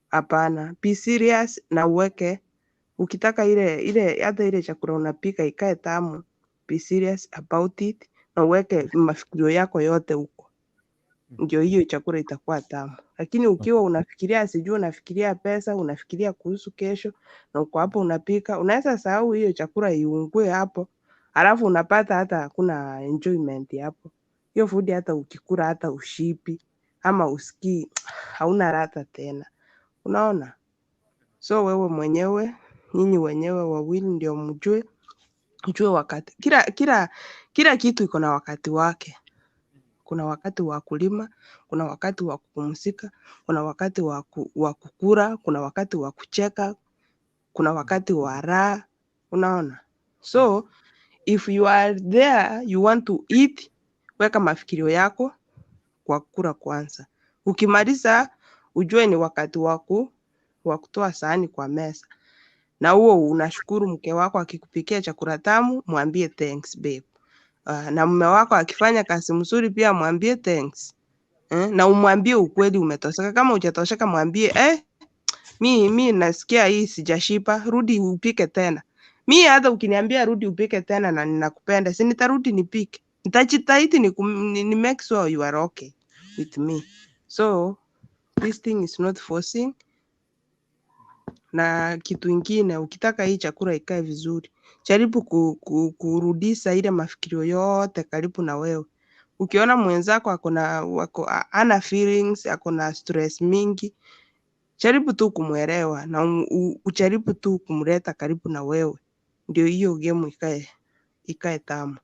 Hapana, be serious na uweke, ukitaka ile ile hata ile chakula unapika ikae tamu, be serious about it na uweke mafikirio yako yote huko, ndio hiyo chakula itakuwa tamu. Lakini ukiwa unafikiria sijui unafikiria pesa, unafikiria kuhusu kesho, na uko hapo unapika, unaweza sahau hiyo chakula iungue hapo, alafu unapata hata hakuna enjoyment hapo. Hiyo food hata ukikula hata ushipi ama usikii hauna ladha tena, unaona? So wewe mwenyewe, nyinyi wenyewe wawili ndio mjue wakati. Kila kitu iko na wakati wake. Kuna wakati wa kulima, kuna wakati wa kupumzika, kuna wakati wa kukula, kuna wakati wa kucheka, kuna wakati wa raha, unaona? So if you are there you want to eat, weka mafikirio yako kwa kula kwanza. Ukimaliza ujue ni wakati wa kutoa sahani kwa meza. Na huo unashukuru mke wako akikupikia chakula tamu, mwambie thanks babe. Na mume wako akifanya kazi mzuri pia mwambie thanks. Na umwambie ukweli umetosheka. Kama hujatosheka mwambie mi nasikia hii sijashiba, rudi upike tena. Mi hata ukiniambia rudi upike tena na ninakupenda, si nitarudi nipike. Nitajitahidi ni make sure you are okay with me. So this thing is not forcing. Na kitu ingine, ukitaka hii chakula ikae vizuri, jaribu kurudisha ile mafikirio yote karibu na wewe. Ukiona mwenzako ana feelings, ako na stress mingi, jaribu tu kumwelewa na ujaribu tu kumleta karibu na wewe, ndio hiyo game ikae tamu.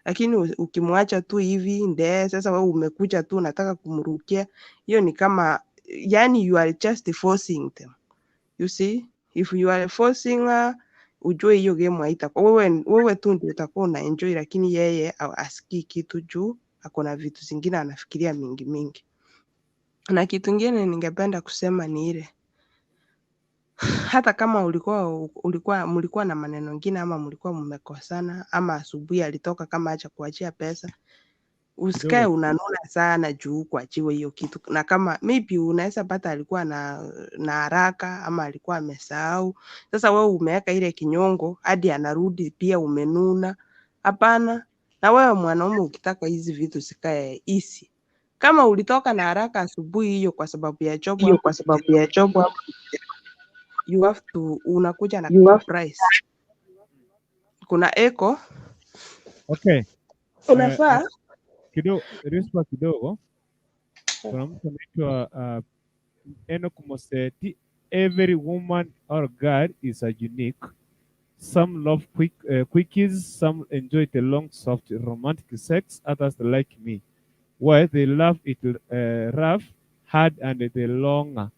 Lakini ukimwacha tu hivi ndee, sasa wewe umekuja tu unataka kumrukia, hiyo ni kama yani you are just forcing them. You see, if you are forcing her, ujue hiyo game haitakuwa wewe tu ndio utakuwa una enjoy, lakini yeye asikii kitu juu ako na vitu zingine anafikiria mingi mingi. Na kitu ingine ningependa kusema ni ile, hata kama mlikuwa na maneno mengine ama mlikuwa mmekosana ama asubuhi alitoka kama acha kuachia pesa, usikae Kidogo. unanuna sana juu kuachiwa hiyo kitu. Na kama maybe unaweza pata alikuwa na haraka ama alikuwa amesahau. Sasa wewe umeweka ile kinyongo hadi anarudi pia umenuna. Hapana. Na wewe mwanaume ukitaka hizi vitu zikae easy, kama ulitoka na haraka asubuhi hiyo kwa sababu ya job hiyo kwa sababu ya job hapo, you have to unakuja na you have surprise. Kuna echo. Okay. Unafaa Kidogo Rispa kidogo. Kuna mtu anaitwa Enoch Moseti. Every woman or girl is a unique. Some love quickies, some enjoy the long, soft, romantic sex, others like me, where they love it rough, hard, and the longer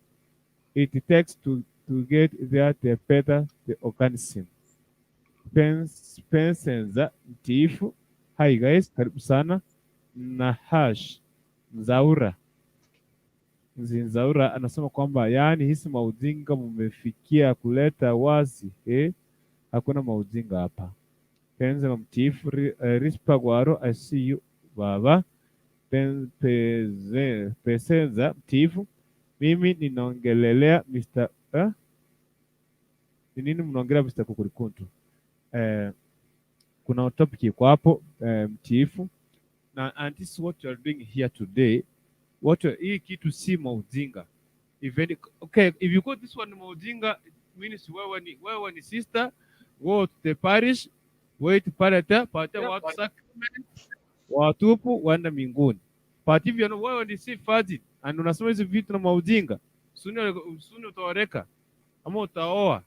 it takes to get there, the better the organism. Pensenza Mtiifu. Hi guys, karibu sana. Na hash Nzaura Nzinzaura anasema kwamba yaani hisi maujinga mumefikia kuleta wazi eh? Hakuna maujinga hapa. Penza Mtiifu, Rispa Gwaro, I see you baba. Pesenza Mtiifu, mimi ninaongelelea Mr. Eh? Ni nini mnaongelea Mr. Kukurikuntu? Kuna topic iko hapo Mtiifu, na and this is what you are doing here today. Hii kitu si maujinga. Even okay, if you got this one maujinga, it means wewe ni sister, go to the parish, wait pale ta patia watu sacrament, watupu waenda mbinguni. But if you know wewe ni si virgin and unasema hizi vitu na maujinga, suni utaoreka ama utaoa,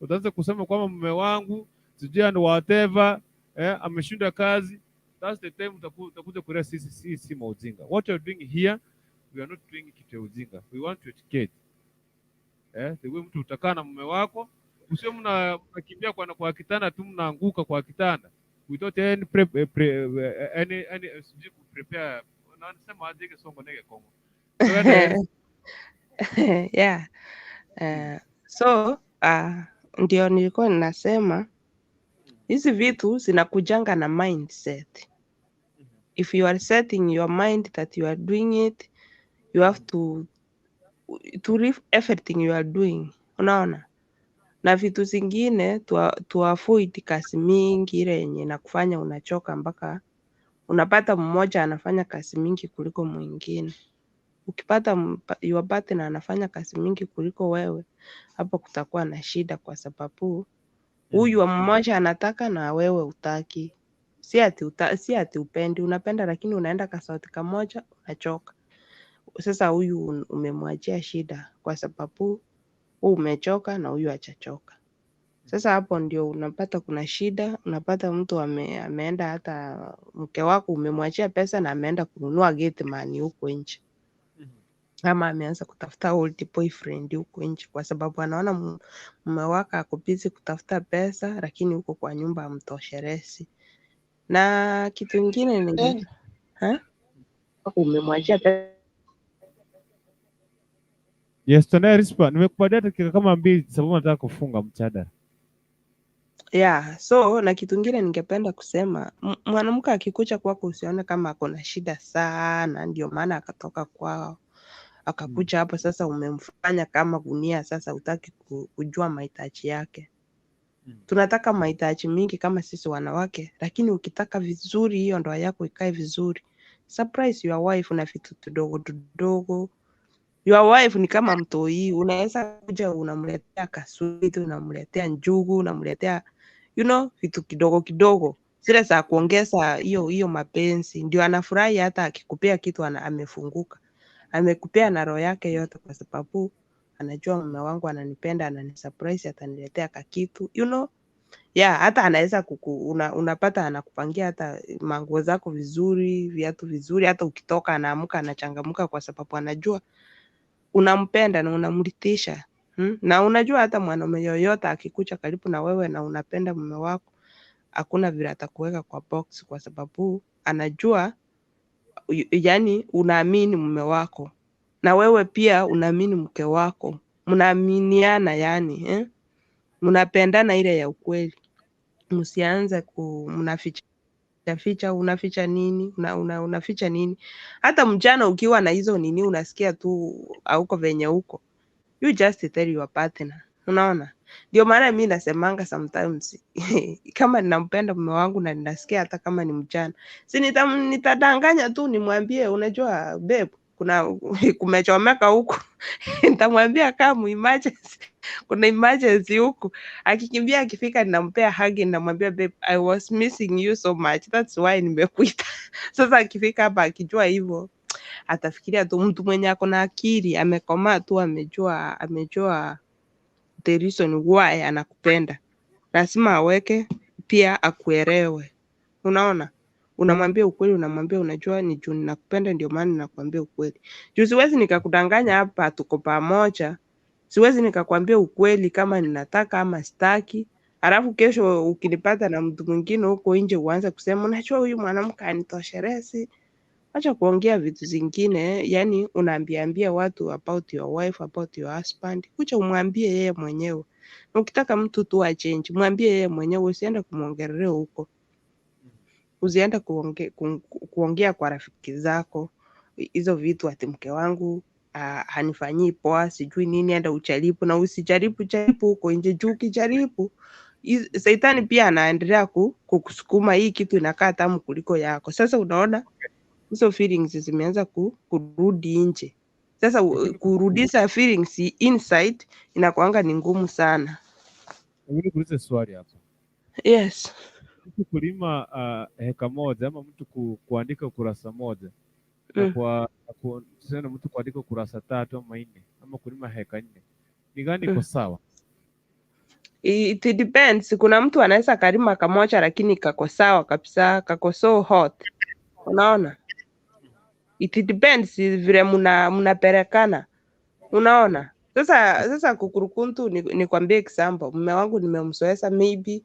utaanza kusema kwamba mume wangu sijui and whatever, ameshinda kazi. That's the time utakuja kulia sisi si maujinga. What you are doing here, we are not doing kitu ya ujinga. We want to educate. The way mtu utakaa na mume wako, usio mnakimbia kwa kitanda tu mnaanguka kwa kitanda without any prep, pre, any sijui ku prepare, nasema aje Kisongo nege Kongo. So, Yeah. So ndio nilikuwa ninasema hizi vitu zinakujanga na mindset. If you are setting your mind that you are doing it, you have to leave everything you are doing. Unaona? Na vitu zingine tu avoid kazi mingi ile yenye inakufanya unachoka mpaka unapata mmoja anafanya kazi mingi kuliko mwingine. Ukipata your partner anafanya kazi mingi kuliko wewe, hapo kutakuwa na shida kwa sababu huyu wa mmoja anataka na wewe utaki. Si ati upendi, unapenda lakini unaenda kasauti kamoja unachoka. Sasa huyu umemwachia shida kwa sababu wewe umechoka na huyu hajachoka. Sasa hapo ndio unapata kuna shida, unapata mtu ameenda hata mke wako umemwachia pesa na ameenda kununua gate man huko nje, ama ameanza kutafuta old boyfriend huko nje kwa sababu anaona mume wake ako busy kutafuta pesa, lakini huko kwa nyumba hamtoshelezi. Na kitu ingine ni ha? Umemwachia pesa. Yes, tunaye Rispa. Nimekupatia dakika kama 2 sababu nataka kufunga mjadala. Yeah, so na kitu ingine ningependa kusema, mwanamke akikuja kwako usione kama ako na shida sana, ndio maana akatoka kwao akakuja hapo. Sasa umemfanya kama gunia, sasa hutaki kujua mahitaji yake. Tunataka mahitaji mingi kama sisi wanawake, lakini ukitaka vizuri hiyo ndoa yako ikae vizuri, surprise your wife na vitu tudogo tudogo. Your wife ni kama mtoi, unaweza kuja unamletea kaswiti, unamletea njugu, unamletea vitu kidogo kidogo zile za kuongeza hiyo hiyo mapenzi, ndio anafurahi. Hata akikupea kitu amefunguka, amekupea na roho yake yote, kwa sababu anajua mume wangu ananipenda, ananisurprise, ataniletea kakitu. Yeah, hata anaweza unapata anakupangia hata manguo zako vizuri, viatu vizuri, hata ukitoka anaamka anachangamka kwa sababu anajua unampenda na unamridhisha. Na unajua hata mwanaume yoyote akikuja karibu na wewe na unapenda mume wako, hakuna vile atakuweka kwa box kwa sababu anajua yani unaamini mume wako na wewe pia unaamini mke wako, mnaaminiana yani, eh? Mnapendana ile ya ukweli. Msianze ku mnaficha ficha, unaficha nini? Unaficha nini? Hata mchana ukiwa na hizo nini, unasikia tu hauko venye uko, you just tell your partner. Unaona, ndio maana mi nasemanga sometimes kama ninampenda mume wangu na ninasikia hata kama ni mchana, si nitadanganya tu nimwambie, unajua babe, kuna kumechomeka huku. Nitamwambia kama emergency, kuna emergency huku. Akikimbia akifika, ninampea hug, ninamwambia, "Babe, I was missing you so much, that's why nimekuita." Sasa akifika hapa akijua hivyo, atafikiria tu mtu mwenye ako na akili amekomaa tu, amejua the reason why anakupenda. Lazima aweke pia akuelewe. Unaona? Unamwambia ukweli, unamwambia unajua ni juu ninakupenda ndio maana ninakwambia ukweli. Juu siwezi nikakudanganya hapa tuko pamoja. Siwezi nikakwambia ukweli kama ninataka ama sitaki. Alafu kesho ukinipata na mtu mwingine huko nje uanze kusema unajua huyu mwanamke anitoshelezi. Acha kuongea vitu zingine, yani unaambiambia watu about your wife, about your husband. Kuja umwambie yeye mwenyewe. Na ukitaka mtu tu achange, mwambie yeye mwenyewe, usiende kumwongelea huko, usiende kuongea kwa rafiki zako hizo vitu ati mke wangu hanifanyii poa sijui nini, enda ucharibu na usijaribu jaribu huko nje juu ukijaribu saitani pia anaendelea kukusukuma hii kitu inakaa tamu kuliko yako. Sasa unaona hizo feelings zimeanza kurudi nje. Sasa kurudisha feelings inside inakuanga ni ngumu sana. Hebu nikuulize swali hapa. Yes. Mtu kulima heka moja ama mtu kuandika ukurasa moja na tuseme mtu kuandika ukurasa 3 ama 4 ama kulima heka 4, ni gani iko sawa? It depends. Kuna mtu anaweza kalima kamoja lakini kako sawa kabisa, kako so hot. Unaona? It depends vile mnapelekana. Unaona? Sasa kukurukuntu nikwambie example, mume wangu nimemzoesha maybe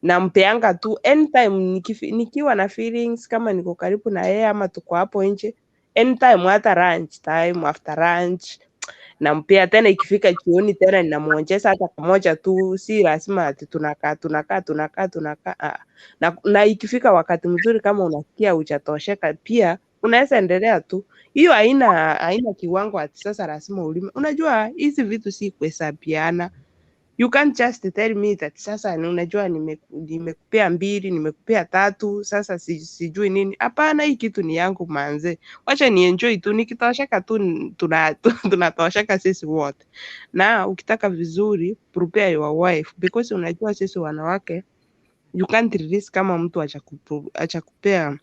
nampeanga tu anytime nikiwa na feelings kama niko karibu na yeye ama tuko hapo nje, anytime hata lunch time, after lunch nampea tena, ikifika jioni tena ninamuonjesha hata kamoja tu, si lazima ati tunakaa tunakaa tunakaa tunakaa. Na ikifika wakati mzuri kama unasikia hujatosheka pia unaweza endelea tu. Hiyo haina kiwango ati sasa lazima ulime. Unajua hizi vitu si kuhesabiana. You can't just tell me that sasa ni unajua nimekupea 2, nimekupea 3, sasa sijui nini. Hapana, hii kitu ni yangu manze. Wacha ni enjoy tu, nikitosheka tu tunatosheka sisi wote. Na ukitaka vizuri, prepare your wife because unajua sisi wanawake you can't release kama mtu achakupea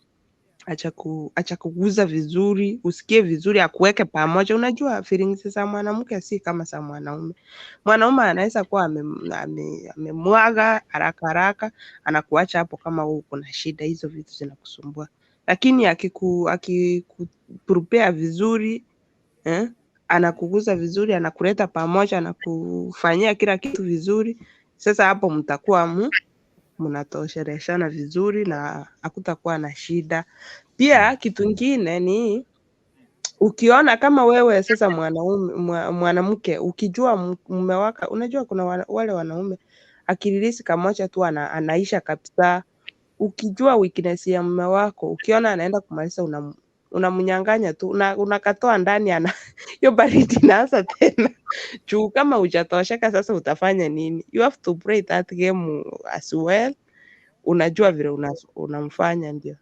achakuguza vizuri, usikie vizuri, akuweke pamoja. Unajua feelings za mwanamke si kama za mwanaume. Mwanaume anaweza kuwa amemwaga haraka haraka, anakuacha hapo kama wewe uko na shida, hizo vitu zinakusumbua. Lakini akikuprepare vizuri, anakuguza vizuri, anakuleta pamoja, anakufanyia kila kitu vizuri, sasa hapo mtakuwa mnatosheleshana vizuri na hakutakuwa na shida. Pia kitu kingine ni ukiona kama wewe sasa mwanaume mwanamke ukijua mume wako, unajua kuna wale wanaume akirelease kamoja tu anaisha kabisa. Ukijua weakness ya mume wako, ukiona anaenda kumaliza unamnyang'anya tu, unakatoa ndani ana hiyo baridi inaanza tena. Juu kama hujatosheka sasa utafanya nini? You have to play that game as well. Unajua vile unamfanya ndio.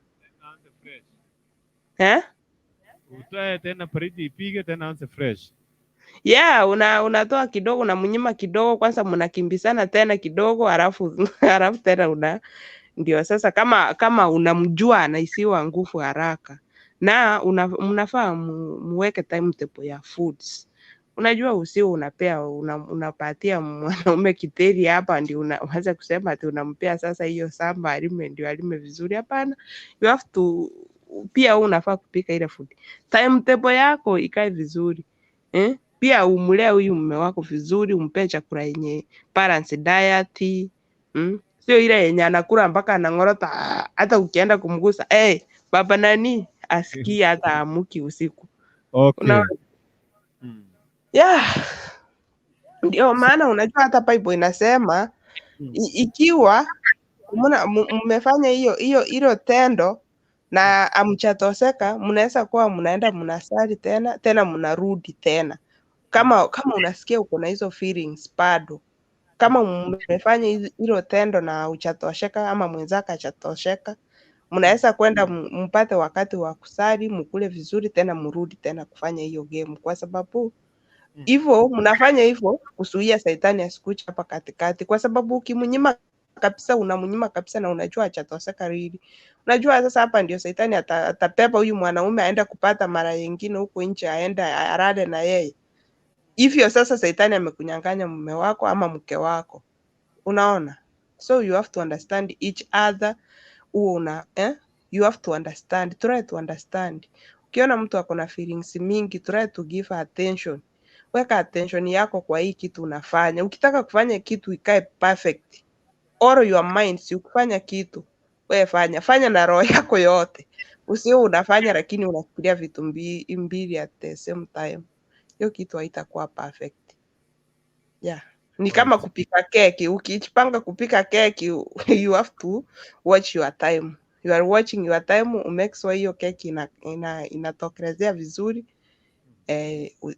Eh? Utoe tena baridi ipige tena anze fresh. Yeah, unatoa kidogo, unamnyima kidogo, kwanza mnakimbizana tena kidogo, halafu tena una ndio sasa kama unamjua anaisiwa nguvu haraka na mnafaa muweke timetable ya foods. Unajua usio unapea unapatia mwanaume kiteri hapa ndio unaanza kusema ati unampea sasa hiyo samba alime ndio alime vizuri. Hapana, you have to pia wewe unafaa kupika ile food. Timetable yako ikae vizuri. Pia umlee huyu mume wako vizuri, umpe chakula yenye balanced diet. Sio ile yenye anakula mpaka anang'orota, hata ukienda kumgusa, baba nani asikie hata amuki usiku. Okay. Unaona? Yeah. Ndio maana unajua hata Bible inasema ikiwa mmefanya hiyo hilo tendo na amchatoseka, mnaweza kuwa mnaenda mnasali tena tena mnarudi tena. Kama unasikia uko na hizo feelings bado, kama mmefanya hilo tendo na hujatosheka ama mwenzako hajatosheka, mnaweza kwenda mpate wakati wa kusali, mkule vizuri tena mrudi tena kufanya hiyo game, kwa sababu hivyo mnafanya hivyo kuzuia saitani asikuche hapa katikati, kwa sababu ukimnyima kabisa unamnyima kabisa na unajua hajatosheka really. Unajua sasa hapa ndio saitani atapepa huyu mwanaume aenda kupata mara nyingine huko nje, aenda arade na yeye. Hivyo sasa saitani amekunyang'anya mume wako ama mke wako. Unaona? So you have to understand each other. Huo una you have to understand, try to understand. Ukiona mtu ako na feelings mingi, try to give her attention. Weka attention yako kwa hii kitu unafanya. Ukitaka kufanya kitu ikae perfect, all your mind, si ukifanya kitu wewe fanya fanya na roho yako yote, usio unafanya lakini unafikiria vitu mbili at the same time, hiyo kitu haitakuwa perfect. Yeah. Ni kama kupika keki. Ukijipanga kupika keki, you have to watch your time. You are watching your time, umake sure hiyo keki inatokelezea vizuri,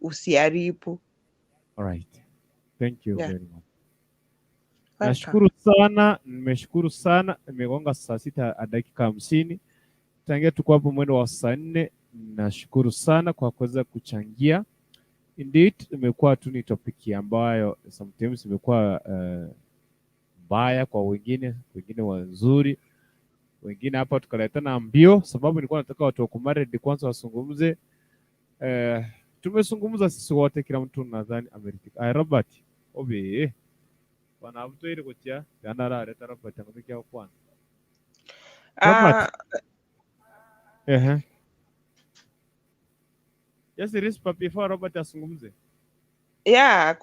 usiharibu. All right. Thank you Yeah. very much. Welcome. Nashukuru sana, nimeshukuru sana. Imegonga saa 6:50. Tangia tuko hapo mwendo wa saa 4. Nashukuru sana kwa kuweza kuchangia. Indeed, imekuwa tu ni topic ambayo sometimes imekuwa mbaya kwa wengine, wengine wazuri, wengine hapa tukaletana mbio, sababu nilikuwa nataka watu wa married kwanza wazungumze. Tumezungumza sisi wote, kila mtu nadhani ameridhika. Ay, Robert obe bwana abutoire kutia yanara leta Robert angukia kwanza. Robert, ehe. Yes, Rispa, before Robert azungumze. Yeah,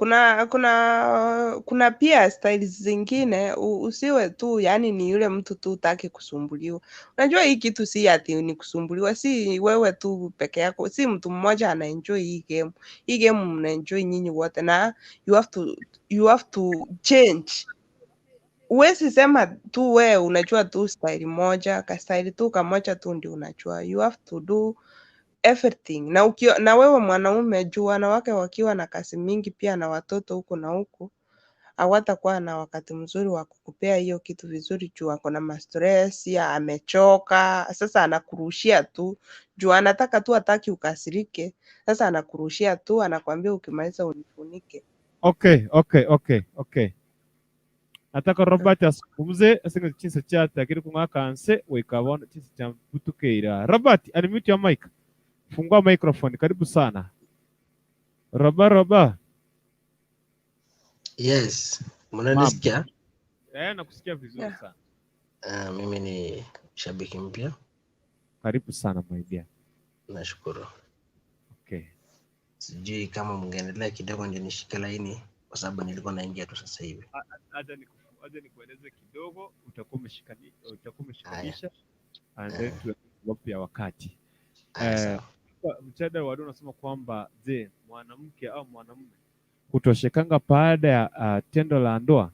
kuna pia styles zingine usiwe tu yani ni yule mtu tu utaki kusumbuliwa. Unajua hii kitu si ati ni kusumbuliwa, si wewe tu peke yako, si mtu mmoja ana enjoy hii game. Hii game mna enjoy nyinyi wote na you have to change. Huwezi sema tu wewe unajua tu style moja, ka style tu kamoja tu ndio unajua. You have to do everything. Na wewe mwanaume, juu wanawake wakiwa na kazi mingi pia na watoto huku na huku, hawatakuwa na wakati mzuri wa kukupea hiyo kitu vizuri, juu ako na mastress ya amechoka. Sasa anakurushia tu juu anataka tu, hataki ukasirike. Sasa anakurushia tu, anakwambia ukimaliza unifunike. Okay. Nataka Robert azungumze asinga chinsa chate akiri kung'akanse wikabona chinsa cha mputukeira. Robert, unmute your mic. Fungua microphone. Karibu sana. Roba Roba. Yes, Mambo. mnanisikia? Eh, nakusikia vizuri sana. Mimi ni shabiki mpya, Karibu sana my dear. nashukuru. Okay. Sijui kama mngeendelea kidogo ndio nishike laini, kwa sababu nilikuwa naingia tu sasa hivi. Acha nikueleze kidogo, utakuwa Haya, umeshikanisha and then eh, tuwe sababu ya wakati. haya, Eh, sawa. mjadala wa leo unasema kwamba je, mwanamke au mwanamume hutoshekanga baada ya tendo la ndoa?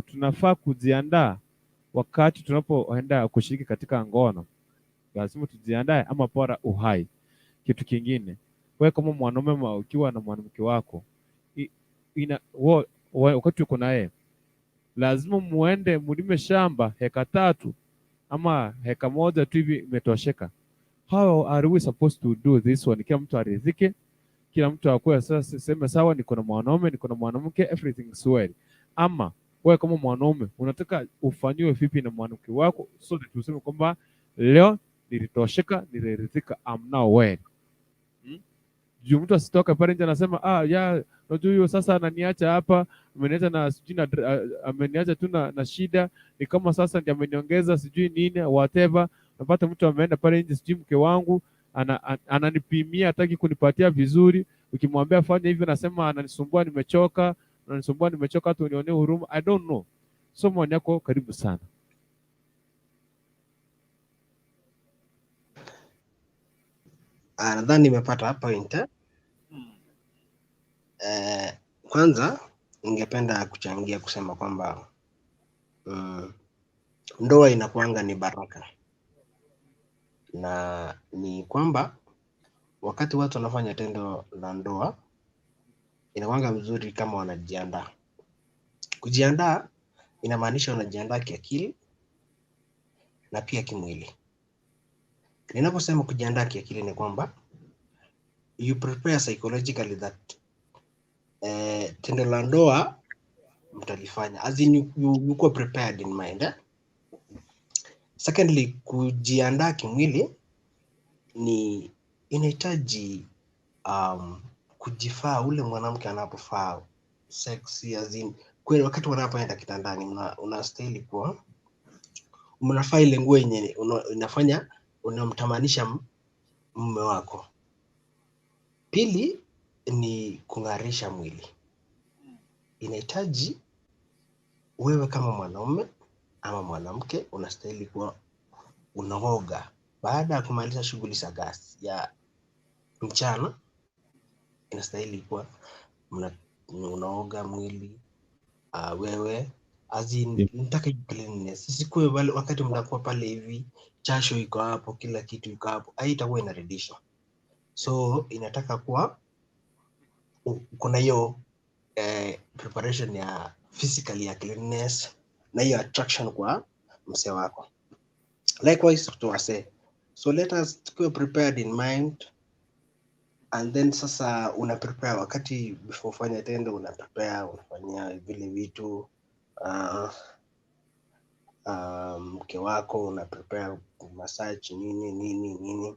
Tunafaa kujiandaa wakati tunapoenda kushiriki katika ngono, lazima tujiandae ama bora uhai. Kitu kingine, wewe kama mwanaume ukiwa na mwanamke wako wakati uko naye lazima muende mulime shamba heka 3 ama heka 1 tu hivi imetosheka. How are we supposed to do this one? Kila mtu aridhike, kila mtu akuwe sasa sema sawa, niko na mwanaume, niko na mwanamke, everything is well. Ama wewe kama mwanaume unataka ufanyiwe vipi na mwanamke wako so that useme kwamba leo nilitosheka, niliridhika, I'm now well. Juu mtu asitoke pale nje anasema ya unajua huyo sasa ananiacha hapa, ameniacha na sijui na ameniacha tu na shida, ni kama sasa ndiye ameniongeza sijui nini whatever. Napata mtu ameenda pale nje, sijui mke wangu ananipimia, hataki kunipatia vizuri. Ukimwambia fanya hivyo, anasema ananisumbua, nimechoka, ananisumbua, nimechoka, hata unionee huruma. I don't know. So maoni yako, karibu sana. Nadhani nimepata point. Eh? Kwanza ningependa kuchangia kusema kwamba ndoa inakuanga ni baraka, na ni kwamba wakati watu wanafanya tendo la ndoa inakuanga mzuri kama wanajiandaa. Kujiandaa inamaanisha wanajiandaa kiakili na pia kimwili. Ninaposema kujiandaa kiakili ni kwamba you prepare psychologically that tendo la ndoa mtalifanya, as in you kuwa prepared in mind, eh? Secondly, kujiandaa kimwili ni inahitaji kujifaa ule mwanamke anapofaa sexy, as in Kweli wakati wanapoenda kitandani unastahili kuwa mnafaa ile nguo yenye inafanya unamtamanisha mume wako. Pili ni kung'arisha mwili. Inahitaji wewe kama mwanaume ama mwanamke unastahili kuwa unaoga baada ya kumaliza shughuli za gasi ya mchana. Inastahili kuwa unaoga mwili wewe as in, nataka cleanliness isikuwe wale wakati mnakuwa pale hivi jasho iko hapo, kila kitu iko hapo, haitakuwa inaridhisha. So inataka kuwa kuna hiyo preparation ya physically ya cleanliness na hiyo attraction kwa msee wako. Likewise to wasee. So let us tukiwe prepared in mind, and then sasa una prepare wakati before ufanye tendo, una prepare, unafanyia vile vitu mke wako una prepare massage nini nini nini,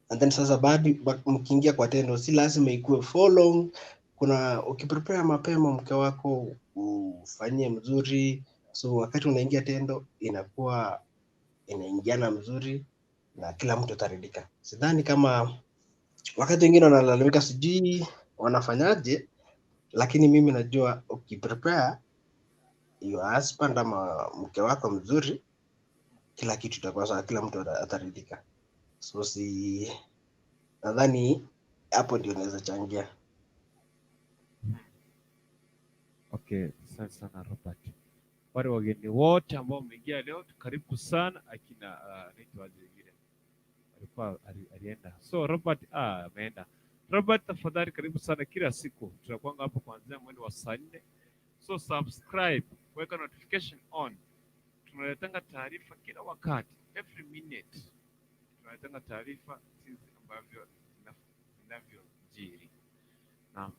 and then sasa baada mkiingia kwa tendo si lazima ikuwe for long. Kuna ukiprepare mapema mke wako ufanyie mzuri, so wakati unaingia tendo inakuwa inaingiana mzuri na kila mtu ataridhika. Sidhani kama wakati wengine wanalalamika sijui wanafanyaje, lakini mimi najua ukiprepare your husband ama mke wako mzuri, kila kitu itakuwa sawa, kila mtu ataridhika. So si nadhani hapo ndio naweza changia. Okay, asante sana Robert. Wale wageni wote ambao wameingia leo, karibu sana akina anaitwaje yule alikuwa alienda. So Robert ameenda. Robert, tafadhali karibu sana kila siku. Tunakuanga hapo kuanzia mwendo wa saa 4. So subscribe, weka notification on. Tunaletanga taarifa kila wakati, every minute. Tunaletanga taarifa jinsi ambavyo zinavyojiri. Na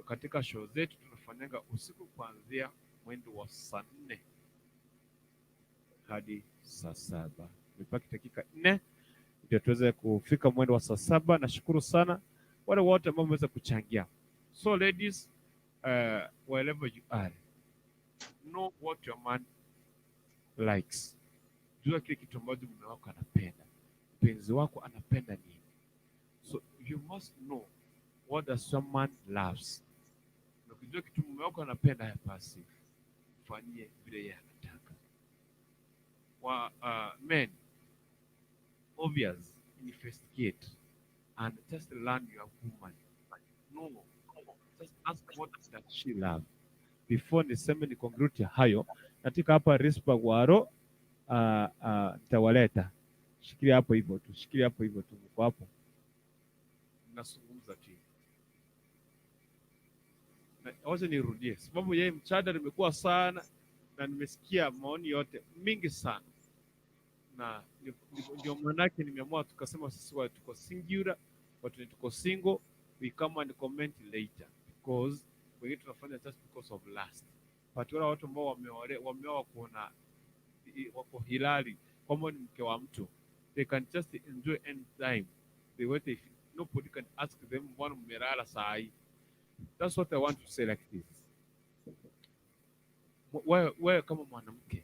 katika show zetu tunafanyanga usiku kuanzia mwendo wa saa 4 hadi saa 7. Imebaki dakika 4 ndio tuweze kufika mwendo wa saa 7. Nashukuru sana wale wote ambao wameweza kuchangia. So ladies, wherever you are, know what your man likes. Jua kile kitu ambacho mume wako anapenda, mpenzi wako anapenda nini. So you must know what does your man loves. Na ukijua kitu mume wako anapenda, haya basi fanyie vile yeye anataka. Wa men, obvious, investigate and just learn your woman. No, just ask what does she love. Before niseme ni conclude hayo, nataka hapa Rispa Gwaro nitawaleta. Shikilia hapo hivyo tu, shikilia hapo hivyo tu, mko hapo. Nazungumza tu. Wacha nirudie, sababu yeye mchada nimekuwa sana na nimesikia maoni yote mingi sana, na ndio maanake nimeamua tukasema sisi watu tuko singular, watu tuko single, we come and comment later because wengine tunafanya just because of lust, but wale watu ambao wameoa kuona wako hilali kwamba ni mke wa mtu, they can just enjoy any time they want. If nobody can ask them mbona mmelala saa hii. That's what I want to say like this. Wewe kama mwanamke,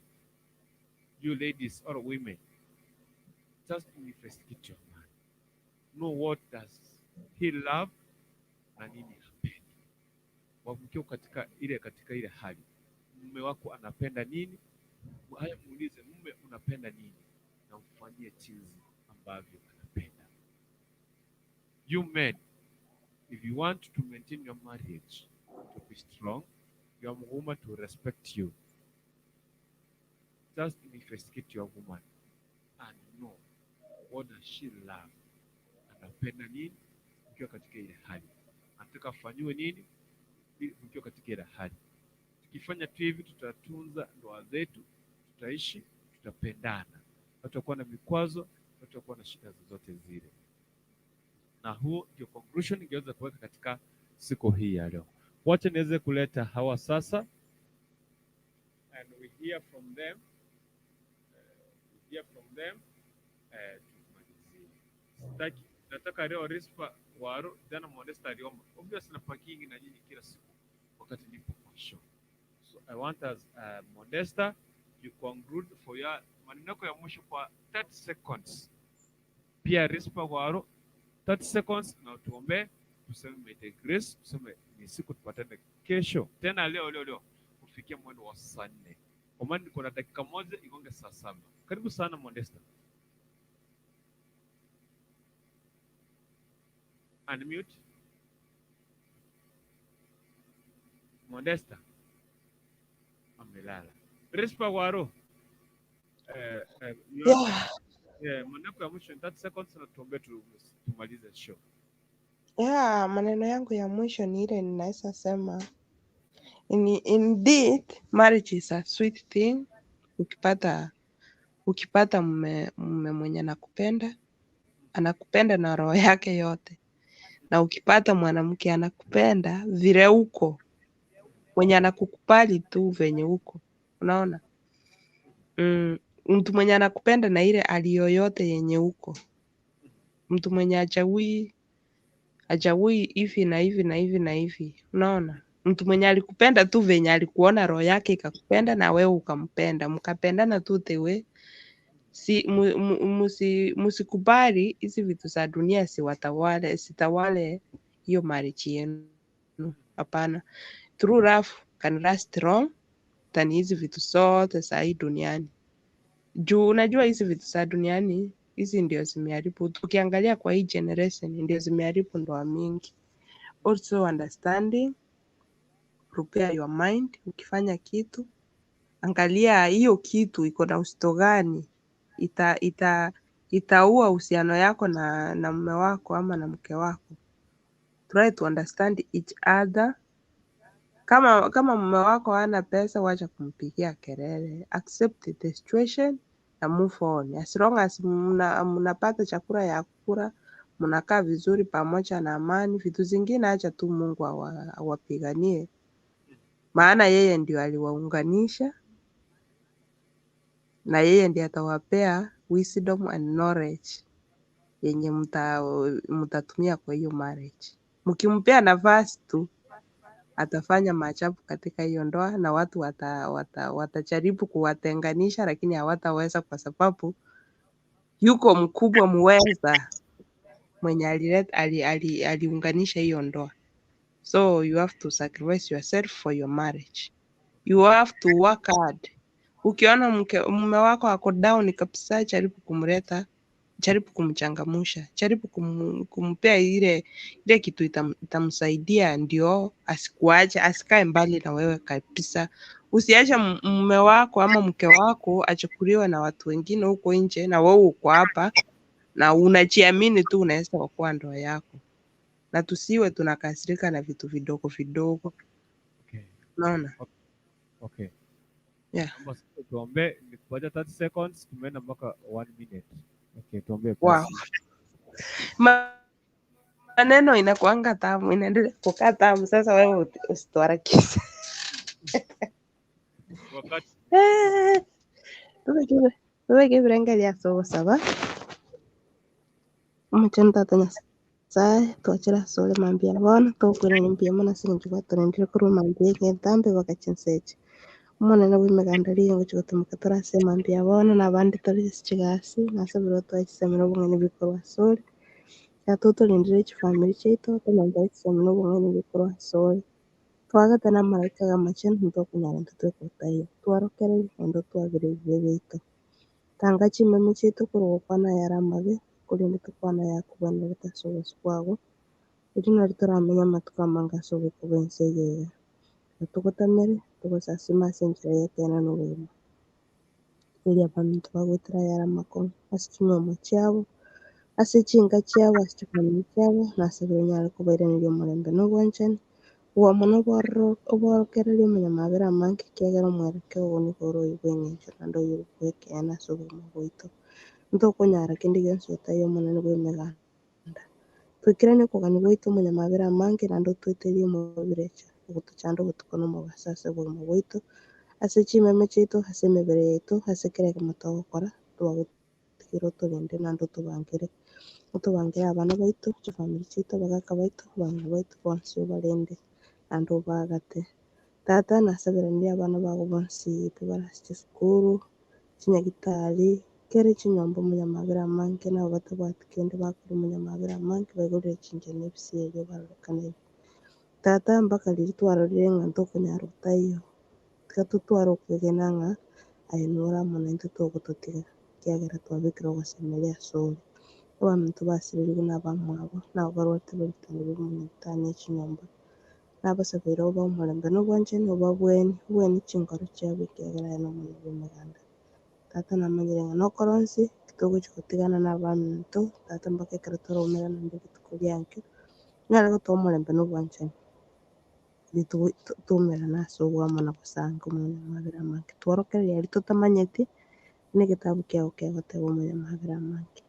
you ladies or women, just investigate your man. Know what does he love na nini hapendi. Mkiwa katika ile hali, mume wako anapenda nini? Haya, muulize mume, unapenda nini, na mfanyie jinsi ambavyo anapenda. You men, if you want to maintain your marriage to be strong, your woman to respect you, just investigate your woman and know what does she love. Anapenda nini ukiwa katika ile hali, anataka afanyiwe nini ukiwa katika ile hali. Tukifanya tu hivi, tutatunza ndoa zetu, tutaishi, tutapendana, hatutakuwa na vikwazo, hatutakuwa na shida zozote zile. Na huo ndio conclusion ningeweza kuweka katika siku hii ya leo. Wacha niweze kuleta hawa sasa, and we hear from them, we hear from them, tumalizie. Sitaki, nataka leo Rispa Waru, jana Modesta aliomba. Obviously na parking na nyinyi kila siku wakati nipo kwa show. So I want us Modesta, you conclude for your maneno yako ya mwisho kwa 30 seconds. Pia Rispa Gwaro 30 seconds na tuombe, tuseme may the grace, tuseme ni siku tupatane kesho tena leo leo leo kufikia mwendo wa saa 4. Kwa maana niko na dakika moja igonge saa 7. Karibu sana Modesta. Unmute. Modesta amelala. Rispa Gwaro. Yeah. Maneno ya mwisho in 30 seconds na tuombe tumalize show. Yeah, maneno yangu ya mwisho ni ile ninaweza sema indeed marriage is a sweet thing. Ukipata mume mwenye anakupenda, anakupenda na roho yake yote, na ukipata mwanamke anakupenda vile uko, mwenye anakukubali tu venye uko, unaona? Mtu mwenye anakupenda na ile hali yoyote yenye uko, mtu mwenye hachagui hivi na hivi na hivi na hivi, unaona? Mtu mwenye alikupenda tu venye alikuona, roho yake ikakupenda na wewe ukampenda, mkapendana tu the way. Si musikubali hizi vitu za dunia siwatawale, sitawale hiyo marriage yenu. Hapana. True love can last long than hizi vitu zote za hii duniani. Juu unajua hizi vitu za duniani hizi ndio zimeharibu. Tukiangalia kwa hii generation ndio zimeharibu ndoa mingi. Also understanding, prepare your mind. Ukifanya kitu, angalia hiyo kitu iko na uzito gani, itaua uhusiano yako na mume wako ama na mke wako. Try to understand each other. Kama mume wako hana pesa, wacha kumpigia kelele. Accept the situation na move on. As long as mnapata chakula ya kula, mnakaa vizuri pamoja na amani, vitu zingine acha tu Mungu awapiganie, maana yeye ndio aliwaunganisha na yeye ndiye atawapea wisdom and knowledge yenye mtatumia kwa hiyo marriage. Mkimpea nafasi tu atafanya maajabu katika hiyo ndoa, na watu watajaribu kuwatenganisha, lakini hawataweza kwa sababu yuko mkubwa muweza mwenye aliunganisha hiyo ndoa. So you have to sacrifice yourself for your marriage. You have to work hard. Ukiona mume wako ako down kabisa, jaribu kumleta, jaribu kumchangamusha, jaribu kumpea ile kitu itamsaidia, ndio asikuache, asikae mbali na wewe kabisa. Usiache mume wako ama mke wako achukuliwe na watu wengine huko nje, na wewe uko hapa na unajiamini tu unaweza kuokoa ndoa yako. Na tusiwe tunakasirika na vitu vidogo vidogo. Okay. Unaona? Okay. Yeah. Naomba sasa tuombe, nikupatia 30 seconds, tumeenda mpaka 1 minute. Okay, tuombe Wow. Maneno inakuanga tamu, inaendelea kukaa tamu. Sasa wewe usituharakishe. Wakati Tubeke ebirenge saba omuchenu tata Nyasaye twachira asore mambia bono tokwirania mbuya mono ase eng'encho gwatorendire korwa mambia entambe bakachinseche omonene bwa emeganda riria ngochi gotumeka tore ase mambia bono na abande tore ase chigasi nasabire twachisemera obong'aini bikorwa asore yatotorindire chifamiri chiaito tomanyete chisemera obong'aini bikorwa asore twagata na amaraika gamachenu ntokonyara ntitwekotaiyo twarokereria naende twabire ebibe biaito tanga chimeme chiaito korwa gokwana yare amabe korende tokwana yakobwenerete ase obosi bwago erio nari toramenya amatuko amange ase oboiko bwa ense eye iga natogotamere togosasima ase enchera ya ekeene na obogima eria abanto bagoetera yare amakong'u ase chimemo chiabo ase chinka chiabo ase chifamiri chiabo nasabire onyare kobairaneria omorembe na obwanchani obwamo na obworokereria omonyamabere amange kiagera omwerekeo ogo nigo ore oyo bwa eng'encho naende oyo bwa ekeene ase obogima bwaito ntokonyara kende gionsi otaiyo omonene bwa emeganda twikiranie okogania gwaito omonyamabere amange naende otweterie omobirecha ogotochanda obotuko na omogasa ase obogima bwaito ase chimeme chiaito ase emebere yaito ase kera ekemo togokora twagotigire otorende naende otobangere otobangere abana baito chifamiri chiaito abagaka baito abang'ina baito bonsi obarende naende obagate Tata nasaberania abana bago bonsi pi bare ase chisukuru, chinyagitari, kere chinyomba omonyamabera amange nabo batabwati kende bakora omonyamabera amange baigorere chinchera na ebisieri barorekane ebi. Tata mpaka riria twarorire ng'a ntokonyara gotaiyo, tiga totware okwegena ng'a aye nore amo naintwe togototiga, ekiagera twabekire ogosemeria asore. Abaminto basirerigwe na abamwabo, nabo barwarete ebitanda bia omonyagitari ne chinyomba. Nabasabeire obae omorembe na obwanchani, obabwenie, obwenie chinkoro chiabo ekiagera aye nomonene bw'emeganda. Tata namanyire ng'a nokore onsi, titogochia gotigana nabaminto, Tata mpaka ekero toraumerane naende rituko ria nkio, nare gotoa omorembe na obwanchani, riria toumerane ase oboamo na gosanka omonyamabera amange. Tworokereria aria totamanyeti, buna egetabu kiago kegoteba omonyamabera amange.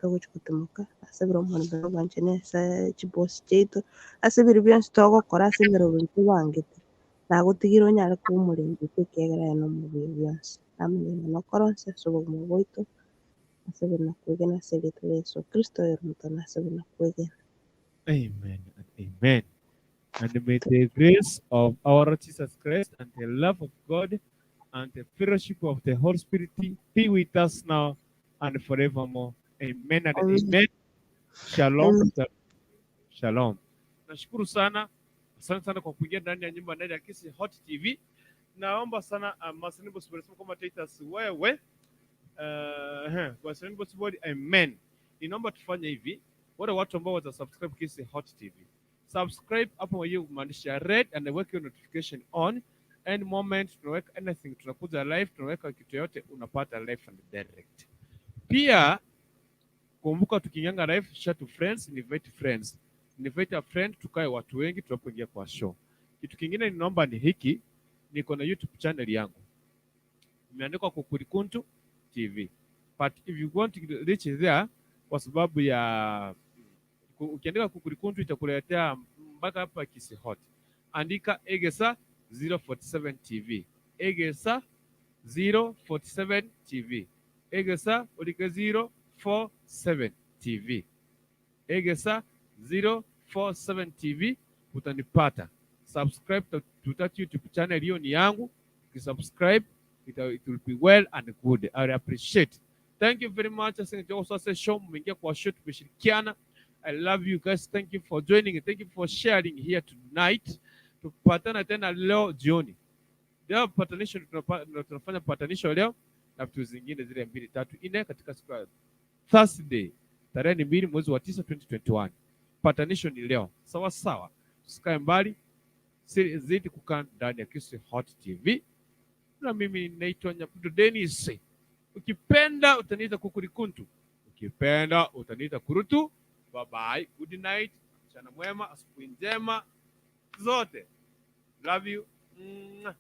Togochia gotimoka ase bire omorembe na obwanchani ase chibosi chiaito, ase biria bionsi togokora ase emeroberi tobangete, nagotigire onyare koba omorembe oito ekiagera aye nomobuya bionsi. Namanyire ng'a nokore onsi ase obogima bwaito, ase bire nakwegena ase erieta ria Yeso Kristo oyore omotwe ase bire nakwegena. Amen and amen. And may the grace of our Lord Jesus Christ and the love of God and the fellowship of the Holy Spirit be with us now and forevermore. Amen and Amen. amen. Shalom. Amen. Shalom. Nashukuru sana, asante sana kwa kuingia ndani ya nyumba ndani ya Kisii Hot TV. Naomba sana Masani Bosibori, sema kama Titus wewe Masani Bosibori, amen. Ninaomba tufanye hivi, wale watu ambao wata subscribe Kisii Hot TV, subscribe hapo hiyo maandishi ya red and weka hiyo notification on. Any moment tunaweka anything, tunakuja live, tunaweka kitu yote, unapata live and direct. Pia kumbuka tukiingianga live, share to friends, invite friends, invite a friend, tukae watu wengi tunapoingia kwa show. Kitu kingine ninaomba ni hiki, niko na YouTube channel yangu imeandikwa Kukurikuntu TV, but if you want to reach there, kwa sababu ya ukiandika Kukurikuntu itakuletea mpaka hapa Kisii Hot. Andika Egesa 047 TV, Egesa 047 TV, Egesa ulike 047 TV, Egesa 047 TV utanipata. Subscribe to that YouTube channel, hiyo ni yangu. Ukisubscribe it will be well and good. I will appreciate. Thank you very much. Asante kwa sasa show, mmeingia kwa show, tumeshirikiana. I love you guys. Thank you for joining. Thank you for sharing here tonight. Tupatana tena leo jioni. Leo patanisho tunafanya patanisho leo na vitu zingine zile mbili tatu nne katika siku ya Thursday tarehe ni 2 mwezi wa 9 2021. Patanisho ni leo. Sawa sawa. Usikae mbali, zidi kukaa ndani ya Kisii Hot TV. Na mimi naitwa Nyaputo Dennis. Ukipenda utaniita Kukurikuntu, ukipenda utaniita Kurutu. Bye bye, good night, mchana mwema, asubuhi njema zote. Love you. Mwah.